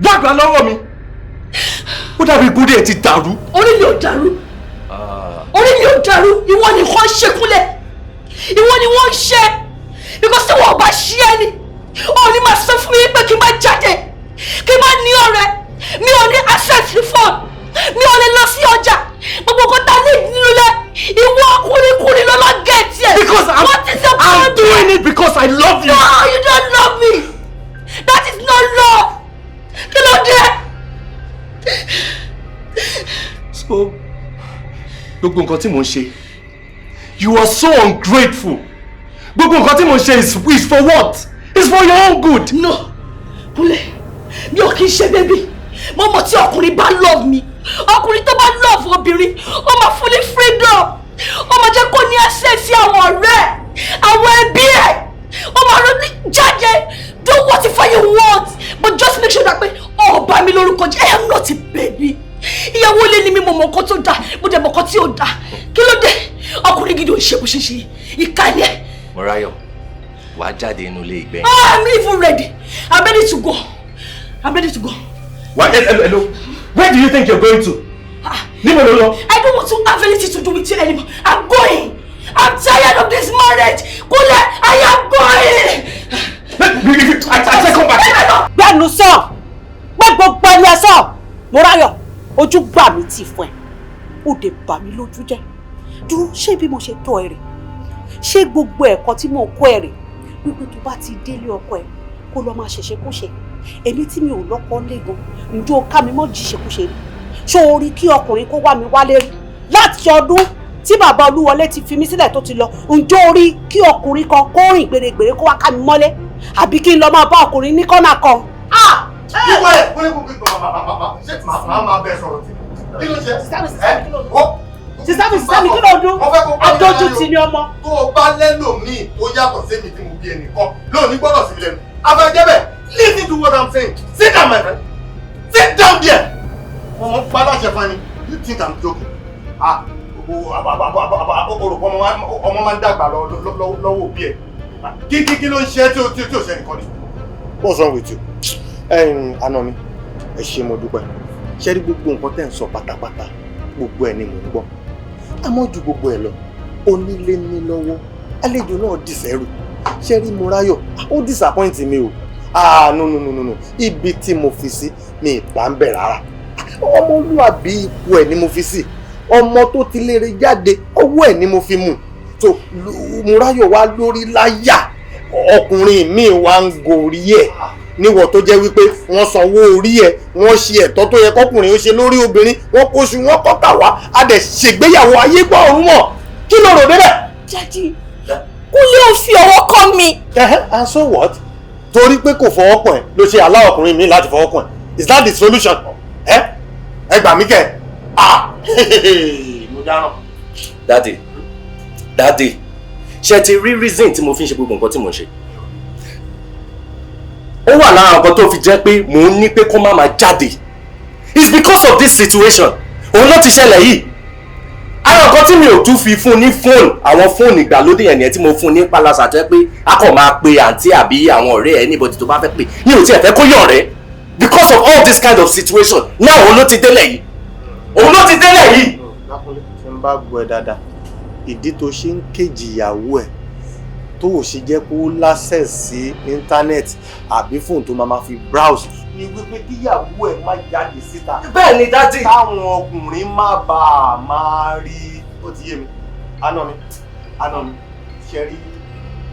Wá gbà lọ́wọ́ mi. Ó dàbí kúndé ẹ̀ ti dàrú.
Orí mi ò dàrú, orí mi ò dàrú. Ìwọ ni wọ́n ṣe, Kúnlẹ̀, ìwọ ni wọ́n ṣe, because tí wọ́n bá ṣí ẹ ni ò ní máa sọ fún mi pé kí n má jáde, kí n má ní ọ̀rẹ́, mi ò ní access sí phone, mi ò lè lọ sí ọjà, gbogbo nǹkan tá a ní nínú ilé, ìwọ ọkùnrin kùnrin ló lọ get ẹ̀.
Because
What is your
I'm
problem?
doing it because I love you.
No, you don't love me. That is not love. Kí ló dé?
So, gbogbo nǹkan tí mò ń ṣe, you are so ungrateful. Gbogbo nǹkan tí mò ń ṣe is for what? It's for your own good.
No, Kúnlẹ̀, mi ò kí ń ṣe baby. Mo mọ̀ tí ọkùnrin bá love mi, ọkùnrin tó bá love obìnrin, ó máa fún ní freedom, ó máa jẹ́ kó ní access sí àwọn ọ̀rẹ́, àwọn ẹbí ẹ̀, ó máa rọ ní jáde, do whatever you want, but just make sure that pé ó bà mí lórúkọ jẹ́. I am not a baby. Ìyàwó ilé ni mi, mo mọ̀ nǹkan tó dáa, mo dẹ̀ mọ̀ nǹkan tí ò dáa. Kí ló dé? Ọkùnrin gidi ò ń ṣe bó ṣe ṣe. Ìkà ni ẹ́.
Mọ́ráyọ̀, wàá jáde inú ilé ìgbẹ́yìn.
Ah, I'm even ready. I'm ready to go. I'm ready to go.
Why, hello, hello. Where do you think you're going to? Níbo ló lọ?
I don't want to have anything to do with you anymore. I'm going. I'm tired of this marriage. Kúnlẹ̀, I am going.
I said come back.
Gbẹnu sọ pé gbogbo ẹni ẹ sọ. Mọ́ráyọ̀, ojú gbà mí tì fún ẹ, ó dé bà mí lójú jẹ́. Dúró, ṣé bí mo ṣe tọ́ ẹ rè? Ṣé gbogbo ẹ̀kọ́ tí mò ń kọ́ ẹ rè, wípé tó bá ti délé ọkọ ẹ, kó lọ máa ṣẹ̀ṣẹ̀ kó ṣe Èmi tí mi ò lọ́kọ lé gan, ǹjẹ́ o ká mi mọ́ jíṣekúṣe rí? Ṣó o rí kí ọkùnrin kó wá mi wálé rí? Láti ọdún tí bàbá Olúwọlé ti fi mí sílẹ̀ tó ti lọ, ǹjẹ́ o rí kí ọkùnrin kan kó rìn gbèrègbèrè kó wá ká mi mọ́lé? Àbí kí n lọ máa bá ọkùnrin ní kọ́nà kan?
Kíkọ́ ẹ̀ kúlẹ̀ kúlẹ̀ ṣé màá máa bẹ sọ̀rọ̀ tí kí ló ṣe?
Sísá mi, sísá mi, kí ló dún? Adójú ti ní ọmọ.
Tó o bá lẹ́lòmíì tó yàtọ̀ sẹ́mi tí mo bí ẹnìkan lónìí gbọ́dọ̀ sí mi lẹ́nu. Afẹ́jẹ́ bẹ́ẹ̀, listen to what I'm saying. Sit down, my friend. Sit down there. Mo mọ̀ pa láṣẹ fún ẹni. You think I'm joking? Ah, orúkọ ọmọ máa ń dàgbà lọ́wọ́ òbí ẹ̀. Kí ló ń ṣe tí o ṣe nìkan ni? What's wrong with you? Àná mi, ẹ ṣé, mo dúpẹ́. Ṣé rí gbogbo nǹkan tẹ́ ń sọ pátápátá, gbogbo ẹ̀ ni mò ń gbọ́. Àmọ́ ju gbogbo ẹ̀ lọ, onílé ní lọ́wọ́, àlejò náà dìsẹ́rù. Ṣé rí Moráyọ̀, ó disappoint mi o. Ah, no, no, no, no, no, ibi tí mo fi sí mi ì bá ń bẹ̀ rárá. Ọmọlúwàbí ipò ẹ̀ ni mo fi sí. Ọmọ tó ti lére jáde, ọwọ́ ẹ̀ ni mo fi mú. So Moráyọ̀ wá lórí láyà, ọkùnrin mi wá ń gorí ẹ̀ níwọ̀ tó jẹ́ wípé wọ́n sanwó orí ẹ̀, wọ́n ṣe ẹ̀tọ́ tó yẹ kọkùnrin ó ṣe lórí obìnrin, wọ́n kóṣù, wọ́n kọ́kà wá, a dẹ̀ ṣègbéyàwó, ayé gbọ́ ọ̀run mọ̀. Kí ló rò débẹ̀?
Daddy, Kúnlé ò fi ọwọ́ kàn mí.
And so what? Torí pé kò fọwọ́ kàn ẹ́ ló ṣe aláwọ̀ ọkùnrin mi láti fọwọ́ kàn ẹ́? Is that the solution? Ẹ ẹ gbà mí kẹ́. Ah, mo dáràn.
Daddy, Daddy, ṣe ti rí reason tí mo fi ń ṣe gbogbo nǹkan tí mo ń ṣe? Ó wà lára nǹkan tó fi jẹ́ pé mò ń ní pé kó má máa jáde. It's because of this situation òun ló ti ṣẹlẹ̀ yìí. Ara nǹkan tí mi ò tún fi fún ní fóònù, àwọn fóònù ìgbàlódé yẹn nìyẹn tí mo fún ní palasa, tó yẹ pé a kàn máa pe àǹtí àbí àwọn ọ̀rẹ́ ẹ̀, anybody tó bá fẹ́ pè ní ò tiẹ̀ fẹ́ kó yọ̀ rẹ́, because of all this kind of situation náà. Òun ló ti délẹ̀ yìí, òun ló ti délẹ̀ yìí.
Lákúnlé, tí n bá gbọ́ ẹ dáadáa, ìdí tó ṣe ń kejì ìyàwó ẹ̀, tó ò ṣe jẹ́ kó l'access sí internet àbí fóònù tó máa ma fi browse, ni wípé kíyàwó ẹ̀ má jáde síta.
Bẹ́ẹ̀ ni, Daddy.
Táwọn ọkùnrin má bàa máa rí. Ó ti yé mi. Àná mi, àná mi, ṣe rí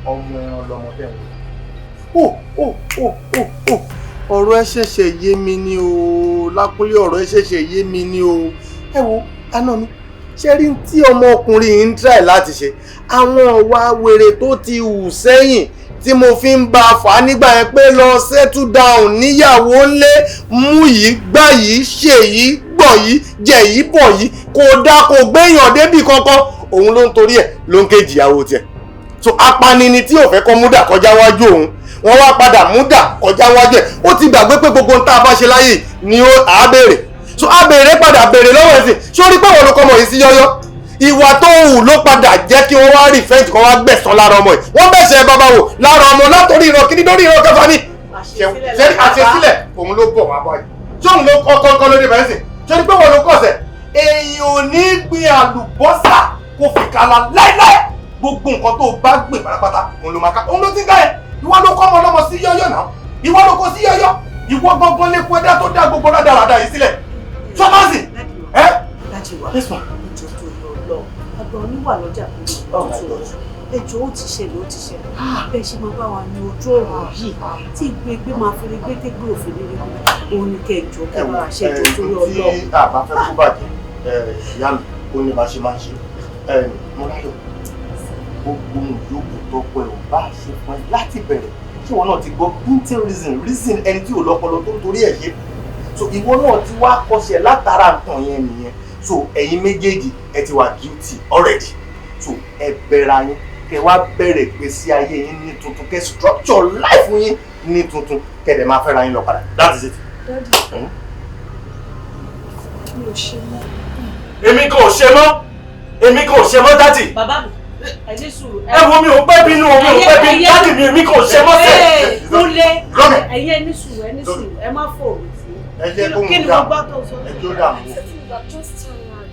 ọmọ ẹran lọmọ tẹ̀ ń wò. Ó ó ó ó ó, ọ̀rọ̀ ẹ ṣẹ̀ṣẹ̀ yé mi ni o. Lákúnlé, ọ̀rọ̀ ẹ ṣẹ̀ṣẹ̀ yé mi ni o. Ẹ wo, àná mi, ṣe rí tí ọmọkùnrin yìí ń try láti ṣe, àwọn ọ̀wà wèrè tó ti hù sẹ́yìn tí mo fi ń bá a fà á nígbà yẹn pé lọ settle down, níyàwó ńlé, mú yìí, gbá yìí, ṣe yìí, gbọ̀ yìí, jẹ yìí, bọ̀ yìí, kò dá, kò gbéyàn débì kankan. Òun ló ń torí ẹ̀ ló ń kejì ìyàwó tiẹ̀. So apani ni tí ò fẹ́ kọ́ múdà kọjá wájú òun, wọ́n wá padà múdà kọjá wájú ẹ̀. Ó ti gbàgbé pé gbogbo ohun tá a bá ṣe láyè ni ó á béèrè. So á béèrè padà, béèrè lọ́wọ́ ẹ̀sìn. Sórí pé wọ́n ló kọ́ ọmọ yìí sí yọ́yọ́, ìwà tó hù ló padà jẹ́ kí wọ́n wá revenge, kí wọ́n wá gbẹ̀san lára ọmọ yìí. Wọ́n bẹ̀sẹ̀ bàbá wò lára ọmọ látòrí ìran kíní lórí ìran kẹfà ní. Ṣe àṣesílẹ̀ òun ló bọ̀ wá báyìí? Ṣé òun ló kọ́ kọ́ lóde bẹ̀rẹ̀ sí? Ṣé ní pé wọ́n ló kọ̀ọ̀sẹ̀? Èèyàn ò ní gbin àlùbọ́sà kó fi kàlà láíláí. Gbogbo nǹkan tó bá gbìn pátápátá òun ló máa ká, òun ló ti ń ká ẹ. Ìwọ ló kọ́ ọmọ ọlọ́mọ sí yọ́yọ́ náà, ìwọ ló kó sí yọ́yọ́. Ìwọ gbọ́ngbọ́n lẹ́kọ́ ẹ̀dá tó dá gbogbo rádaràda yìí sílẹ̀ sọ́mọ́sì ẹ́.
Daddy wa, ẹjọ́ tó lọ lọ, àgbà oníwà lọ́jà tó lọ ẹjọ́, ó ti ṣẹlẹ̀, ó ti ṣẹlẹ̀. Bẹ́ẹ̀ ṣe máa bá wa ní ojú ọ̀rọ̀ yìí tí gbégbé máa fi gbé tégbé òfin nílé, òun ni kẹjọ kẹ bá wa ṣe, ẹjọ́ tó lọ lọ.
Tí a bá fẹ́ kó bàjẹ́, ìyá mi, ó ní bá ṣe máa ń ṣe. Mọ́láyọ̀, gbogbo yòókù tọpọ ẹ ò bá ṣe fún ẹ láti bẹ̀rẹ̀, ṣé ìwọ náà ti gbọ́ bíntín reason, reason ẹni tí ò lọ́pọlọ tó ń torí ẹ̀ ṣe? So ìwọ náà ti wá kọsẹ̀ látara nǹkan yẹn nìyẹn. So ẹ̀yin méjèèjì ẹ ti wà guilty already. So ẹ bẹ̀rẹ̀ ayín, kẹ wá bẹ̀rẹ̀ gbèsè ayé yín ní tuntun, kẹ structure life yín ní tuntun, kẹ dẹ̀ máa fẹ́ra yín lọ padà. That is it.
Daddy, mi ò ṣe mọ́.
Èmi kò ṣe mọ́, èmi kò ṣe mọ́, Daddy.
Bàbá mi, ẹ ní sùúrù.
Ẹ wo, mi ò pẹ́ bínú, mi ò pẹ́ bínú, Daddy mi, èmi kò ṣe mọ́ sẹ́.
Kúnlé, ẹ̀yin ẹ ní sùúrù, ẹ ní sùúrù, ẹ má fòrò sí.
Ẹ jẹ́ kó
Kí
mú
ni mo
dààmú.
gbọ́ tó sọ?
Ẹ jẹ́ ó dààmú.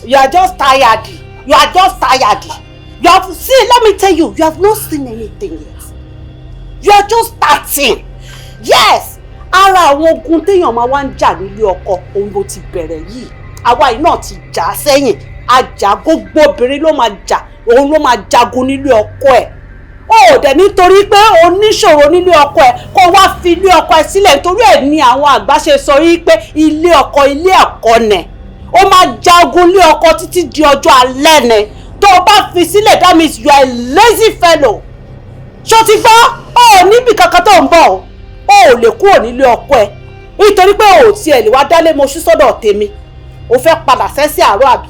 You are just tired. You are just tired. You have see, let me tell you, you have not seen anything yet. You are just starting. Yes! Ara àwọn ogun téèyàn máa wá ń jà nílé ọkọ, òun ló ti bẹ̀rẹ̀ yìí. Àwa yìí náà ti jà á sẹ́yìn. Àjà gbogbo obìnrin ló máa jà, òun ló máa jagun nílé ọkọ ẹ̀. O ò dẹ̀ nítorí pé o níṣòro nílé ọkọ ẹ kó wá fi ilé ọkọ ẹ sílẹ̀, nítorí ẹ̀ ni àwọn àgbà ṣe sọ yí pé ilé ọkọ ilé ẹ̀kọ́ nẹ̀. Ó máa jagun ilé ọkọ títí di ọjọ́ alẹ́ nẹ̀. Tó o bá fi sílẹ̀, that means you are a lazy fellow. Ṣó ti gbọ́? O ò níbi kankan tó ń bọ̀ o. O ò lè kúrò nílé ọkọ ẹ nítorí pé o ò tiẹ̀ lè wá dálé moṣú sọ́dọ̀ tèmi. O fẹ́ padà sẹ́sẹ̀ àárọ̀ àbí?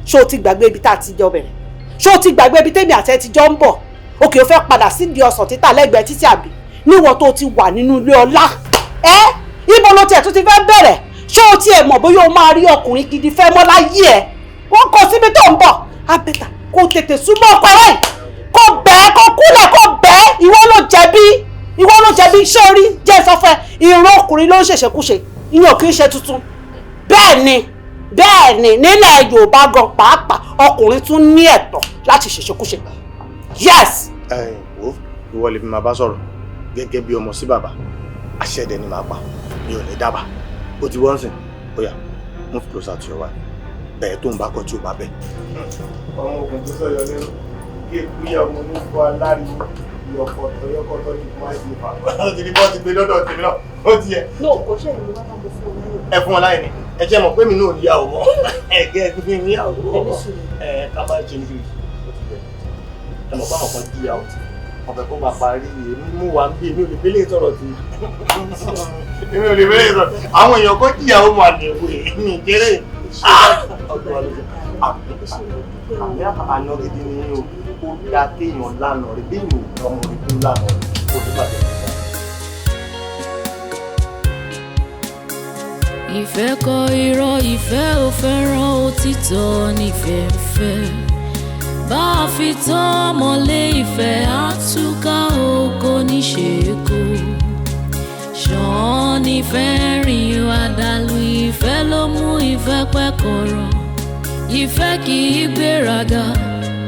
Ṣó o ti gbàgbé ibi tá a ti jọ bẹ̀rẹ̀? Ṣó o ti gbàgbé ibi tèmi àti ẹ ti jọ ń bọ̀? Òkè, o fẹ́ padà sídìí ọsàn títà lẹ́gbẹ̀ẹ́ títí àbí? Níwọ̀n tó o ti wà nínú ilé ọlá ẹ, ibo ló tiẹ̀ tún ti fẹ́ bẹ̀rẹ̀? Ṣé o tiẹ̀ mọ̀ bóyá o máa rí ọkùnrin gidi fẹ́ mọ́ láyé ẹ? Wọ́n kọ síbi tó ń bọ̀. Abẹ́ta kó tètè súnmọ́ ọkọ rẹ̀, kó bẹ́ẹ̀, kó kúnlẹ̀, kó bẹ́ẹ̀. Ìwọ ló jẹ̀bi, ìwọ ló jẹ̀bi. Sórí jẹ́ sọfẹ́, ìran ọkùnrin ló ń ṣèṣekúṣe, ìyẹn ò kì í ṣe tuntun. Bẹ́ẹ̀ ni, bẹ́ẹ̀ ni, nílẹ̀ Yorùbá gan pàápàá, ọkùnrin tún ní ẹ̀tọ́ láti ṣèṣekúṣe. Yes.
Ẹ wo, ìwọ lè fi máa bá sọ̀rọ̀ gẹ́gẹ́ bí ọmọ sí bàbá. Àṣẹdẹ ni màá pa, mi ò ní dábàá. Ó ti wọ́n sìn, ó yá, move closer to your wife. Bẹ́ẹ̀ tó ń bá kọ́ tí ò bá bẹ́ẹ̀.
Ọmọ ogun tó sọyọ lẹ́nu kí èkú yà ọmọ onífọ aláriwo yọkọtọ yọkọtọ ní kó má ṣe fà. Ó ti ní bọ́ ti gbé lọ́dọ̀ tèmi náà, ó ti yẹ.
No, kò ṣe ìlú bá bá fún ọ.
Ẹ fún wọn láyé ni, ẹ jẹ́ mọ̀ pé mi náà níyàwó mọ́. Ẹ gẹ́ ẹ fi níyàwó ẹ ká má ṣe níbi ó ti yẹ. Ẹ mọ̀ báwọn kan jíyàwó ọ̀fẹ́ kó máa parí èmi mú wa ń bí èmi ò lè fẹ́lẹ́ sọ̀rọ̀ tí èmi ò lè fẹ́lẹ́ sọ̀rọ̀. Àwọn èèyàn kan jíyàwó mà ní ìwé mi jẹ́rẹ́ ọdún wa ló ṣe àmì àná gidi ni o. Ó dá kéèyàn lánàá rẹ bí èèyàn ò lọ́mọ rẹ kó lánàá rẹ kó ní bàjẹ́.
Ìfẹ́ kọ irọ́, ìfẹ́ ò fẹ́ràn òtítọ́, nífẹ̀ẹ́ ń fẹ́. Bá a fi tán mọ́lé ìfẹ́, àtúkà oko níṣe kó. Ṣàn nífẹ̀ẹ́ rìn àdàlù, ìfẹ́ ló mú ìfẹ́ pẹ́ kọ̀rọ̀. Ìfẹ́ kì í gbéraga,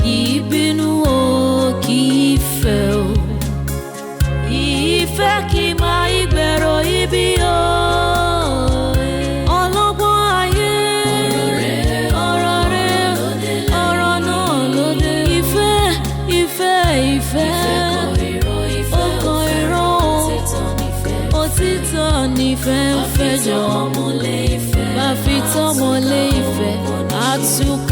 kì í bínú o, kì í fẹ́ o. Ìfẹ́ kì í máa ìgbèrò ibi o. Ọlọ́gbọ́n ayé, ọ̀rọ̀ rẹ̀, ọ̀rọ̀ náà ló dé. Ìfẹ́, ìfẹ́, ìfẹ́, ó kọ irọ́ o. Òtítọ́ nífẹ̀ẹ́ ń fẹ́ jọ. Bá fi tọ́mọlé ìfẹ́, àtúkà.